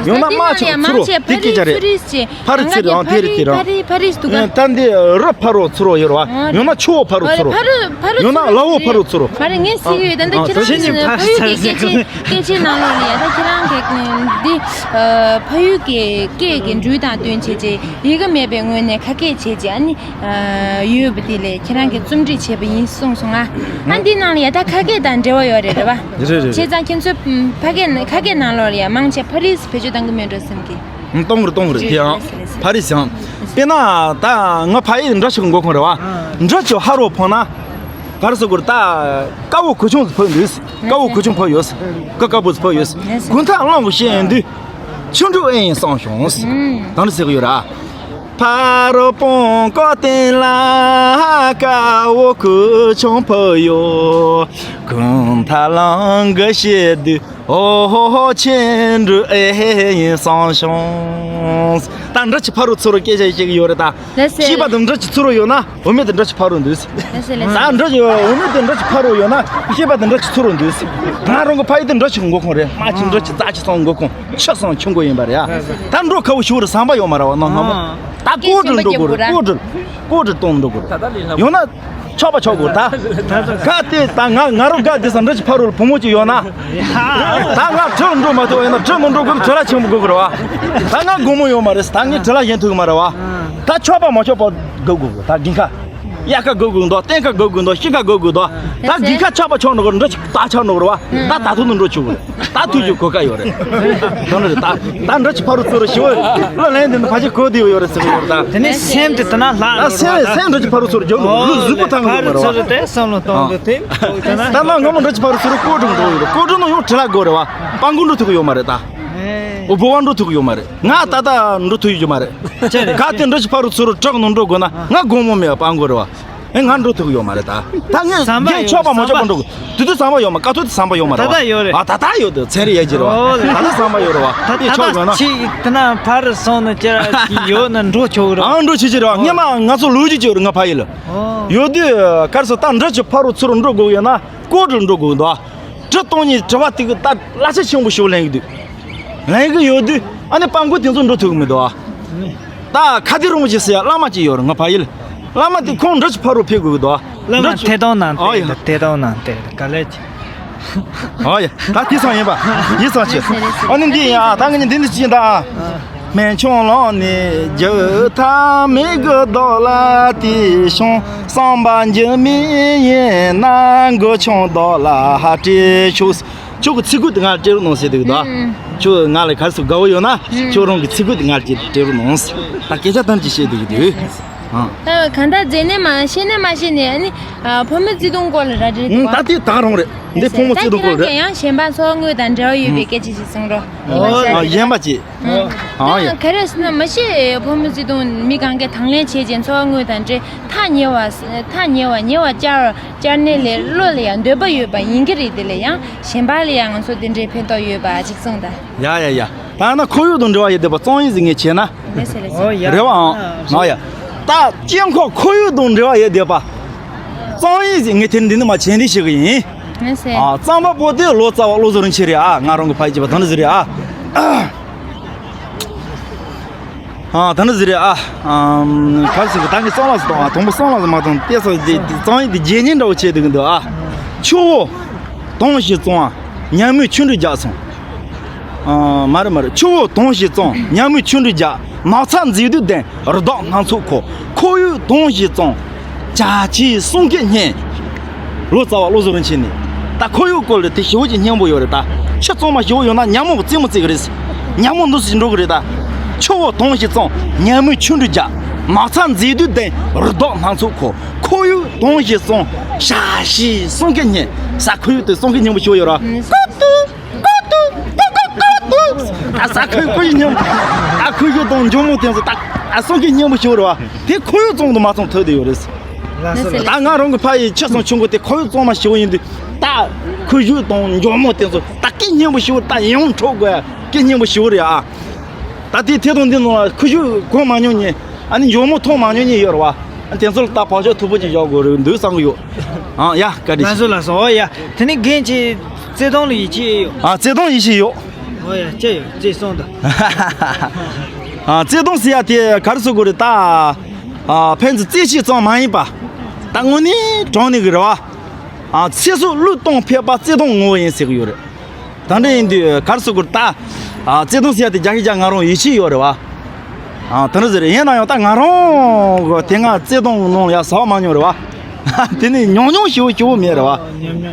ཡང་ན་རྨ་ཆུ་གི་ཚུ་རོ། དེ་སྐད་ཆ་རེད། ཕ་རི་ཚུ་རེད་ཟེར། ཕ་རི་ཚུ་རེད། ཨང་། དེ་རེད་དེ་རེད། ཕ་རི་ཚུ་རེད། ད་འདི་རི་ཕ་རོ་ཚུ་རོ་ཡོད་རེད་བ། ཡང་ན་ཆུ་བོ་ཕ་རོ་ཚུ་རོ། ཡང་ན་ལ་བོ་ཕ་རོ་ཚུ་རོ། ཕ་རི་ངས་ཟེར་གི་ཡོད། ད་འདི་ཁྱེད་རང་གི་ཕ་ཡུལ་གི་སྐད་ཆའི་སྐད་ཆའི་ནང་ལོགས་ལ་ཡ། ད་ཁྱེད་རང་གི་འདི་ཕ་ཡུལ་གི་སྐད་ཀྱི་འགྲོས་དང་བསྟུན་བྱས་རྗེས་ཡི་གེ་མེད་པའི་ངོས་ནས་ཁ་སྐད་བྱས་རྗེས་ཨ་ནི། ཡོད་པ་དེ་ལས་ཁྱེད་རང་གིས་རྩོམ་སྒྲིག་བྱས་པ་ཡིན་གསུངས་སོང་ང་། ཨ། འདི་ནང་ལ་ཡ་ད་ཁ་སྐད་དང་འབྲེལ་བ་ཡོད་རེད། རེད་བ། རེད་རེད། བྱས་ཙང་ཁྱེད་ཚོས་ཕ་སྐད་ཁ་སྐད་ནང་ལོགས་ལ་ཡ་མང་ཆེ་ཕ་རི་ས་བེད་སྤྱོད་གཏང་གི་མེད་འགྲོ་བསམ་གི། གཏོང་གི་རེད། གཏོང་གི་རེད། དེ་ཡང་ཕ་རི་ས་ཡང་། དཔེར་ན་ད་ང་ཕ་ཡུལ་འབྲི་ཆུ་གི་མགོ་ཁུངས་རེད་བ། འབྲི་ཆུ་ཕ་རོ་ཕོག་ན་ག་རེ་ཟེར་དགོས་རེད། ད་ཀ་བོ་གོས་ཆུང་ཕོག་འདུག་ཀ་བོ་གོས་ཆུང་ཕོག་ཡོད། ཀ་ཀ་བོ་ཕོག་ཡོད། གུང་ཐང་གླང་གི་ཤེས་ཡོན་འདུག་ཆུ་འབྲུག་ཨེ་ཡིན་སང་ཞོང་། དང་ནི་ཟེར་གི་ཡོད་ར། ཕ་རོལ་སྤང་ཀ་སྟེང་ལ་ཀ་བོ་གོས་ཆུང་ཕོག་ཡོད། གུང་ཐང་གླང་གི་ཤེས་འདུག་ཨོ་ཧོ་ཧོ་ཆུ་འབྲུག་ཨེ་ཡིན་སང་ཞོང་། ད་འབྲི་ཆུ་ཕ་རོ་ཚུ་རོ་སྐད་ཆ་བཤད་གི་ཡོད་རེད་ད། ལགས་སེ། སྐྱེས་པ་དང་འབྲི་ཆུ་ཚུ་རོ་ཡོད་ན། བུད་མེད་དེ་འབྲི་ཆུ་ཕ་རོ་འདུག་ཟེར། ལགས་སེ་ལགས་སེ། ད་འབྲི་ཆུ་བུད་མེད་དེ་འབྲི་ཆུ་ཕ་རོ་ཡོད་ན་སྐྱེས་པ་དེ་འབྲི་ཆུ་ཚུ་རོ་འདུག་ཟེར། ང་རང་གི་ཕ་ཡུལ་དེ་འབྲི་ཆུ་གི་མགོ་ཁུངས་རེད། རྨ་ཆུ་འབྲི་ཆུ་རྩ་ཆུ་ཚང་མགོ་ཁུངས་ཆུ་ཚང་ཆུ་མགོ་ཡིན་པ་རེད་ཡ། ད་འགྲོ་ཁ་བོ་ཞུ་རེད། ཟམ་པ་ཡོད་མ་རེད་བ། ནང་སྔ་མོ་ད་ཀོ་ཀྲི་འགྲོ་དགོས་རེད། ཀོ་ཀྲི་ཀོ་ཀྲི་གཏོང་འགྲོ་དགོས་རེད། ཡང་ན་ཆོག་པ་ཆོག་དགོས་ད། ག་དེ་ད་ང་ང་རང་ག་དེ་ས་འབྲི་ཆུ་ཕ་རོ་ལ་བུ་མོ་ཅིག་ཡོད་ན། ད་ང་གྲི་ལ་འགྲོ་མ་ཐུབ་པ་ཡིན་ན་གྲི་མི་འགྲོ་དགོས་ན་གྲི་ལ་ཆེན་པོ་དགོས་ཀྱི་རེད་བ། ད་ང་སྒོར་མོ་ཡོད་མ་རེད། ད་ངས་གྲི་ལ་ཞེན་ཐུབ་ཀྱི་མ་རེད་བ། ད་ཆོག་པ་མ་ཆོག་པ་དགོས་དགོས་ད་དགུན་ཁ། དབྱར་ཁ་དགོས་དགོས་འདུག་སྟོན་ཁ་དགོས་དགོས་འདུག་སྤྱིལ་ཁ་དགོས་དགོས་འདུག་ད་དགུན་ཁ་ཆོག་པ་ཆོག་འགྲོ་གི་རེད། འབྲི་ཆུ་ད་ཆོག་འགྲོ་གི་རེད་བ། ད་ད་དུང་འགྲོ་ཆོག་གི་རེད། ད་དུས་ཀྱི་གོ་སྐབས་ཡོད་རེད། དོན་རེད་ད། ད་འབྲི་ཆུ་ཕ་རོལ་ཚུར་ཞི་བ་ལོ་ལན་འདི་ནི་ཕ་ཆེ་གོ་བདེ་བ་ཡོད་རེད་ཟེར་གི་ཡོད་རེད་ད། དེ་ནས་སེམས་དེ་དེ་ན་ལྷག་ད་སེམས་སེམས་འབྲི་ཆུ་ཕ་རོལ་ཚུར་རྒྱབ་འགྲོ་ལུས་གཟུགས་པོ་ཐང་གི་ཡོད་མ་རེད་བ། ཚུར་དེ་བསམ་བློ་གཏོང་གི་དེ་ད་ན་སྔ་མོ་འབྲི་ཆུ་ཕ་རོལ་ཚུར་ཀོ་ཀྲི་འགྲོ་ཡོད་རེད། ཀོ་ཀྲི་ནང་ཡང་གྲི་ལ་དགོས་རེད་བ། སྤང་གོང་འགྲོ་ཐུབ་གི་ཡོད་མ་རེད་ད། ཨོ་བོ་བ་འགྲོ་ཐུབ་གི་ཡོད་མ་རེད། ང་ད་ལྟ་འགྲོ་ཐུབ་ཡོད་མ་རེད། ག་དེ་འབྲི་ཆུ་ཕ་རོལ་ཚུར་བྲག་ནང་འགྲོ་དགོས་ན་ང་སྒོར་མོ་མེད་པ་སྤང་དགོས་རེད་བ། ཨེ་ང་འགྲོ་ཐུབ་ཀྱི་ཡོད་མ་རེད་ད། ད་ངས་ཟམ་པ་རྒན་ཆོག་པ་མ་ཆོག་པ་འགྲོ་དགོས། དེ་དུས་ཟམ་པ་ཡོད་མ། དཀའ་ཐུབ་དེ་ཟམ་པ་ཡོད་མ་རེད་བ། ད་ལྟ་ཡོད་དེ་ཚན་རིག་ཡར་རྒྱས་རེད་བ། ད་ལྟ་ཟམ་པ་ཡོད་རེད་བ། དེ་ཆོག་ཡོད་ན། ད་ལྟ་ཅིག་དེ་ན་ཕར་སོང་ན་ཅི་ཡོད་ན་འགྲོ་ཆོག་རེད་བ། ཨང་འགྲོ་ཆེ་ཆེ་རེད་བ། སྔོན་མ་ང་ཚོ་ལོ་རྒྱུས་ཅིག་ཡོད་རེད། ང་ཕ་ཡུལ་ལ་ཡོད་དུས་གར་སོ་ད་འབྲི་ཆུ་ཕ་རོལ་ཚུར་འགྲོ་དགོས་ཡོད་ན་ཀོ་ཀྲི་འགྲོ་དགོས་འདུག་གྲི་གཏོང་ཉིན་གྲི་བ་དེ་གི་ད་གླ་ཆ་ཆེན་པོ་ཞིག་ལེན་གི་འདུག་ལེན་གི་ཡོད་དུས། ཨ་ནི་སྤྲང་པོ་དེ་ཚོ་འགྲོ་ཐུབ་ཀྱི་མི་འདུག་ཨ། ད་ཁ་ཏི་རིན་པོ་ཆེ་ཟེར་ཡ་བླ་མ་གཅིག་ཡོད་རེད། ང་ཕ་ཡུལ་བླ་མ་དེ་ཁོང་འདྲ་ཅིག་ཕ་རོལ་ཕེབས་དགོས་ཀྱི་འདུག་ཨ། བླ་མ་འདྲ་ཅིག་ཐད་གཏོང་གནང་། ཨ་ཡ། ཐད་གཏོང་གནང་སྟེ་ག་ལེ། ཨ་ཡ། ད་དེ་ཚང་ཡིན་པ། ཡིན་ཚང་ཆེ། ཨ་ནི་འདི་ཡིན་ཨ། ད་ངས་འདི་འདི་ཅིག་ཡིན་ད་ཨ། སྨན་ཆུང་ལོང་ནི་རྒྱུ་ཐ་མི་དགོས་མདོག་ལ་དེ་བྱུང་། བསམ་པ་འགྱུར་མེད་ཡིན་ན་མགོ་ཆུང་མདོག་ལ་ཧ་ཏྲེ་ཆུག་ཁྱོད་ཀྱི་ཚིག་གུ་དེ་ང་སྤྲད་རོགས་གནང་ཟེར་འདུག་ད། ཨུམ། ཁྱོད་ང་ལ་ག་རེ་ཟེར་དགའ་བོ་ཡོད་ན། ཨུམ། ཁྱོད་རང་གི་ཚིག་གུ་དེ་ང་སྤྲད་རོགས་གནང་ཟེར། ད་སྐད་ཆ་དོན་གྱིས་བཤད་འདུག་གི་འདུག་ཨ། ད་གང་ལྟར་རྗེས་ནས་མ་ཤེས་ནས་མ་ཤེས་ནས་ཨ་ནི་ཨ་ཕོ་མོའི་བརྩེ་དུང་སྐོར་ལ་ར་འདྲི་འདུག་ཨ། ད་དེ་ད་རང་རེད། འདི་ཕོ་མོ་བརྩེ་དུང་སྐོར་རེད། ད་ཁྱེད་རང་གིས་ཡང་གཞན་པ་འཚོ་བ་དངོས་དང་འབྲེལ་བ་ཡོད་པའི་སྐད་ཆ་ཞིག་གསུང་རོགས། ཨོ། ཨ་གཞན་པ་ཅིག་ཨ་ཡ། ད་ག་རེ་ཟེར་ན་མ་ཤེས་ཕོ་མོའི་བརྩེ་དུང་མི་གང་གས་དང་ལེན་བྱེད་ཅིང་འཚོ་བ་དངོས་དང་འབྲེལ་ཐག་ཉེ་བ་ཐག་ཉེ་བ་ཉེ་བར་བཅར། བཅར་ནས་ལས་བློ་ལ་ཡང་འདོད་པ་ཡོད་པ་ཡིན་གྱི་རེད། དེ་ལས་ཡང་གཞན་པ་ལ་ཡང་ང་ཚོ་དེ་འདྲའི་ཕན་ཐོགས་ཡོད་པ་ཅིག་གསུངས་དང་། ཡ་ཡ་ཡ། ད་ན་ཁོར་ཡུག་དང་འབྲེལ་བ་ཡོད་བསྡད་པ་གཙང་ཡིན་ཟིག་ངས་བྱས་ན། ལགས་སོ་ལགས་སོ། ཨོ་ཡ། རེད་བའང་། ཨ་ཡ། ད་སྤྱི་ཁོག་ཁོར་ཡུག་དང་འབྲེལ་བ་ཡོད་བསྡད་པ་གཙང་ཡིན་ཟིག་ངས་དེ་འདི་ནི་མ་བྱས་འདི་བཤད་གི་ཡིན། ལགས་སོ། ཨ་གཙང་པ་པོ་དེ་ལོ་ཙཱ་བ་བློ་བཟང་རིན་ཆེན་རེད་ཨ། ང་རང་གི་ཕ་ཡུལ་གྱི་བ་དང་ནི་ཟིག་རེད་ཨ། ཨ་ད་ནི་ཟིག་རེད་ཨ། ཨམ། ག་རེ་ཟེར་གི་ད་ངས་གཙང་ལགས་སུ་གཏོང་ཨ། དང་པོ་གཙང་ལགས་སུ་མ་གཏོང་། དེ་སོ་དེ་གཙང་ཡིན་དེ་རྗེས་ཉིན་འདྲ་བོ་བྱས་འདུག་གི་འདུག་ཨ། ཆུ་བོ་དྭངས་ཤིང་གཙང་། ཉ་མོས་ཆུ་འབྲུ་རྒྱག་སོང་། ཨ་མ་རེད་མ་རེད། ཆུ་བོ་དྭངས་ཤིང་གཙང་། ཉ་མོས་ཆུ་འབྲུ་རྒྱག་མ་ཚ་མཛེས་སྡུག་ལྡན། རི་དྭགས་སྣ་ཚོགས་འཁོར། ཁོར་ཡུག་དྭངས་ཤིང་གཙང་། བྱ་ཁྱིའི་གསུང་སྐད་སྙན། ལོ་ཙཱ་བ་བློ་བཟང་རིན་ཆེན་ནས། ད་ཁོར་ཡུག་སྐོར་ལ་དེ་ཞེ་པོ་ཅིག་སྙན་པོ་ཡོད་རེད་ད། ཆུ་གཙང་མ་ཞེ་པོ་ཡོད་ན་ཉ་མོ་གི་རྩེད་མོ་རྩེ་གི་རེད། ཉ་མོ་འདུག་སེ་འགྲོ་གི་རེད་ད། ཆུ་བོ་དྭངས་ཤིང་གཙང་། ཉ་མོས་ཆུ་འབྲུ་རྒྱག་མ་ཚ་མཛེས་སྡུག་ལྡན། རི་དྭགས་སྣ་ཚོགས་འཁོར། ཁོར་ཡུག་དྭངས་ཤིང་གཙང་། བྱ་ཁྱིའི་གསུང་སྐད་སྙན། ས་ཁོར་ཡུག་དེ་གསུང་སྐད་སྙན་པོ་ཞེ་པོ་ཡོད་རེད། ཀོ་ཏུ། ཀོ་ཀོ་ཀོ་ཀོ་ཀོ་ཀོ། ཨ་ས་ཁོའི་ཁོར་ཡུག་སྙན་པོ། ཨ་ཁོར་ཡུག་དང་འཇོལ་མོ་དེ་ཚོ་ད་ཨ་གསུང་སྐད་སྙན་པོ་ཞིག་རེད་བ། དེ་ཁོར་ཡུག་གཙང་དུ་མ་གཙང་ཐུག་བསྡད་ཡོད་རེད། ལགས་སོ། ད་ང་རང་གི་ཕ་ཡུལ་ཆུ་གཙང་ཆུ་མགོ་དེ་ཁོར་ཡུག་གཙང་མ་ཞིག་ཡིན་དུས་ད་ཁོར་ཡུག་དང་འཇོལ་མོ་དེ་ཚོ་ད་སྐད་སྙན་པོ་ཞིག་ད་ཡིད་འཕྲོག་དགོས་སྐད་སྙན་པོ་ཞིག་རེད་ཨ། ད་དེ་ཐད་གཏོང་འདི་ནང་ལ་ཁོར་ཡུག་གོ་མ་མྱོང་མཁན། ཨ་ནི་འཇོལ་མོ་མཐོང་མ་མྱོང་མཁན་ཡོད་རེད་བ། དེ་ཚོ་ལ་ད་བག་ཆགས་མཐུག་པོ་ཅིག་བཞག་དགོས་རེད་འདུག་བསམ་གི་ཡོད། ཨ་ཡ་བཀའ་དྲིན་ཆེ། ལགས་སོ་ལགས་སོ། ཨོ་ཡ། དེ་ནི་རྒན་གྱིས་བརྩེ་དུང་ལ་ཡིད་ཆེས་ཡོད། ཨ་བརྩེ་དུང་ཡིད་ཆེས་ཡོད། ཨོ་ཡ་ཅི་ཡོད་ཅི་གསུངས་དང་། ཨ་བརྩེ་དུང་ཟེར་ཡ་དེ་ག་རེ་ཟེར་དགོས་རེད་ད། ཨ་ཕན་ཚུན་རྩེད་ཆས་ཙམ་མ་ཡིན་པ། ད་དངོས་གནས་དྲང་གནས་གི་རེད་བ། ཨ་ཚེ་སྲོག་བློས་གཏོང་ཕོད་པ་བརྩེ་དུང་ངོ་བོ་ཡིན་ཟེར་གི་ཡོད་རེད། ད་འདྲ་ཡིན་དུས་ག་རེ་ཟེར་དགོས་རེད་ད། ཨ་བརྩེ་དུང་ཟེར་ཡ་དེ་རྒྱ་ཆེ་རྒྱ་ང་རང་ཡིད་ཆེས་ཡོད་རེད་བ། ཨ་དེ་འདྲ་ཟེར་ཡིན་ན་ཡང་ད་ང་རང་གི་དེ་སྔ་བརྩེ་དུང་ནང་ཡ་ཟ་བ་མ་མྱོང་རེད་བ། དེ་ནི་མྱོང་མྱོང་ཞེ་པོ་ཞེ་པོ་མེད་རེད་བ།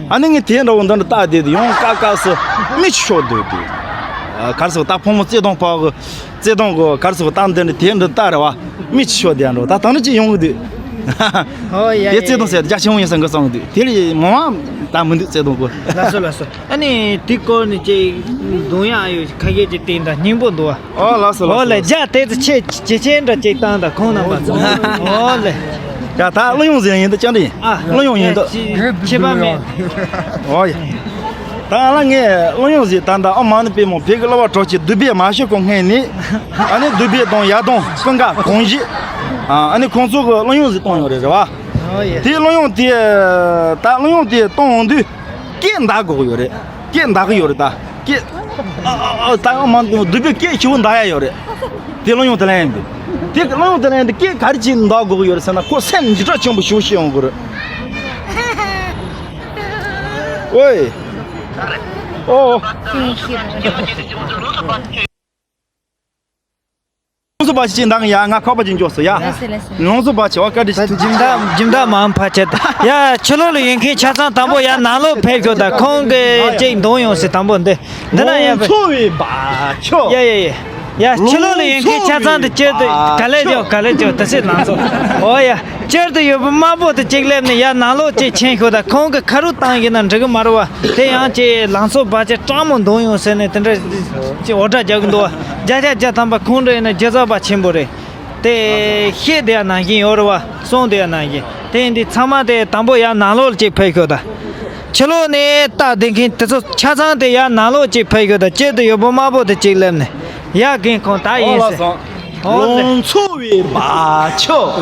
ཨ་ནི་ངས་དེ་འདྲ་བོ་འདི་འདྲ་བལྟ་བསྡད་དུས་ཡང་སྐབས་སྐབས་སུ་མིག་ཆུ་ཤོར་སྡོད་དུས། ཨ་ག་རེ་ཟེར་ད་ཕོ་མོ་བརྩེ་དུང་ཕོག་གི། བརྩེ་དུང་གི་ག་རེ་ཟེར་ད་འདི་འདྲ་དེ་འདྲ་བལྟ་རེད་བ། མིག་ཆུ་ཤོར་བསྡད་འགྲོ། ད་ད་ནི་ཅི་ཡོང་གི་འདུག་ཨོ་ཡ་དེ་ཡ་བརྩེ་དུང་ཟེར་རྒྱ་ཆེན་པོ་ཡིན་བསམ་གི་བསམ་གི་འདུག་དེ་ལས་མང་བ་ད་མི་འདུག་བརྩེ་དུང་གི། ལགས་སོ་ལགས་སོ། ཨ་ནི་དེ་སྐོར་ནས་ཅིག་གདོང་ཡག་ཡོད་ཁ་ཤས་ཅིག་བསྟན་དང་སྙིང་པོ་འདུག་བ། ཨོ་ལགས་སོ་ལགས་སོ། ཨོ་ལེ་རྒྱ་དེ་ཚོ་ཆེ་ཇེ་ཆེན་འདྲ་ཅིག་བཏང་དང་ཁོང་རྣམ་པ་ཚོ། ཨོ་ལེ། ཡ་ད་གླུ་དབྱངས་ཟེར་ཡིན་ད་ཅང་རེད། ཨ་གླུ་དབྱངས་ཡིན་ད། ཆེ་པ་མེད། ཨོ་ཡ། ད་ང་ལ་ངས་གླུ་དབྱངས་ཟེར་ད་ད་ཨ་མ་ནི་པད་མོ་བོད་ཀྱི་གླུ་བ་གྲགས་ཆེ་འདུས་པའི་མ་ཤི་ཁོ་སྔས་ནས་ཨ་ནི་འདུས་པའི་དང་ཡ་དང་ཀུན་དགའ་གང་ཞིག་ཨ་ནི་ཁོང་ཚོ་གི་གླུ་དབྱངས་ཟེར་བཏང་ཡོད་རེད་རེད་བ། ཨོ་ཡ། དེ་གླུ་དབྱངས་དེ་ད་གླུ་དབྱངས་དེ་བཏང་འོང་དུས། སྐད་འདར་དགོས་ཀྱི་ཡོད་རེད། སྐད་འདར་གི་ཡོད་རེད་ད། སྐད། ཨ་ཨ་ཨ་ད་ཡང་མ་འདུག་འདུས་པའི་སྐད་ཞེ་པོ་འདར་ཡ་ཡོད་རེད། དེ་གླུ་དབྱངས་དེ་ལ་ཡང་འདུག་དེ་གླུ་དབྱངས་དེ་ལ་ཡང་འདུག་སྐད་ག་རེ་བྱས་འདར་དགོས་ཀྱི་ཡོད་རེད་ཟེར་ན་ཁོ་སེམས་འཇིགས་སྐྲག་ཆེན་པོ་ཞེ་པོ་ཞིག་ཡོང་གི་རེད། ཨོའི། ཨོ། ལུང་ཚོ་པ་ཅིག་འདང་ཡ། ང་ཁོག་པ་ཅིག་འཇོག་སོ་ཡ། ལགས་སོ་ལགས་སོ། ལུང་ཚོ་པ་ཅིག་བ་བཀའ་དྲིན་ཆེ། ད་སྦྱིན་བདག་སྦྱིན་བདག་མང་ཕལ་ཆེར་ད་ཡ་ཕྱི་ལོགས་ལ་ཡོད་མཁན་ཆ་ཚང་དང་པོ་ཡ་ནང་ལོགས་ཕེབས་ཤོག་ད་ཁོང་གི་ཅིག་འདོན་ཡོང་ཟེར་དང་པོ་འདི་འདི་ན་ཡ། ལུང་ཚོ་བའི་བ་ཆོ། ཡ་ཡ་ཡ། ཡ་ཕྱི་ལོགས་ལ་ཡོད་མཁན་ཆ་ཚང་དུ་ཅེར་དུ་ག་ལེ་ཅོ་ག་ལེ་ཅོ་ད་སེ་ནང་ཚོ། ཨོ་ཡ། ཅེར་དུ་ཡོད་པ་དམར་པོ་དུ་ཅིག་སླེབས་ནས་ཡ་ནང་ལོགས་ཅིག་ཕྱིན་ཤོག་ད་ཁོང་གི་ཁ་རུ་བཏང་ཡིན་ན་འགྲིག་གི་མ་རེད་བ། དེ་ཡང་ཅིག་ལང་ཚོ་བ་ཅིག་སྤྲང་མོ་འདོན་ཡོང་ཟེར་ནས་དེ་འདྲ་ཅིག་འོ་སྒྲ་རྒྱག་གི་འདུག་བ། བརྒྱ་ཆ་བརྒྱ་ཐམ་པ་ཁོང་འདྲ་ཡིན་ན་རྒྱལ་ཚབ་པ་ཆེན་པོ་རེད། དེ་བཤད་དེ་ཡང་ནང་བཞིན་ཡོད་རེད་བ། གསུང་དེ་ཡང་ནང་བཞིན་དེ་ཡིན་དུས་ཚང་མ་དེ་དང་པོ་ཡང་ནང་ལོགས་ཅིག་ཕེབས་ཤོག་ད། ཕྱི་ལོགས་ནས་ལྟ་བསྡད་མཁན་དེ་ཚོ་ཆ་ཚང་དེ་ཡང་ནང་ལོགས་ཅིག་ཕེབས་ཤོག་ད། ཅེར་དུ་ཡོད་པ་དམར་པོ་དེ་ཅིག་སླེབས་ནས་ཡ་རྒན་ཁོང་ད་ཡིན་ཟེར། ཨོ་ལགས་སོ། ཨོ་ལེ། ལང་ཚོ་བའི་བ་ཆོ།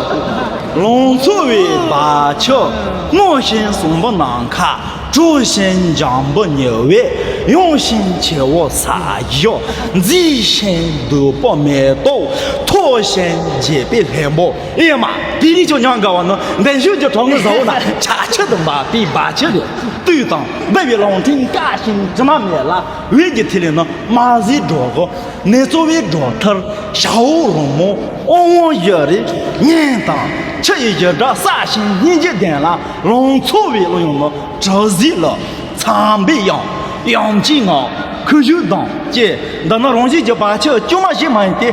ལང་ཚོ་བའི་བ་ཆོ། སྔོ་ཞིང་བཟང་པོ་ནམ་མཁའ། སྤྲོ་ཞིང་འཇམ་པོ་ཉེ་བས། གཡེང་ཞིང་ཆེ་བོ་ས་ཞོ། མཛེས་ཤིང་དྭངས་པོ་མེ་ཏོག་ཐོགས་ཤིང་རྒྱས་པའི་ལྷུན་པོ། ཨེ་མ། དེ་རིགས་ཀྱང་ཉམས་དགའ་བ་ནི་འདི་ཤུལ་གྱི་གྲོང་ངེ་ཟ་འོ་ན་ཆ་ཆུ་དང་འབབ་པའི་བ་ཆུ་རེད། དུས་དང་འབབ་པའི་རླུང་ཕྲན་བཀག་ཞིང་དྲི་མ་མེད་ལ། འོད་ཀྱི་ཐིག་ལེ་ནི་མ་ཟིག་སྒྲོག་གོ། ནེ་ཙོ་བའི་སྒྲོག་མཐར་ཤ་འོ་རོང་མོ་ཨོ་ཝང་བཞུ་རེ། སྙན་དང་ཆུ་ཡི་བཞུར་སྒྲ་སྲ་ཞིང་སྙན་འཇེབས་ལྡན་ལ། ལང་ཚོ་བའི་གླུ་དབྱངས་ནི་དྲི་ཟའི་གླུ། འཚམ་པའི་དབྱངས། དབྱངས་ཀྱི་ངག་ཁུ་བྱུག་དང་བཅས། འདི་ནི་རང་བཞིན་གྱི་བ་ཆུ་དཀྱུས་མ་ཞིག་མ་ཡིན་ཏེ།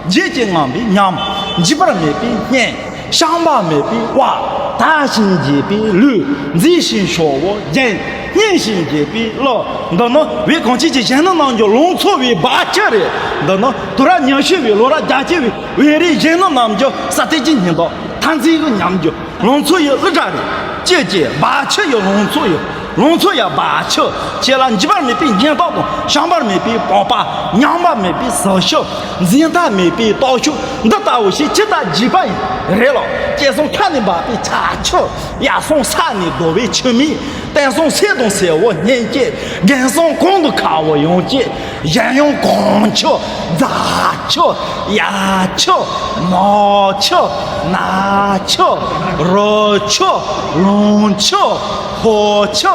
བརྗིད་ཀྱིས་ངང་བའི་ཉམས། འཇིགས་པ་མེད་པའི་སྙན། བཤང་བ་མེད་པའི་དབལ། དག་ཞིང་རྒྱས་པའི་ལུས། མཛེས་ཤིང་ཤོག་བུ་རྒྱན། སྙན་ཞིང་རྒྱས་པའི་གླུ། འདི་ནི་བོད་གངས་ཅན་གྱི་གཞོན་ནུ་རྣམས་ཀྱི་ལང་ཚོ་བའི་བ་ཆུ་རེད། འདི་ནི་དུས་རབས་ཉི་ཤུ་བའི་ལོ་རབས་རྒྱ་ཆེ་བའི་བོད་རིགས་གཞོན་ནུ་རྣམས་ཀྱི་ས་སྟེང་གི་སྙིང་སྟོབས། མཐའ་མཚན་གྱི་ཉམས་འགྱུར། ལང་ཚོ་ཡི་གླུ་སྒྲ་རེད། ཅེས་བཅས་བ་ཆུ་ཡི་ལང་ཚོ་ཡི། ལང་ཚོ་ཡི་བ་ཆུ། ཁྱེད་ལ་འཇིགས་པ་མེད་པའི་སྙིང་སྟོབས་དང་། བཤང་བ་མེད་པའི་སྤོབས་པ། ཉམས་པ་མེད་པའི་ཟིལ་ཤུགས། འཛད་མཐའ་མེད་པའི་སྟོབས་ཤུགས། འདི་ལྟ་བུ་ཞིག་ཇི་ལྟར་རྒྱས་པ་ཡིན། རེད་ལོ། སྐྱེས་སོང་ཁ་ནས་འབབ་པའི་ཆར་ཆུ། ཡར་སོང་ས་ནས་རྡོ་བའི་ཆུ་མིག་བསྟན་སོང་སེར་དང་སེར་བོ་སྙན་སྐྱེས། རྒན་སོང་གོང་དུ་ཁ་བོ་ཡང་སྐྱེས། གཞན་ཡང་གངས་ཆུ། རྫ་ཆུ། གཡའ་ཆུ། ནགས་ཆུ། ནགས་ཆུ། རི་ཆུ། ལུང་ཆུ། ཕོ་ཆུ།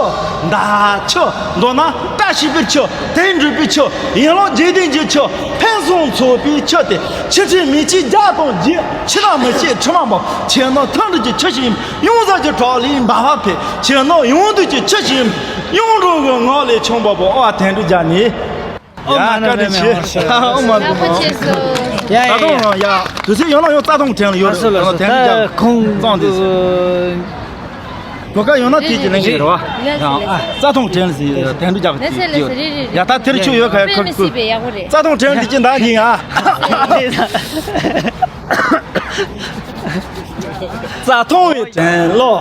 མདའ་ཆུ། མདོར་ན་བཀྲ་ཤིས་པའི་ཆུ། དོན་འགྲུབ་པའི་ཆུ། ཡིན་ལུགས་འཇིག་རྟེན་གྱི་ཆུ། ཕུན་སུམ་ཚོགས་པའི་ཆུ་སྟེ། ཆུ་ཕྲན་མི་གཅིག་བརྒྱ་དང་བརྒྱད། ཆུ་ལ་མི་ཤེས་དྲི་མ་འབབ། ཁྱེད་ནི་མཐའ་འགྲིག་གི་ཆུ་ཞིག་ཡིན། གཡང་གཟར་གྱི་བྲག་ལས་འབབ་པ་འཕེལ། ཁྱེད་ནི་ཡང་དུས་ཀྱི་ཆུ་ཞིག་ཡིན། གཡུང་དྲུང་གི་ངག་ལས་ཆུང་བ་པོ། ཨོ་ཨ་དན་འགྲུབ་རྒྱ་ནི། ཨོ་མ་ན་བཀའ་དྲིན་ཆེ། ཨོ་མ་ན་བཀའ་དྲིན་ཆེ། ཡ་ཡ་ད་དུང་ཡ། དུས་ཚོད་ཡོད་ན་ཡང་རྩ་དོན་དྲན་ལ་ཡོད་རེད། ད་དུང་དན་འགྲུབ་རྒྱ་ཁོང་གཙང་དེ། གོ་སྐབས་ཡོད་ན་དེ་ཅི་ལེན་གི་རེད་བ། རྩ་དོན་དྲན་ལ་ཟེར་དན་འགྲུབ་རྒྱ་ཁོ་ཅི་ཡོད། ཡ་ད་དེར་ཆུ་ཡོད་ཁ་ཡ་ཁ་ཁུ། རྩ་དོན་དྲན་ལ་དེ་ཅི་འདང་གི་ཡ། རྩ་ཐང་བའི་དྲན་ལོ།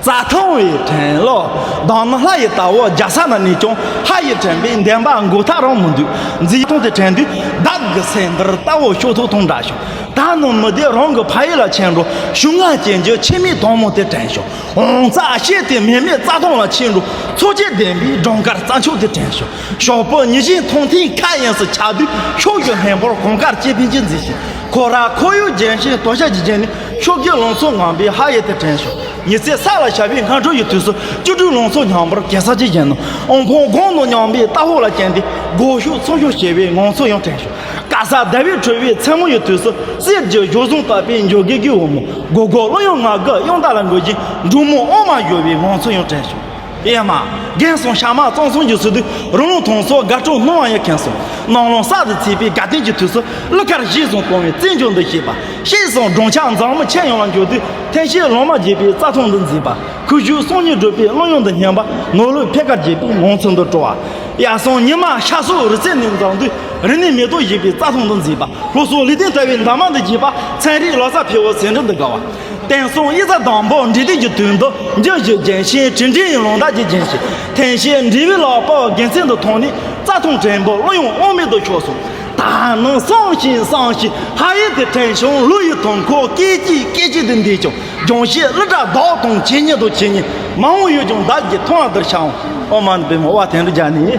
རྩ་ཐང་བའི་དྲན་ལོ། མདང་ནི་ལྷ་ཡི་ལྟ་བུ་རྒྱ་ས་ན་ནས་ཀྱང་། ལྷ་ཡི་དྲན་པའི་འདུན་པ་མགོ་ཐག་རིང་མི་འདུག་མཛེས་ཐང་དེ་དྲན་དུས། བདག་གི་སེམས་འདིར་རྟ་བོ་ཤོག་ཐོག་ཐང་འདྲ་བྱུང་། ད་ནི་མི་བདེ་རང་གི་ཕ་ཡུལ་ལ་ཕྱིན་འགྲོ། ཞུ་ང་ཅན་གྱི་ཁྱིམ་མི་དྭངས་མོ་དེ་དྲན་བྱུང་། འོང་རྩ་ཤེས་ཏེ་མེ་མེ་རྩ་ཐང་ལ་ཕྱིན་འགྲོ། འཚོ་བྱེད་ལྡན་པའི་སྦྲང་དཀར་རྩྭ་མཆོག་དེ་དྲན་བྱུང་། ཞོགས་པ་ཉི་བཞིན་མཐོང་ཐེངས་ཁ་གཡེང་སུ་ཆགས་དུས། ཕྱོགས་བཞི་ལྷུན་པོར་གངས་དཀར་སྐྱེ་འཕེལ་གྱི་མཛེས་ཤིང་། ཁོ་ར་ཁོར་ཡུག་ལྗོན་ཤིང་དོ་ཤལ་གྱིས་བརྒྱན་ནས། ཕྱོགས་ཀྱི་ལང་ཚོ་ངང་པའི་ལྷ་ཡུལ་དེ་དྲན་བྱུང་། ཉི་ཚེ་ས་ལ་ཤར་བའི་སྔ་དྲོ་ཡི་དུས་སུ། བཅུ་དྲུག་ལང་ཚོ་ཉམས་པར་གེ་སར་གྱིས་བརྒྱན་ནོ། ཨོང་ཕོང་སྒོང་དང་མཉམ་པའི་རྟ་ཕོ་ལ་བརྟེན་ཏེ། སྒོ་ཕྱུགས་ཚོང་ཕྱུགས་བྱེད་པའི་ངང་ཚུལ་ཡང་དྲན་བྱུང་། དཀར་གསལ་ཟླ་བའི་འཕྲོ་བའི་མཚན་མོ་ཡི་དུས་སུ། གསེར་གྱི་གཞོགས་ཟུང་བཏབ་པའི་འཇོ་སྒེག་གི་འོལ་མོ། སྒོར་སྒོར་གླུ་དབྱངས་ང་དགའི་དབྱངས་རྟ་ལ་འགོད་ཅིང་། འབྲུག་མོ་ཨོ་མ་བཞོ་བའི་ངང་ཚུལ་ཡང་དྲན་བྱུང་། ཨེ་མ། རྒན་སོང་ཤ་མ་གཙང་སོང་རྒྱུ་སུ་དུས། རི་ལུང་ཐང་སོགས་དགའ་སྤྲོ་སྣང་བ་ཡང་ཁེངས་སོང་། ནང་ལོང་ས་དུ་ཚིག་པའི་དགའ་སྟོན་གྱི་དུས་སུ། གླུ་གར་གཞས་བཟུང་གཏོང་བའི་བཙན་བྱོལ་འདི་ཤེས་པ། ཤེས་སོང་སྦྲང་ཆར་མཛངས་མི་ཁྱེད་ཡོང་ལ་འགྱོ་དུས། ཐན་ཤེས་ལོ་མ་རྒྱས་པའི་རྩྭ་ཐང་འདི་མཛེས་པ། ཁུ་བྱུག་སོང་ཉིན་བསྒྲུབས་པའི་གླུ་དབྱངས་འདི་སྙན་པ། ནོར་ལུག་ཕེ་ཀར་རྒྱས་པའི་ངང་ཚུལ་འདི་སྤྲོ་བ། ཡར་སོང་ཉི་མ་ཤར་སོགས་རི་རྩེ་ནས་འཛེགས་དུས། རི་ནས་མེ་ཏོག་བཞད་པའི་རྩྭ་ཐང་འདི་མཛེས་པ། ལྷོ་སོག་ལུས་རྟེན་ལྟ་བུའི་འདབ་མ་འདི་རྒྱས་པ། ཚན་རིག་ལོ་གསར་ཕེ་བོ་ཟེ་འབྲུ་འདི་དགའ་བ། དེང་སང་དབྱི་རྩ་དང་པོ་འབྲི་དུས་ཀྱི་དུས་འདི། འཇུ་བཞི་རྒྱན་ཤིང་དྲིལ་འབྲིང་ཡི་ལུང་བདག་གི་རྒྱན་ཤིང་། ཐན་ཤེས་འབྲི་བའི་ལག་པ་དགེ་མཚན་འདི་མཐོང་ནས། རྩྭ་ཐང་དྲན་པའི་གླུ་དབྱངས་དབང་མེད་དུ་ཤོར་སོང་། ད་ནི་བསམ་ཞིང་བསམ་ཞིང་ལྷ་ཡུལ་དེ་དྲན་བྱུང་། ལུས་ཡི་དོན་ཁོ་སྐད་ཅིག་སྐད་ཅིག་ཏུ་འདས་ཀྱང་། ལྗོངས་ཤེས་གླུ་སྒྲ་བདག་དང་ཇི་སྙེད་དུ་ཇི་སྙེད། མ་འོངས་ཡུལ་ལྗོངས་བདག་གིས་མཐོང་བ་འདིར་ཤར་འོང་། ཨོ་མ་ནི་པདྨོ་ཨོ་དན་འགྲུབ་རྒྱ་ནི།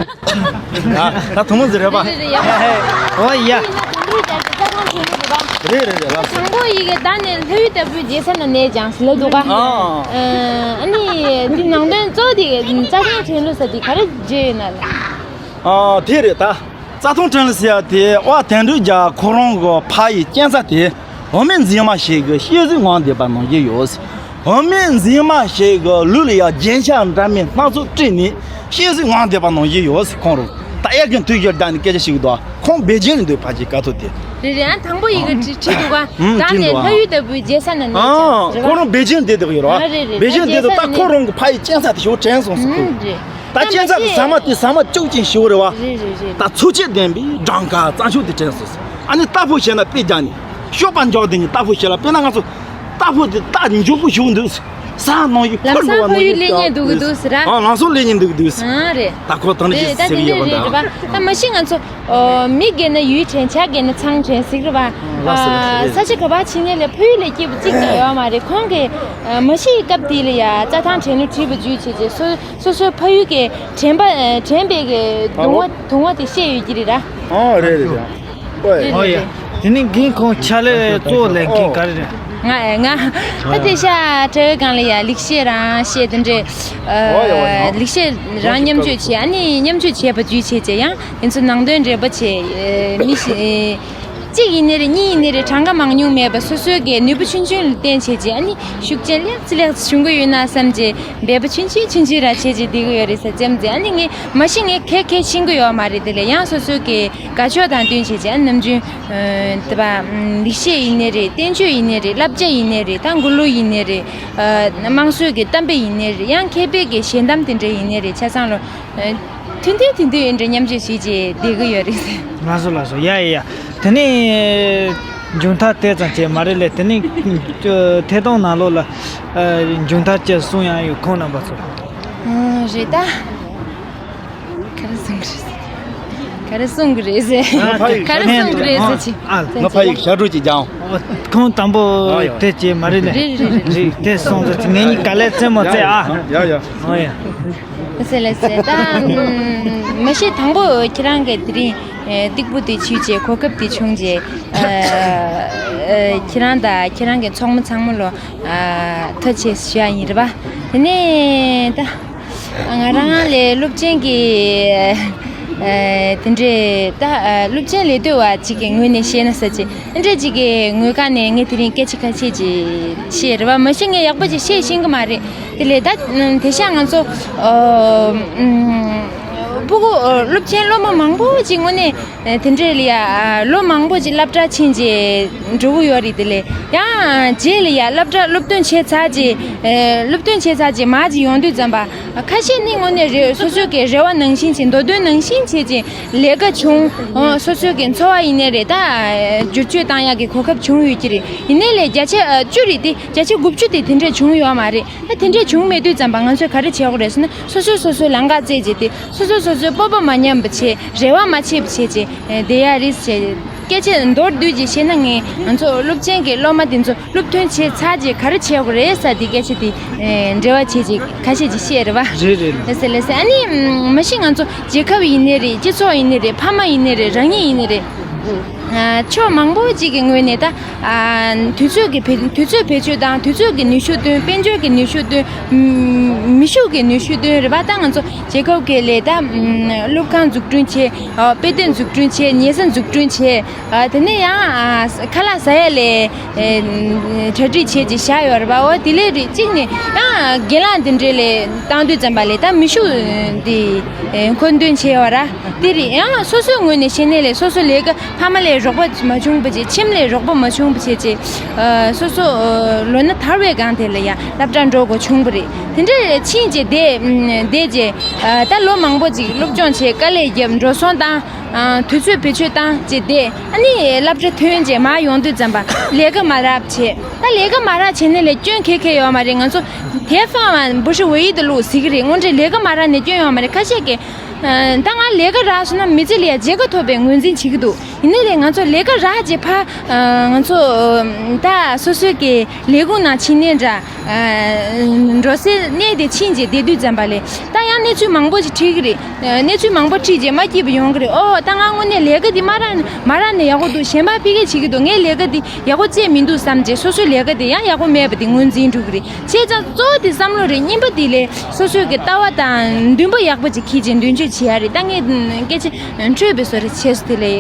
ད་ཐུན་མོང་ཟེར་རེད་པ། རེད་རེད་ཡ། ཨོ་ཡ། རེད་རེད་རེད་ལགས། དང་པོ་ཡི་གེ་ད་ནས་ལྷ་ཡུལ་ལྟ་བུའི་རྒྱལ་ས་ན་གནས་ཀྱང་ལ་འདུག་ག་ཨ་ནི་འདི་ནང་དོན་གཙོ་བོ་དེ་རྩྭ་ཐང་ཁྲེང་ལུ་ས་དེ་ག་རེ་བརྗོད་ཡོད་ན་ལ། ཨ་དེ་རེད་ད། རྩྭ་ཐང་ཁྲེང་ལུ་ཟེར་ཡ་དེ་ཨོ་དན་འགྲུབ་རྒྱ་ཁོ་རང་གི་ཕ་ཡི་སྐྱེ་ས་དེ། བུད་མེད་མཛེས་མ་ཞིག་གི་གཤེགས་གཟུགས་ངང་བསྡད་པ་ནང་བཞིན་ཡོད། བུད་མེད་མཛེས་མ་ཞིག་གི་ལུས་ལ་ཡ་རྒྱན་ཆ་འདྲ་མིན་སྣ་ཚོགས་སྤྲས་ནས་གཤེགས་གཟུགས་ངང་བསྡད་པ་ནང་བཞིན་ཡོད། ཁོང་རང་ད་ཡར་རྒན་དུས་ཀྱི་བརྡ་ནི་སྐད་ཆ་ཞིག་འདུག་ཁོང་པེ་ཅིང་ལ་འདུག་ཕ་གི་ཀ་ཐོ་དེ། རེད་རེད། ཨ་དང་པོ་ཡི་གེ་བྲིས་བྲིས་འདུག་ག་ཨང་ད་ནས་ལྷ་ཡུལ་ལྟ་བུའི་རྒྱལ་ས་ན་གནས་ཀྱང་། ཁོ་རང་པེ་ཅིང་ལ་བསྡད་ཡོད་རེད་བ། རེད་རེད། པེ་ཅིང་ལ་བསྡད་ད་ཁོ་རང་གི་ཕ་ཡི་སྐྱེ་ས་དེ་ཞིག་དྲན་སོང་ཟེར་གི། ད་སྐྱེ་ས་གི་ཟ་མ་དེ་ཟ་མ་བཅུག་ཅིང་ཞིག་རེད་བ། རེད་རེད་རེད། ད་འཚོ་བྱེད་ལྡན་པའི་སྦྲང་དཀར་རྩྭ་མཆོག་དེ་དྲན་སོང་ཟེར། ཨ་ནི་རྟ་ཕོ་བྱས་ན་དཔེ་རྒྱག་ནས། གཤོག་པ་འཇོག་དེ་ནི་རྟ་ཕོ་བྱས་ལ་དཔེར་ན་ང་ཚོ་རྟ་ཕོ་དེ་རྟ་མགྱོགས་པོ་ཞིག་འདུག་ས་ནང་ཡུལ་ལམ་སང་ཕ་ཡུལ་སླེབས་ཉེན་འདུག་གི་འདུག་ཟེར་ར། ཨ། ལམ་སང་སླེབས་ཉེན་འདུག་གི་འདུག་ཟེར། ཨ་རེད། ད་ཁོ་དང་ནི་རེད། ད་ཟེར་དེ་ཡོད་པ་འདྲ། འདྲ་རེད་པ། ད་མ་གཞི་ང་ཚོ། ཨོ། མི་རྒས་ན་ཡུལ་དྲན། བྱ་རྒས་ན་ཚང་དྲན་ཟེར་གི་རེད་པ། ལགས་སོ། ལགས་སོ། ཨ། རེད། ས་ཆ་ག་པར་ཕྱིན་ནའི་ལས་ཕ་ཡུལ་ལས་སྐྱིད་པོ་གཅིག་ཀྱང་ཡོད་མ་རེད། ཁོང་གིས། ཨ། མ་གཞི་སྐབས་དེ་ལ་ཡ་རྩྭ་ཐང་དྲན་ནོ་བྲིས་པ་བརྒྱུད་བྱས་རྗེས་སོ་སོ་སོའི་ཕ་ཡུལ་གྱི་དྲན་པ། ཨ། དྲན་པའི་གི་གདུང་བ། གདུང་བ་དེ་བཤད་ཡོད་ཀྱི་རེད་ར། ཨོ། རེད་རེད་རེད། ཨོ་ཡ། དེ་ནི་རྒན་ཁོང་ཕྱག་ལས་གཙོ་བོ་ལས་མཁན་ག་རེ་རེད། ང་། ང་། ད་དེ་ཤ་དྲ་བའི་སྒང་ལ་ཡ་ལེགས་བཤད་རང་བཤད། དེ་འདྲའི། ཨ། ལེགས་བཤད་རང་མཉམ་སྤྱོད་བྱས། ཨ་ནི་མཉམ་སྤྱོད་བྱས་པ་བརྒྱུད་བྱས་བྱས་ཡང་དེ་ཚོ་ནང་དོན་འགྲེལ་པ་བྱས། ཨ། མི་ཞིག་གཅིག་ཡིན་ནི་རེད། གཉིས་ཡིན་ནི་རེད། གྲངས་ཀ་མང་ཉུང་མེད་པ་སོ་སོའི་གི་ནུས་པ་ཆུང་ཆུང་ལ་བརྟེན་བྱས་རྗེས། ཨ་ནི་ཤུགས་རྐྱེན་ལེགས་ཅི་ལེགས་ཅི་བྱུང་གི་ཡོད་ན་བསམ་རྗེས་འབད་པ་ཆུང་ཆུང་ཆུང་ཆུང་ར་བྱས་རྗེས་བསྡད་གི་ཡོད་རེད་ཟེར། ཙམ་ཙེ། ཨ་ནི་ངས་མ་གཞི་ངས་ག་ག་ཤེས་ཀྱི་ཡོད་མ་རེད། དེ་ལས་ཡང་སོ་སོའི་གི་དགའ་ཕྱོགས་དང་བསྟུན་བྱས་རྗེས། ཨ། ནམ་རྒྱུན། ཨ། དེ་པ། ཨ། ལེགས་བཤད་ཡིན་ནི་རེད། བསྟན་བཅོས་ཡིན་ནི་རེད། བསླབ་བྱ་ཡིན་ནི་རེད། ད་མགུར་གླུ་ཡིན་ནི་རེད། ཨ། དམངས་སྲོལ་གི་གཏམ་དཔེ་ཡིན་ནི་རེད། ཡང་མཁས་པའི་གི་ཞལ་གདམས་དེ་འདྲ་ཡིན་ནི་རེད། ཆ་ཚང་ལོ། ཨ། ཐུང་ཐུང་ཐུང་ཐུང་ཡིན་འདྲ་མཉམ་སྤྱོད་བྱས་རྗེས་བསྡད་གི་ཡོད་རེད། ལགས་སོ། ལགས་སོ། ཡ་ཡ་ཡ། དེ་ནས་མཇུག་མཐར་དེ་ཙམ་བྱས་མ་རེད་ལས། དེ་ནས་ཐད་གཏོང་ནང་ལོགས་ལ། ཨ། མཇུག་མཐར་ཅིག་གསུང་ཡག་ཡོད། ཁོང་རྣམ་པ་ཚོ། ཨ། རེད་ད། ག་རེ་གསུང་གི་རེད་ཟེར། ག་རེ་གསུང་གི་རེད་ཟེར། ཨ། ག་རེ་གསུང་གི་རེད་ཟེར་ཅི། ཨ། ང་ཕ་ཡིག་ཞབས་བྲོ་ཅིག་སྦྱང་། ཁོང་དང་པོ་དེ་ཅིག་མ་རེད་ལས། རེད་རེད་རེད། རེད། དེ་སོང་ཙང་ངེད་གཉིས་ག་ལེར་རྩེད་མོ་རྩེ་ཨ། ཡ་ཡ། ཨོ་ཡ། ཟེར་ལས་ཟེར། ད་མ་གཞི་དང་པོ་ཁྱེད་རང་གི་དེ་རིང་། ཨ། སྟེགས་བུ་དེ་ཆུད་རྗེས། གོ་སྐབས་དེ་བྱུང་རྗེས། ཨ། ཨ། ཁྱེད་རང་དང་ཁྱེད་རང་གི་ཚོགས་མི་ཚང་མ་ལོ། ཨ། ཐུགས་རྗེ་ཆེ་ཞུ་ཡག་ཡིན་རེད་པ། དེ་ནས་ད། ང་རང་ལས་སློབ་ཆེན་གྱི། ཨ། དེ་འདྲའི་ད། ཨ། སློབ་ཆེན་ལས་དོན་པ་ཅིག་གི་ངོས་ནས་བཤད་ན་ཟེར་གྱི། དེ་འདྲ་ཅིག་གི་ངོས་ཀ་ནས་ངས་དེ་རིང་སྐད་ཆ་ཁ་ཤས་ཅིག་བཤད་རེད་པ། མ་གཞི་ངས་ཡག་པོ་ཅིག་བཤད་ཤེས་ཀྱི་མ་རེད། དེ་ལས་ད། ཨ། དེང་སང་ང་ཚོ། ཨ། ཨ། ཕྲུ་གུ། ཨ། སློབ་ཆེན་སློབ་མ་མང་པོ་ཅིག་དངོས་གནས། ཨ། དེ་འདྲས་ལ་ཡ། ཨ། ལོ་མང་པོ་ཅིག་སློབ་གྲྭ་ཕྱིན་རྗེས་འགྲོ་གི་ཡོད་རེད། དེ་ལས་ཡང་རྗེས་ལ་ཡ་སློབ་གྲྭ་སློབ་ཐོན་བྱས་ཚར་རྗེས། ཨ། སློབ་ཐོན་བྱས་ཚར་རྗེས་མར་ཅིག་ཡོང་དུས་ཙམ་པ། ཁ་ཤས་ནི་དངོས་གནས་རེ། སོ་སོའི་གི་རེ་བ་ནང་བཞིན་བྱས། འདོད་དོན་ནང་བཞིན་བྱས་ཅིག་ལས་ཀ་བྱུང་། ཨོ། སོ་སོའི་གི་འཚོ་བ་ཡིན་ནའི་རེད། ད་བསྒྱུར་བཅོས་བཏང་ཡག་གི་གོ་སྐབས་བྱུང་ཡོད་ཀྱི་རེད། ཡིན་ནའི་ལས་བརྒྱ་ཆ་བཅུ་རེད་དེ། བརྒྱ་ཆ་དགུ་བཅུ་དེ་དེ་འདྲས་བྱུང་ཡོད་མ་རེད། ད་དེ་འདྲས་བྱུང་མེད་དུས་ཙམ་པ་ང་ཚོས་ག་རེ་བྱེད་དགོས་རེད་ཟེར་ན། སོ་སོས་སོ་སོའི་ལམ་ཁ་བཙལ་བྱས་ཏེ། སོ་སོས་སོ་སོའི་སྤོབས་པ་མ་ཉམས་པ་བྱས། རེ་བ་མ་ཆད་པ་བྱས་བྱས་བསྡད་ཡག་རེད་ཟེར། སྐད་ཆ་མདོར་བསྡུས་ཅིག་བཤད་ན། ངས་ང་ཚོ་སློབ་ཆེན་གྱི་སློབ་མ་དེ་ཚོ་སློབ་ཐོན་བྱས་ཚར་རྗེས་ག་རེ་བྱེད་དགོས་རེད་ཟེར་དེ་སྐད་ཆ་དེ། ཨེ། འབྲེལ་བ་བྱས་ཅིག་ཁ་ཤས་ཅིག་བཤད་རེད་པ། རེད་རེད། ལགས་སེ་ལགས་སེ། ཨ་ནི་མ་གཞི་ང་ཚོ་རྒྱལ་ཁབ་ཡིན་ནའི་རེད། སྤྱི་ཚོགས་ཡིན་ནའི་རེད། ཕ་མ་ཡིན་ནའི་རེད། རང་ཉིད་ཡིན་ནའི་རེད། ཨ། ཕྱོགས་མང་པོ་ཅིག་གི་ངོས་ནས་ད། ཨ། དུས་ཚོད་ཀྱི་བེད། དུས་ཚོད་བེད་སྤྱོད་དང་། དུས་ཚོད་ཀྱི་ནུས་ཤུགས་བཏོན། དཔལ་འབྱོར་གྱི་ནུས་ཤུགས་བཏོན། ཨམ། མི་ཤུགས་ཀྱི་ནུས་ཤུགས་བཏོན་རེད་པ། ད་ང་ཚོ་རྒྱལ་ཁབ་ཀྱི་ལས་ད། ཨམ། སློབ་ཁང་འཛུགས་སྐྲུན་བྱས། ཨ། དཔེ་སྟོན་འཛུགས་སྐྲུན་བྱས། ཉལ་ས་འཛུགས་སྐྲུན་བྱས། ཨ། དེ་ནས་ཡང་། ཨ། ཁ་ལག་ཟ་ཡ་ལས། ཨེ། གྲ་སྒྲིག་བྱས་ཅིག་བཞག་ཡོད་རེད་པ། འོ། དེ་ལས་རེད། གཅིག་ནས་ཡང་རྒན་ལགས་འདི་འདྲས་ལས་བཏང་དུས་ཙམ་པ་ལས་ད་མི་ཤུགས་འདི། ཨེ། མཁོ་འདོན་བྱས་ཡོད་ར། དེ་རེད། ཡང་སོ་སོའི་ངོས་ནས་བཤད་ནའི་ལས། སོ་སོ་ལས་ཀ། ཕ་མ་ལས་རོགས་པ་མ་བྱུང་བ་བྱས། ཁྱིམ་ལས་རོགས་པ་མ་བྱུང་བ་བྱས་བྱས། ཨ། སོ་སོ། ཨ། ལོ་ན་དར་བའི་སྒང་དེ་ལ་ཡང་སློབ་གྲྭ་འགྲོ་དགོས་བྱུང་བ་རེད། དེ་འདྲ་ཕྱིན་བྱས་བསྡད། ཨམ། བསྡད་བྱས། ཨ། ད་ལོ་མང་པོ་ཅིག་སློབ་སྦྱོང་བྱས། དཀའ་ལས་བརྒྱབ། འགྲོ་སོང་བཏང་། ཨ། དུས་ཚོད་བེད་སྤྱོད་བཏང་བྱས་བསྡད། ཨ་ནི་སློབ་གྲྭ་ཐོན་བྱས་མར་ཡོང་དུས་ཙམ་པ་ལས་ཀ་མ་རག་བྱས། ད་ལས་ཀ་མ་རག་བྱས་ནའི་ལས་སྐྱོན་ག་ག་ཡོད་མ་རེད། ང་ཚོ་དེ་ཕ་མ་不是唯一的路ཟེར་གི་རེད། དངོས་འབྲེལ་ལས་ཀ་མ་རག་ནས་སྐྱོན་ཡོད་མ་རེད། ཁ་ཤས་ཀྱིས། ཨ། ད་ང་ལས་ཀ་རག་སོང་ན་མི་ཚེ་ལ་ཡ་བརྗེད་ཁ་ཐོབ་པའི་ངོས་འཛིན་བྱེད་ཀྱི་འདུག་ཡིན་ནའི་ལས་ང་ཚོ་ལས་ཀ་རག་རྗེས་ཕར། ཨ། ང་ཚོ། ཨ། ད་སོ་སོའི་གི་ལས་ཁུངས་ནང་ཕྱིན་ནའི་འདྲ། ཨ། འགྲོ་སའི་གནས་དེ་ཕྱིན་བྱས་བསྡད་དུས་ཙམ་པ་ལས་ད་ཡང་གནས་ཚུལ་མང་པོ་ཞིག་འཁྲིད་ཀྱི་རེད། ཨ། གནས་ཚུལ་མང་པོ་འཁྲིད་རྗེས་མ་སྐྱིད་པོ་ཡོང་གི་རེད། ཨོ། ད་ང་དངོས་གནས་ལས་ཀ་འདི་མ་རག་མ་རག་ནས་ཡག་པོ་འདུག་གཞན་པ་ཕ་གི་བྱེད་ཀྱི་འདུག་ངའི་ལས་ཀ་འདི་ཡག་པོ་བྱས་མི་འདུག་བསམ་བྱས་སོ་སོའི་ལས་ཀ་འདི་ཡང་ཡག་པོ་མེད་པ་འདི་ངོས་འཛིན་འགྲོ་གི་རེད། བྱས་ཙང་གཙོ་བོ་དེ་བསམ་བློ་རེད། གཉིས་པ་དེ་ལས་སོ་སོའི་གི་ལྟ་བ་དང་འདུན་པ་ཡག་པོ་ཅིག་འཁྱེར་བྱས་མདུན་སྐྱོད་བྱེད་ཡ་རེད། ད་ངས་སྐད་ཆ་འཕྲོས་པའི་བཟོ་འདྲ་བྱས་སོང་། དེ་ལས་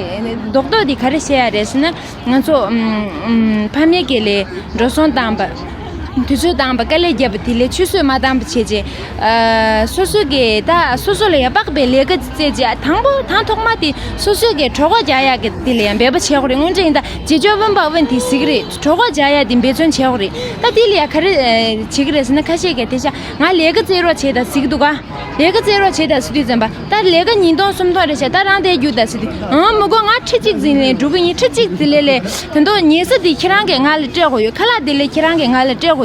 རྡོག་རྡོག་དེ་ག་རེ་བཤད་ཡ་རེད་ཟེར་ན། ང་ཚོ། ཨམ། ཨམ། ཕ་མའི་གི་ལས་འགྲོ་སོང་བཏང་པ། དུས་ཚོད་བཏང་པ། དཀའ་ལས་བརྒྱབ་པ་དེ་ལས་ཆུད་ཟོས་མ་བཏང་པ་བྱས་རྗེས། ཨ། སོ་སོ་གི་ད་སོ་སོ་ལ་ཡ་དཔག་པའི་ལས་ཀ་བཙལ་རྗེས། ཨ། དང་པོ་དང་ཐོག་མ་དེ་སོ་སོའི་གི་གྲོད་ཁོག་རྒྱག་ཡག་གི་དེ་ལ་ཡ་འབད་པ་བྱེད་དགོས་རེད། དངོས་འབྲེལ་ཡིན་ད་解决温饱问题ཟེར་གི་རེད། གྲོད་ཁོག་རྒྱག་ཡག་དེ་འབད་བརྩོན་བྱེད་དགོས་རེད། ད་དེ་ལ་ཡ་ག་རེ། ཨ། བྱེད་གི་རེད་ཟེར་ན། ཁ་ཤས་ཀྱིས་དེང་སང་ང་ལས་ཀ་བཙལ་རོགས་བྱེད་དང་ཟེར་གི་འདུག་ག་ལས་ཀ་བཙལ་རོགས་བྱེད་དང་ཟེར་དུས་ཙམ་པ། ད་ལས་ཀ་ཉིས་སྟོང་སུམ་སྟོང་རེད་ཤག་ད་རང་དེ་རྒྱུགས་དང་ཟེར་དུས། ཨང་། མི་དགོས། ང་ཁྲི་གཅིག་ཙམ་ལས་འགྲོ་གི་ཡིན། ཁྲི་གཅིག་དེ་ལས་ལས་དེ་འདུག་ཉལ་ས་དེ་ཁྱེད་རང་གིས་ང་ལ་སྤྲད་དགོས་ཡོད། ཁ་ལག་དེ་ལས་ཁྱེད་རང་གིས་ང་ལ་སྤྲད་དགོས།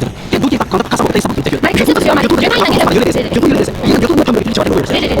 ཡོད་དེ། དེ་འདུག་གི་ད་གང་ལྟར་ཁ་སང་བ་དེ་ས་བ་དེ་ཡོད། ཡོད་ཐུབ་ཡོད་རེད་ཟེར། ཡིན་ཡོད་ཐུབ་ཡོད་ཐུབ་ཡོད་ཐུབ་ཡོད་ཐུབ་ཡོད་ཐུབ་ཡོད་ཐུབ་ཡོད།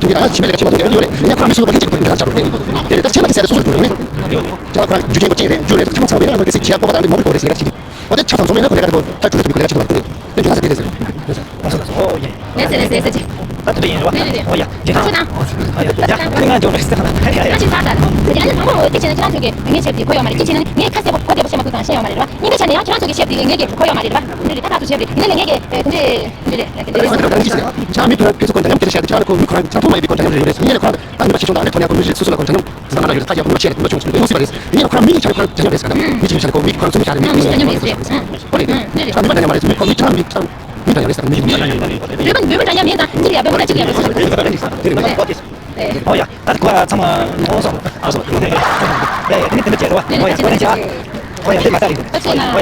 ཆེད་དུ་ངས་རང་ཕྱི་མ་ལས་ཀ་ཕྱི་མ་དུ་ཡོད་རེད། ངས་ཁོ་རང་མི་ཤེས་པ་ག་ཚོད་ཅིག་གོ་ཡོད་རེད། ད་ཆ་ལ་ཟེར་སོ་སོ་གོ་ཡོད་རེད། ཁྱེད་རང་རྒྱུ་རྐྱེན་གོ་ཅི་རེད། རྒྱུ་རེད། ད་ཆ་མ་ཚང་བའི་ནང་ལ་ག་ཚོད་བྱས་པ་པོ་དང་འདི་མོ་རེད་གོ་རེད་ཟེར་ཡ་ཅིག་འོ་དེ་ཆ་ཚང་ཚང་མའི་ནང་ཁོ་ལས་ཀ་དེ་ད་ཁྲུ་ཐུབ་ཁོ་ལས་ཀ་ཆེ་བ་དེ་དེ་དེ་ཆ་ཚང་ཚང་མའི་ནང་ཁོ་ལས་ཀ་དེ་ད་ཁྲུ་ཐུབ་ཁོ་ལས་ཀ་ཆེ་བ་དེ། ཨོ་ཡེ། ལགས་སེ་ལགས་སེ་ལགས་སེ་ཅི། ད་དེ་འདྲ་ཡིན་རེད་བ། ཨོ་ཡ། ཇེ་ཐང་། ཨ་ཅི་ད་ད། ད་དེ་འདྲ་ཡིན་རེད་བ། ཁྱེད་ཅག་ཚང་མ་འོ་དེ་བྱས་ན་ཁྱེད་རང་ཚོ་གི་ངའི་ཆེབ་དེ་ཁོ་ཡོད་མ་རེད། ཅི་བྱས་ན་ངས་ཁ་གསལ་པོ་ཁོ་བདེ་པོ་བཤད་མ་ཐུབ་ཙང་བཤད་ཡོད་མ་རེད་བ། གཉིས་པ་བྱས་ན་ཡང་ཁྱེད་རང་ཚོ་གི་ཆེབ་དེ་ངེད་ཀྱི་ཁོ་ཡོད་མ་རེད་བ། དེ་འདྲ་རེད། ད་ད་ཚོ་ཆེབ་དེ་ཡིན་ན་ལས་ངེད་ཀྱི་དེ་འདྲ་དེ་འདྲ་རེད། ཁྱེད་རང་མི་ཁོ་རང་ཕེབས་སུ་ཁོ་འདྲ་མཉམ་དེ་བཤད་དེ་ཁྱེད་རང་ཁོ་མི་ཁོ་རང་ཁྱེད་རང་ཐོག་མ་ཡིན་པའི་ཁོ་འདྲ་མཉམ་རེད་ཡོད་རེད། ངེད་ལ་ཁོ་རང་ད་ནུས་པ་ཆེ་ཆུང་དང་ཨ་ནེ་ཐོག་ནས་ཁོ་མི་རིགས་སོ་སོ་ལ་ཁོ་འདྲ་མཉམ། ཟ་མ་ན་ཡོད་ད་ཡག་པོ་ཆེ་ལ་ཁོ་ཡོང་སྲིད་པ་རེད། ཡིན་ཡང་ཁོ་རང་མི་ཡི་ཆ་ཁོ་རང་འཇམ་དབྱངས་རེད་ཟེར་ག་ན་མི་ཆེ་ཆ་ཁོ་མི་ཁོ་རང་ཚོ་མི་ཆ་རེད། མི་ཆེ་ཆ་ཁོ་མི་ཁོ་རང་ཚོ་མི་ཆ་རེད། མི་ཆེ་ཆ་རེད། ཁོ་རེད། ཁོ་རང་མི་འདྲ་མཉམ་རེད་ཟེར་མི་ཁོ་མི་ཁོ་རང་ཚོ་མི་ཆ་རེད། མི་འདྲ་མཉམ་རེད་ཟེར་ག་ན་མི་ཆེ་ཆ་རེད། བོད་པ་བོད་པ་འདྲ་མཉམ་མིན་ད་གཉིས་ལ་ཡ་བོད་པ་འདྲ་གཅིག་ལ་ཡ་བོད་པ་འདྲ་གཅིག་ལ་ཡ་བོད་པ་འདྲ་གཅིག་ལ་ཡ། ཨོ་ཡ། ད་ཁོ་ཚང་མ་ངོ་སོང་ཨ་སོ་ཡ་ཡ་དེ་ནི་དེ་འདྲ་བྱས་རེད་བ། ཨོ་ཡ་ཁོ་རང་ཚོ་ཨོ་ཡ་དེ་མ་ས་རེད། ཨོ་ཡ་དེ་མ་ས་རེད།